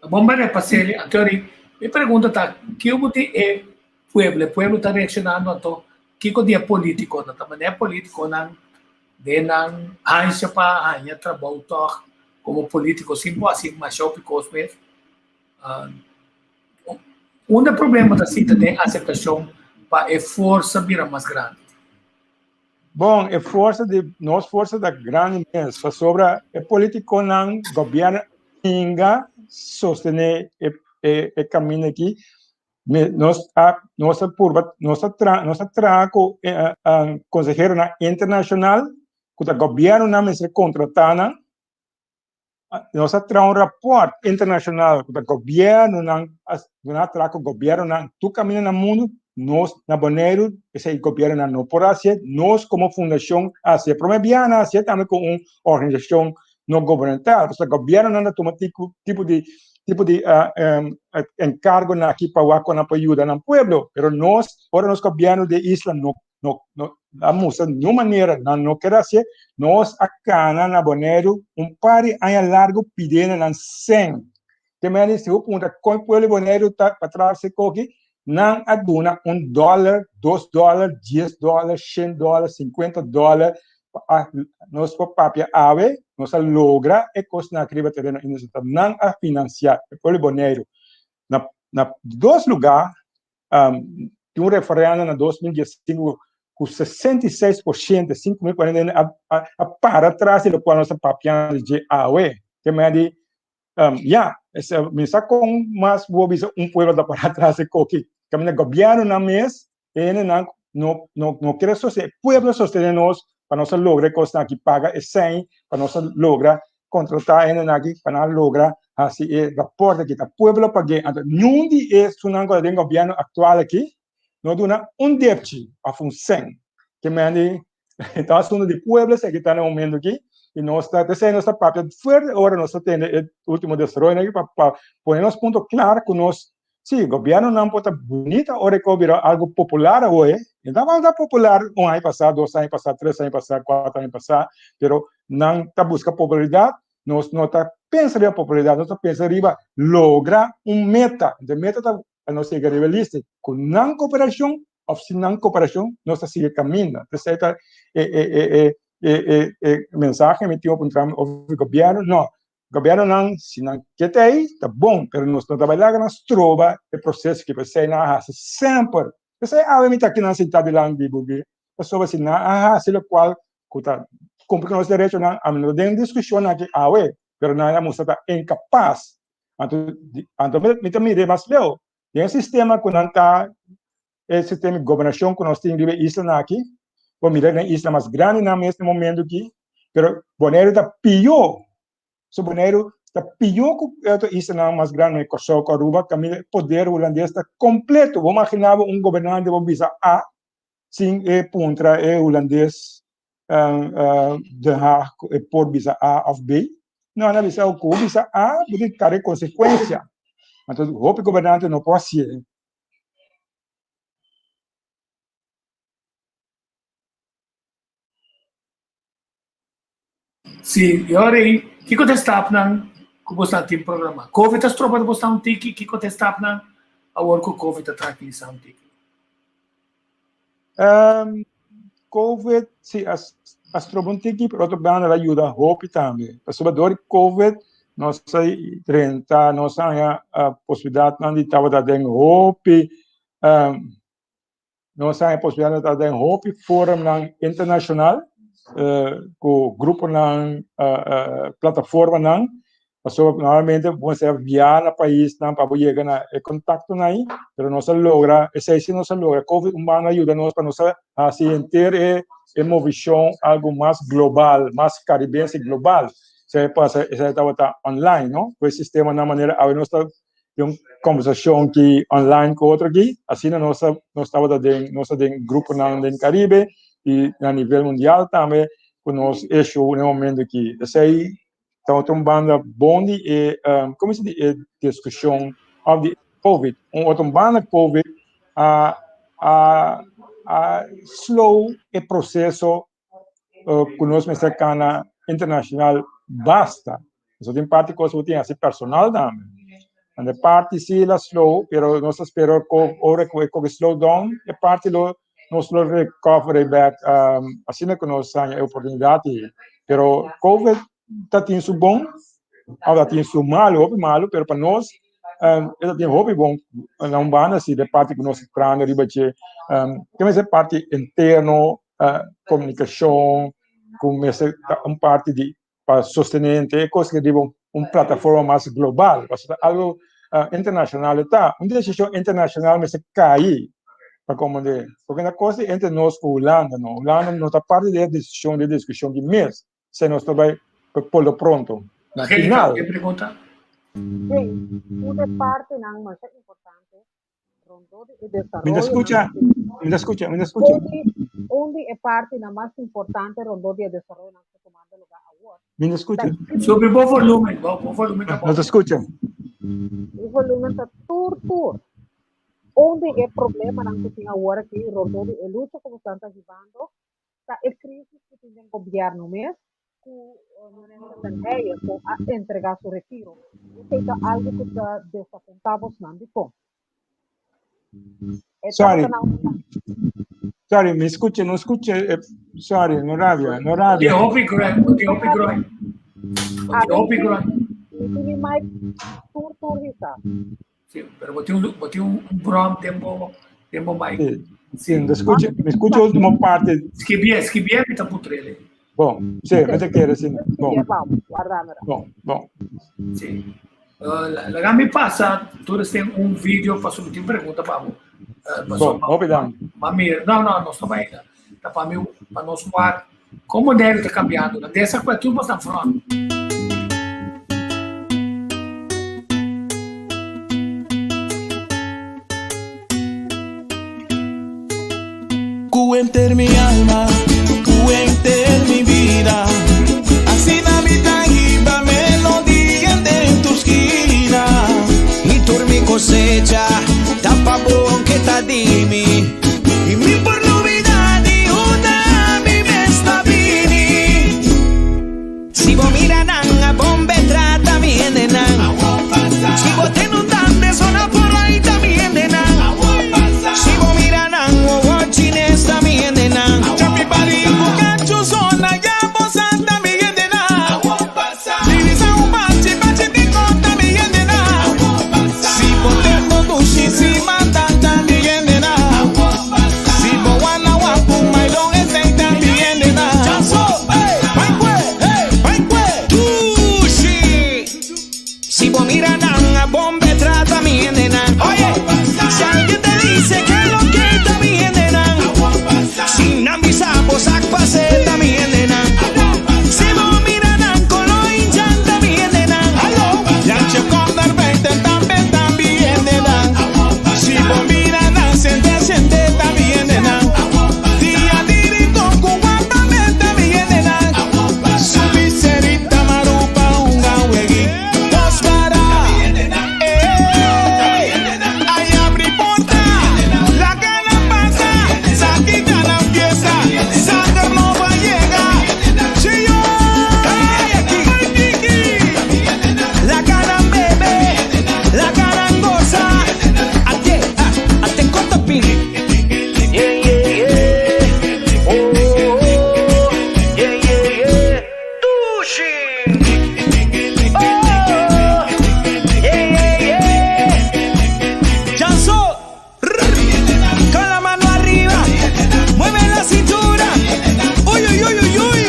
ta bon pa repas'é, Anthony. Mi pregunta ta, kiko di e pueblo? E pueblo ta reakshonando anto kiko di e politikonan? Ta manera e politikonan den nan ansha pa haña trabou tòg komo politiko sin por hasi masha hopi kos mes. Unda e problema ta sinta den aseptashon pa e forsa bira mas grandi? Bon, e forsa di nos forsa ta grandi mes, pasobra e politiconan, gobierno inga sostene e e e camino aki. Me nos a nos a purba nos a tra nos a traha ku conseheronan internacional ku ta gobiernonan mester contrata nan. Nos a traha un rapòrt internashonal ku ta gobièrnunan a duna a traha ku gobièrnunan tur kaminda na mundu, nos na Boneiru esei gobièrnunan no por hasié, nos komo fundashon a hasié. Promé biaha nan a hasié tambe ku un organisashon no gubernamental, pasobra gobièrnunan ta tuma tipo di tipo di enkargonan aki pa wak kon nan por yuda nan pueblo, pero nos ora nos gobièrnu di e isla no no no a mustra niun manera nan no ker hasié, nos a kana na Boneiru un par di aña largu pidiendo nan sèn. Te mende si bo puntra kon e pueblo di Boneiru ta pa traha si koki, nan a duna un dòler, dos dòler, dies dòler, shen dòler, sinkuenta dòler pa nos por papia awe, nos a logra e kosnan aki riba tereno i nan a finansiá e pueblo di Boneiru. Na na dos lugá Um, tin un referendo na 2015 ku 66%, 5.040 a, a, a para atrás de lo cual nos papiando de awe. Que me di, um, ya, es, mi sa con mas bo bisa un pueblo da para atrás de koki. Camina gobierno na mes, ene nan no, no, no quiere sostener, pueblo sostenernos pa nos logra cosnan aki paga e sein, pa nos logra contrata hendenan aki pa nan logra hasi e raport aki. Ta pueblo pag'é. Anto niun di esunnan ku ta den gobièrnu aktual aki no duna un depchi òf un sèn. Ke mende ta asuntu di pueblo esaki ta na e momento aki i nos ta p'esei nos ta papia fuerte ora nos ta tende e ultimo desaroyonan aki pa pa pone nos punto klar ku nos Sí, gobiernonan por ta bunita ora e ko bira algo popular awoe, e tabata popular un aña pasá, dos aña pasá, tres aña pasá, kuater aña pasá, pero nan ta buska popularidat, nos no ta pensa riba popularidat, nos ta pensa riba logra un meta, e meta ta pa nos yega riba e lista, ku nan koperashon òf sin nan koperashon nos ta sigui kaminda, p'esei ta e e e e e e mensahe mi tin pa puntra òf gobierno, no, Gobiernonan, si nan ke ta ei, ta bon, pero nos no ta bai laga nan stroba e proceso ki p'esei nan a hasi semper. P'esei awe mi ta aki nan sintá dilanti di bo, pasobra si nan a hasi lokual ku ta kumpli ku nos derechonan, ami no ta den diskushon aki awe, pero nan a mustra ta inkapas. Anto, anto mi ta mira mas leu, den e sistema ku nan ta, e sistema di gobernashon ku nos tin riba e islanan aki, bo mira den isla mas grandinan mes na momento aki, pero Boneiru ta pió. So Boneiru ta pió ku e otro islanan mas grandi, manera Kòrsou ku Aruba, kaminda e poder hulandes ta kompleto. Bo imaginá bo un gobernante bo bisa A sin e puntra e hulandes Den Haag ku e por bisa A òf B? No, nan a bisa ku bo bisa A bo tin kare konsekuensia. Anto hopi gobernante no por hasié. Sí, i ora ei, kiko ta e stapnan ku boso tin programá? Covid ta stroba di boso un tiki? Kiko ta e stapnan awor ku Covid ta trankilisá un tiki? Um, Covid, sí, a, a stroba un tiki, pero otro banda a yuda hopi tambe. Pasobra dor di Covid, nos a drenta, nos a haña uh, posibilidatnan di tabata den hopi um, Nos a haña posibilidad di ta den hopi forumnan internacional ku gruponan, plataformanan, pasobra normalmente bo mester a viaha na paisnan pa bo yega na e kontaktonan ei, pero nos a logra, esei si nos a logra, Covid un banda a yuda nos pa nos a hasi henter e e movishon algu mas global, mas karibense global, esei pasa esei tabata online, no, ku e sistemanan manera awe nos ta den un conversacion ki online cu otro aki, asina nos ta nos tabata den nos ta den gruponan den Caribe y na nivel mundial tambe cu nos issue na e momento aki. Esey tabata un banda bon di e como se di e discusion of di Covid. Un otro banda Covid a a a slow e proceso ku nos mester kana internashonal basta. Eso tin parti kos ku tin hasi personal tambe. Ande parti si la slow, pero nos ta spera ku ora ku e koki slow down, e parti lo nos lo recover back um, asina ku nos haña e oportunidat ei. Pero COVID ta tin su bon, of ta tin su malu, hopi malu, pero pa nos um, e ta tin hopi bon na un banda si de parti ku nos trahando riba dje. Um, ke mester parti interno, uh, komunikashon, ku mester ta un parti di pa sostené henter e kos riba un, un plataforma mas global, pasobra ta algo uh, internashonal e ta. Un desishon internashonal mester kai pa komprendé. Porque na kos di entre nos ku Hulanda, no. Hulanda no ta parti di e desishon, di e diskushon di mes. Se nos ta bai por lo pronto. Na Angélica, final. ke pregunta? Sí, un de partinan masha importante rondó di e Mi ta desaroyonan skucha, mi ta skucha, mi ta skucha. Un di, un di e partinan mas importante rondó di e desaroyonan ku ta tumando lugá awor Mi ta skucha. ta Subi bo volumen, bo, bo volumen ta No ta bou. skucha. E volumen ta tur tur. Un di e problemanan ku tin awor aki rondó di e lucha ku boso ta hibando ta e crisis cu tin den gobierno mes cu minister Den Heyer cu a entrega su retiro. Esey ta algo cu ta desapunta bosnan. Dicon? E Sorry. tabata na un Sorry, mi scucha, no scucha, eh, sorry, no rabia, no Di rabia. hopi groen, di hopi groen. Di hopi groen. Mi tin mi mic tur tur hisa. Sí, pero bo tin un, bo tin un brom den bo, den bo mic. Sí, sí, mi escucha, mi escucha último parte. Skibié, skibié mi ta putrele. Bon, sí, mi te kere, sí. Bon. Bon, bon. Sí. Uh, laga mi pasa, tur ten un video pa mi tin pregunta pa bo. Uh, bon, hopi dan. Ma mir, no, no, no sta ainda. Ta pa mi, pa nos wak, como Boneiru ta cambiando. Na desa cu tur bos na front. Cu enter mi alma, cu enter mi vida Asina mi ta hiba melodia den tur skina Y tur mi cosecha ta pa bo aunke ta di mi Y mi por lubida di unda mi mes ta bini Si bo mira nan a bon be trata mi hendenan Si bo ten un dande zona por ahí ta mi hendenan Si bo mira nan wowo chines ta mi hendenan Chapi bari ku kachu zona ya bo sa ta mi hendenan Dirisa un bachi bachi di kota mi hendenan Si bo ten bo dushi si manda ta mi hendenan Si bo wana wapu mailon esei ta mi hendenan Si bo mira nan a bon be trata mi hendenan Oye, si alguien te dice que lo que ta mi hendenan Si nan bisa bo sak pase ta mi hendenan Si bo mira nan kolo inchan ta mi hendenan Jantje kom naar buiten tambe ta mi hendenan Si bo mira nan sende sende ta mi hendenan Dia di rincon ku wapa meta mi hendenan Subi serita marupa hunga wegi Dos para Ey Ay abri porta Laga nan pasa Sa kita nan fiesta Sanger nobo a yega Chiyo Ay Kiki Laga nan bebe Laga nan gosa Ate, ah, ate kota pin Yeah, yeah, yeah Oh, oh, oh Yeah, yeah, yeah Dushi Oh, yeah, yeah, yeah Chanso Con la mano arriba Mueve la cintura Uy, uy, uy, uy, uy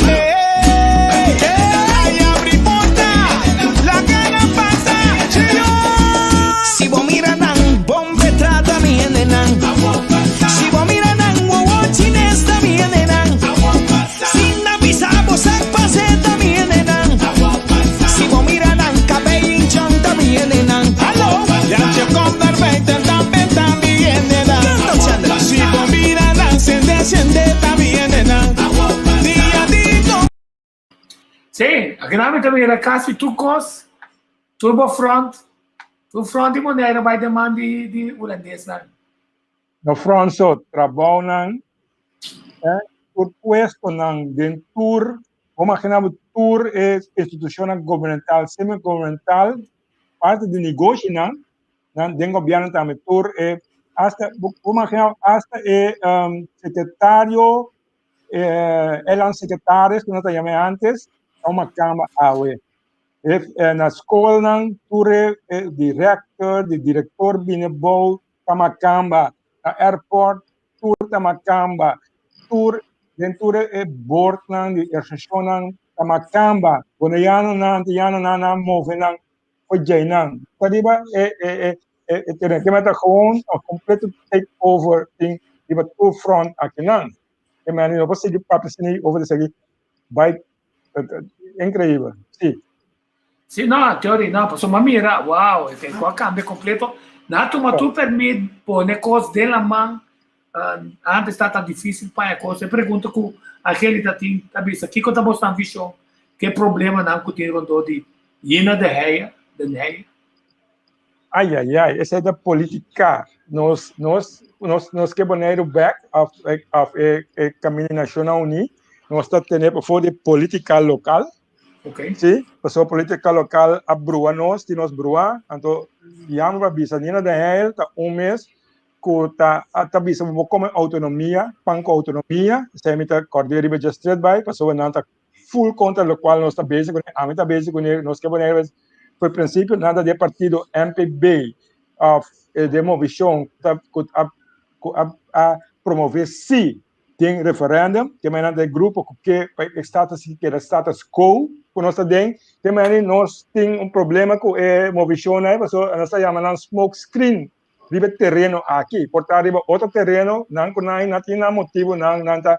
Ey, ay, abri porta Laga nan pasa Chiyo Si bo mira nan bon be trata mi hendenan Si bo mira nan wowo chines ta mi hendenan Si nan bisa bo sak pase ta mi hendenan Si bo mira nan kabei hinchan ta mi hendenan Hallo, Jantje kom naar buiten tambe ta mi hendenan Kanta Chandler Si bo mira nan sende sende ta mi hendenan Dia di Sí, akinan mi ta mira kasi tur kos, tur bo front, tur front di Bonaire bai den man di di Hulandesnan. No front so, trabounan, eh, tur puestonan den tur, bo imagina bo tur e institucionnan gubernamental, semi-gubernamental, parte di negoshinan, nan den gobierno tambe tur e, hasta, bo imagina bo hasta e secretario Elan secretaris ku nan ta yama antes, ta un makamba awe. E na skolnan tur e director, di director bini bou ta makamba, na airport tur ta makamba, tur den tur e boardnan di organisashonnan ta makamba. Boneianonan, antianonan nan a move nan for djeinan. Ta riba e e e e tereno. Ke mester gewoon un completo take over tin riba tur front akinan. Ke manera no por sigui papia asina over esaki bai. Increíble, sí. Sí, no, teoria, no, pasobra mi a mira, wow, e ku a kambia kompleto. Nan a tuma tur permit, pone kos den laman, antes tabata difísil paña kos. E pregunta ku Angelita tin ta bisa, kiko ta bosnan vishon ku e problemanan ku tin rondó di Yina de Heyer, Den Heyer? Ai, ai, ai, esei ta politica. Nos, nos, nos, nos ke Boneiru bek, of, of e, e Kaminda Nashonnan Uní. Nos ta tene pafó di politica lokal. Okay. Sí, pasobra politica lokal a brua nos, tin nos brua. Anto, yama pa bisa Nina den Heyer ta un mes ku ta, ta bisa bo kome outonomia, pan ku outonomia. Esei mi ta kòrd'é riba dje stret bai, pasobra nan ta full kontra lokual nos ta bezig kuné, ami ta bezig kuné, nos ke Boneiru for prinsipio nan ta di e partido MPB òf den movishon ta ku a ku a a promové sí den referèndum, te manera nan ta e grupo ku ke pa e status ki keda status quo ku nos ta den, te manera nos tin un problema ku e movishonnan ei pasobra nos ta yama nan smoke screen riba e tereno aki, por ta riba otro tereno, nan ku nan nan tin nan motibu, nan nan ta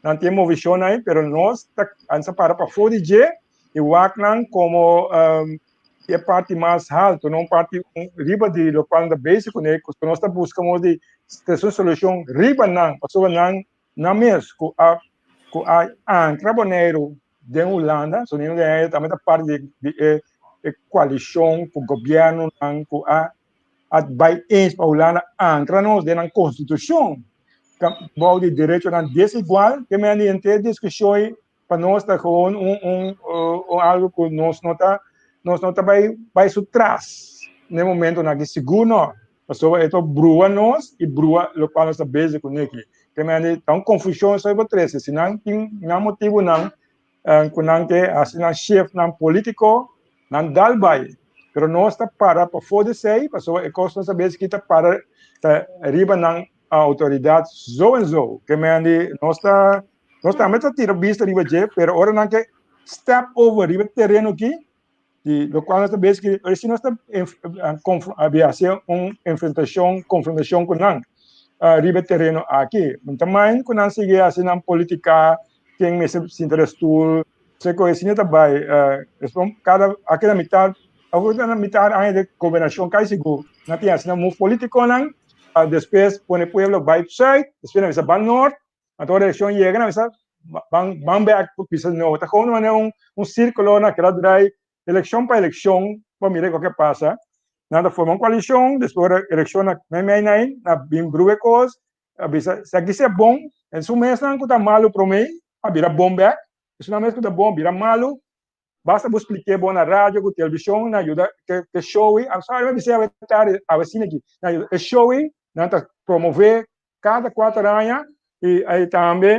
nan tin movishon ahí, pero nos ta ansa para pafó di dje i wak nan komo um, e parti mas haltu, no un parti riba di lokual nan ta bezig kuné, ku nos ta buska modo di trese un solushon riba nan, pasobra nan nan mes ku a ku a ankra Boneiru den Hulanda, so ningun den tambe ta parti di di e e koalishon ku gobièrnunan ku a a bai eens pa Hulanda ankra nos den nan konstitushon bou di derechonan desigual, ke men di henter diskushon ei pa nos ta gewoon un un un algu ku nos no ta nos no ta bai bai su tras na e momentonan aki sigur no, pasobra e ta brua nos i brua lokual nos ta bezig kuné aki. Ke men di ta un konfushon esei bo trese, si nan tin nan motibunan ku nan ke hasi nan shefnan politiko nan dal bai pero nos ta para pafó di esei pasobra e kos nos ta bes ki ta para ta riba nan outoridat zo en zo ke men di nos ta nos tambe ta tira bista riba dje pero ora nan ke step over riba e tereno aki di lokual nos ta bes ki ora si nos ta hasi un enfrentashon konfrontashon ku nan riba e tereno aki mi ta mind ku nan sigui hasi nan politika ken mester sinta den stoel se ku asina ta bai kada aki na mitar awor na mitar aña di gobernashon kai sigur nan tin asina move politikonan despues pone pueblo bai sùit despues nan bisa ban nort anto ora elekshon yega nan bisa ban ban bek bisa no ta komo manera un un sirkulo nan keda drai elekshon pa elekshon pa mira kiko ke pasa nan ta forma un koalishon despues ora elekshon na mei mei nan bin brua e kos a bisa si aki ser bon esun mesnan ku ta malu promé a bira bon bek esunnan mes ku ta bon bira malu basta bo splik'é bon na radio ku televishon nan yuda ke show ei mi a bis'é awe tardi awe asina aki nan yuda e show ei nan ta promové kada kuater aña i ai tambe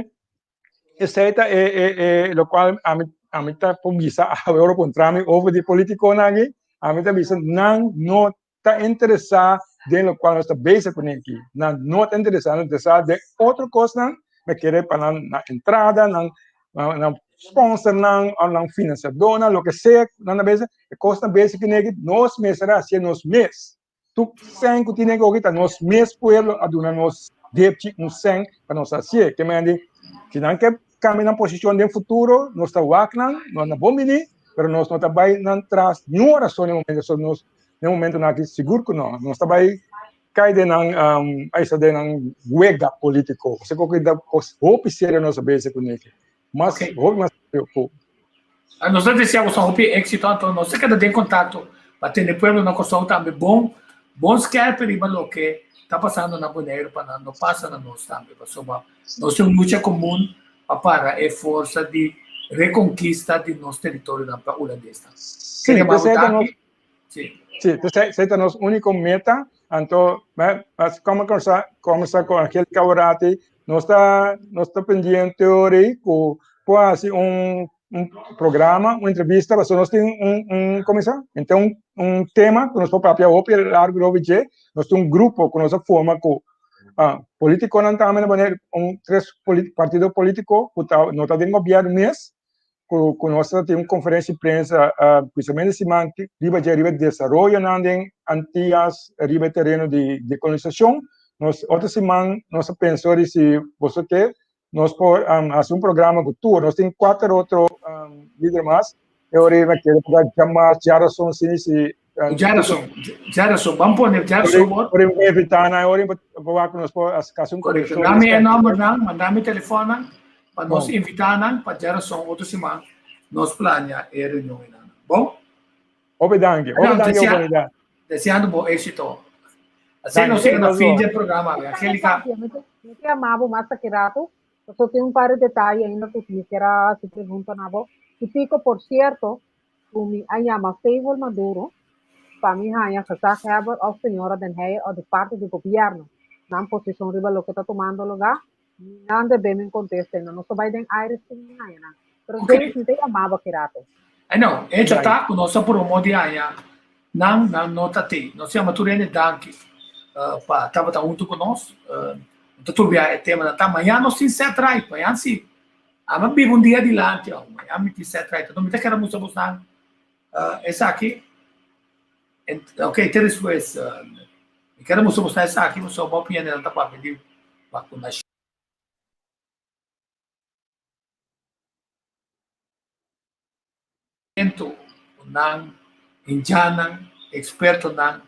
esei ta e e e lokual ami ami ta por bisa awe ora puntra mi over di politikonan aki ami ta bisa nan no ta interesá den lokual nos ta bezig kuné aki. Nan no ta interesá, nan interesá den otro kosnan, mi kere pa nan nan entrada, nan nan sponsornan òf nan finansiadónan, loke sea nan ta bezig, e kosnan bezig kuné aki, nos mester a hasié nos mes. Tur sèn ku tin aki ta nos mes pueblo a duna nos depchi un sèn pa nos hasié. Ke mende si nan ke kambia nan posishon den futuro, nos ta wak nan, nos na bon bini, pero nos no ta bai nan tras niun rason den momento, so nos den momentonan aki sigur ku no. Nos ta bai kai den nan um, aisa den nan wega politiko. Ose ku ta kos hopi serio nos a bezig kuné aki. Mas Okay. hopi mas serio ku. Ah, Nos ta desea boso hopi éxito, anto nos ta keda den kontakto pa tene pueblo na Kòrsou tambe bon bon skerp riba loke ta pasando na Boneiru pa nan no pasa na nos tambe pasobra nos tin un lucha komun pa para e forsa di rekonkista di nos teritorionan pa hulandesnan. Sí, Kere p'esei ta nos danki. Sí. Sí, esei ta nos úniko meta. Anto, mas komo komsa komsa ku Angelica Orati, nos ta nos ta pendiente ora ku por hasi un un programa, un entrevista, pasobra nos tin un un komo sa? Ente un un tema ku nos por papia hopi largu lobi dje. Nos tin un grupo ku nos a forma ku politikonan tambe na manera un tres partido politiko ku ta no ta den gobièrnu mes, ku ku nos ta tin un konferensia di prensa kuminsamentu di siman riba dje riba desaroyonan den Antias riba e tereno di dekolonisashon. Nos otro siman nos a pensa ora si boso ke nos por hasi un programa ku tur. Nos tin kuater otro. lider mas. E ora mi kere pa djamas djarason si si. Djarason, djarason, ban pone djarason bor. Ora mi invita nan, ora pa wak nos por hasi un Correcto. Dame e number nan, manda mi telefon nan pa nos invita nan pa djarason otro siman nos plania e reunion nan. Bon? Hopi danki, hopi danki oportunidad. Deseando bo éxito. Asina nos yega na fin dje programa. Angelica. Mi ta yama bo mas aki rato. Pasobra tin un par di detaye ainda ku mi kier a hasi pregunta na bo. I Pico, por sierto, ku mi a yama Fable Maduro pa mi haña gezaghebber òf señora Den Heyer òf di parti di gobièrnu nan posishon riba loke ta tumando lugá, nan debe mi kontesta ainda. Nos ta bai den aire sin mi haña nan. Pero James, mi ta yama bo aki rato. I know. Hecho ta ku nos a promo di haña nan, nan no ta tei. Nos yama tur hende danki pa tabata huntu ku nos. No ta tur bia e temanan ta. Mañan nos tin set right. Mañan si. Ami a biba un dia dilanti awe. Mañan mi tin set right. Anto mi ta kere mustra bosnan esaki. Ok, te despues. Mi kere mustra bosnan esaki pasobra bo opinia nan ta papia di vakunashon. Nan indiannan, ekspertonan,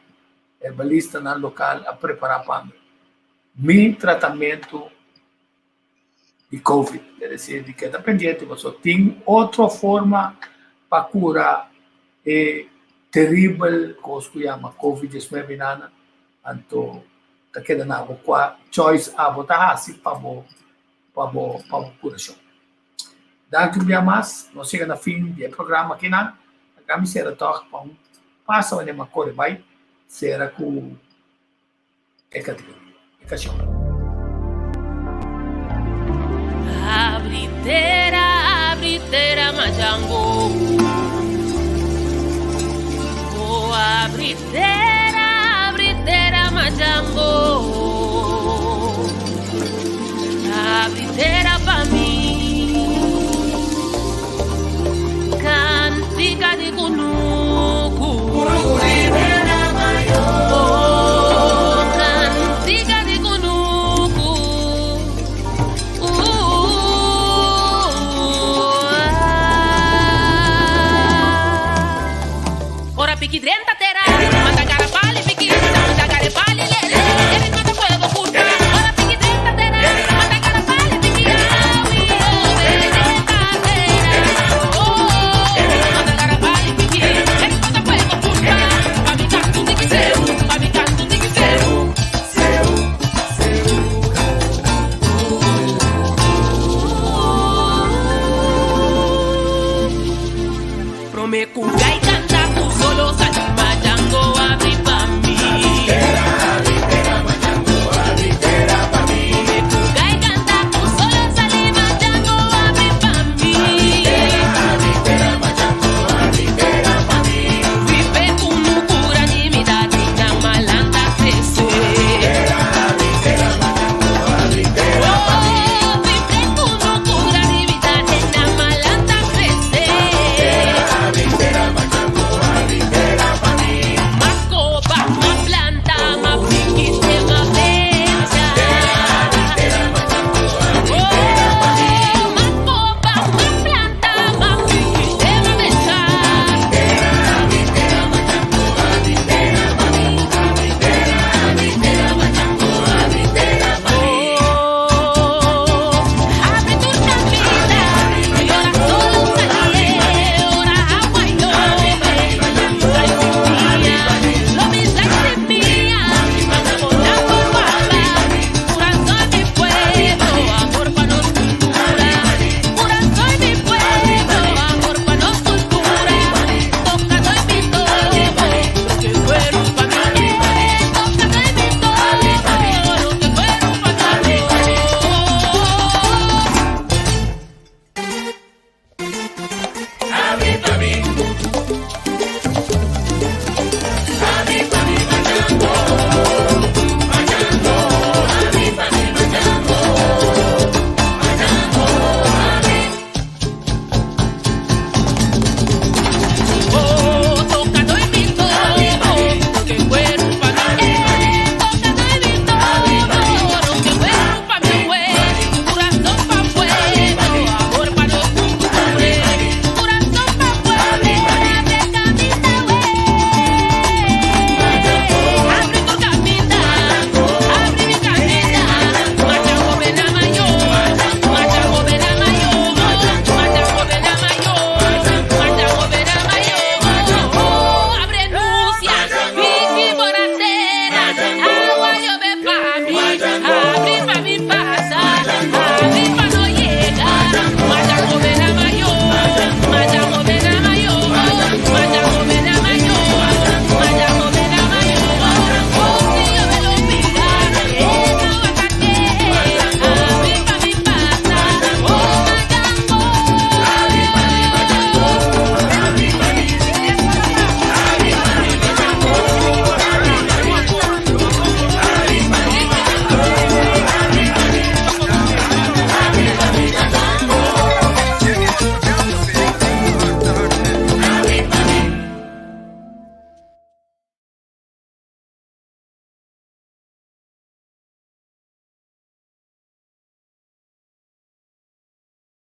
herbalistanan lokal a prepará pa mi. Mi tratamentu di covid, es desir di keda pendiente pasobra tin otro forma pa kura e teribel kos ku yama covid diesnuebe nana, anto ta keda na abo kua choice abo ta hasi pa bo pa bo pa bo kurashon. Danki un bia mas, nos yega na fin di e programa akinan. Laga mi sera tòg pa un pasa wanneer mi a kore bai sera ku e kategoria, e kashon. Abri.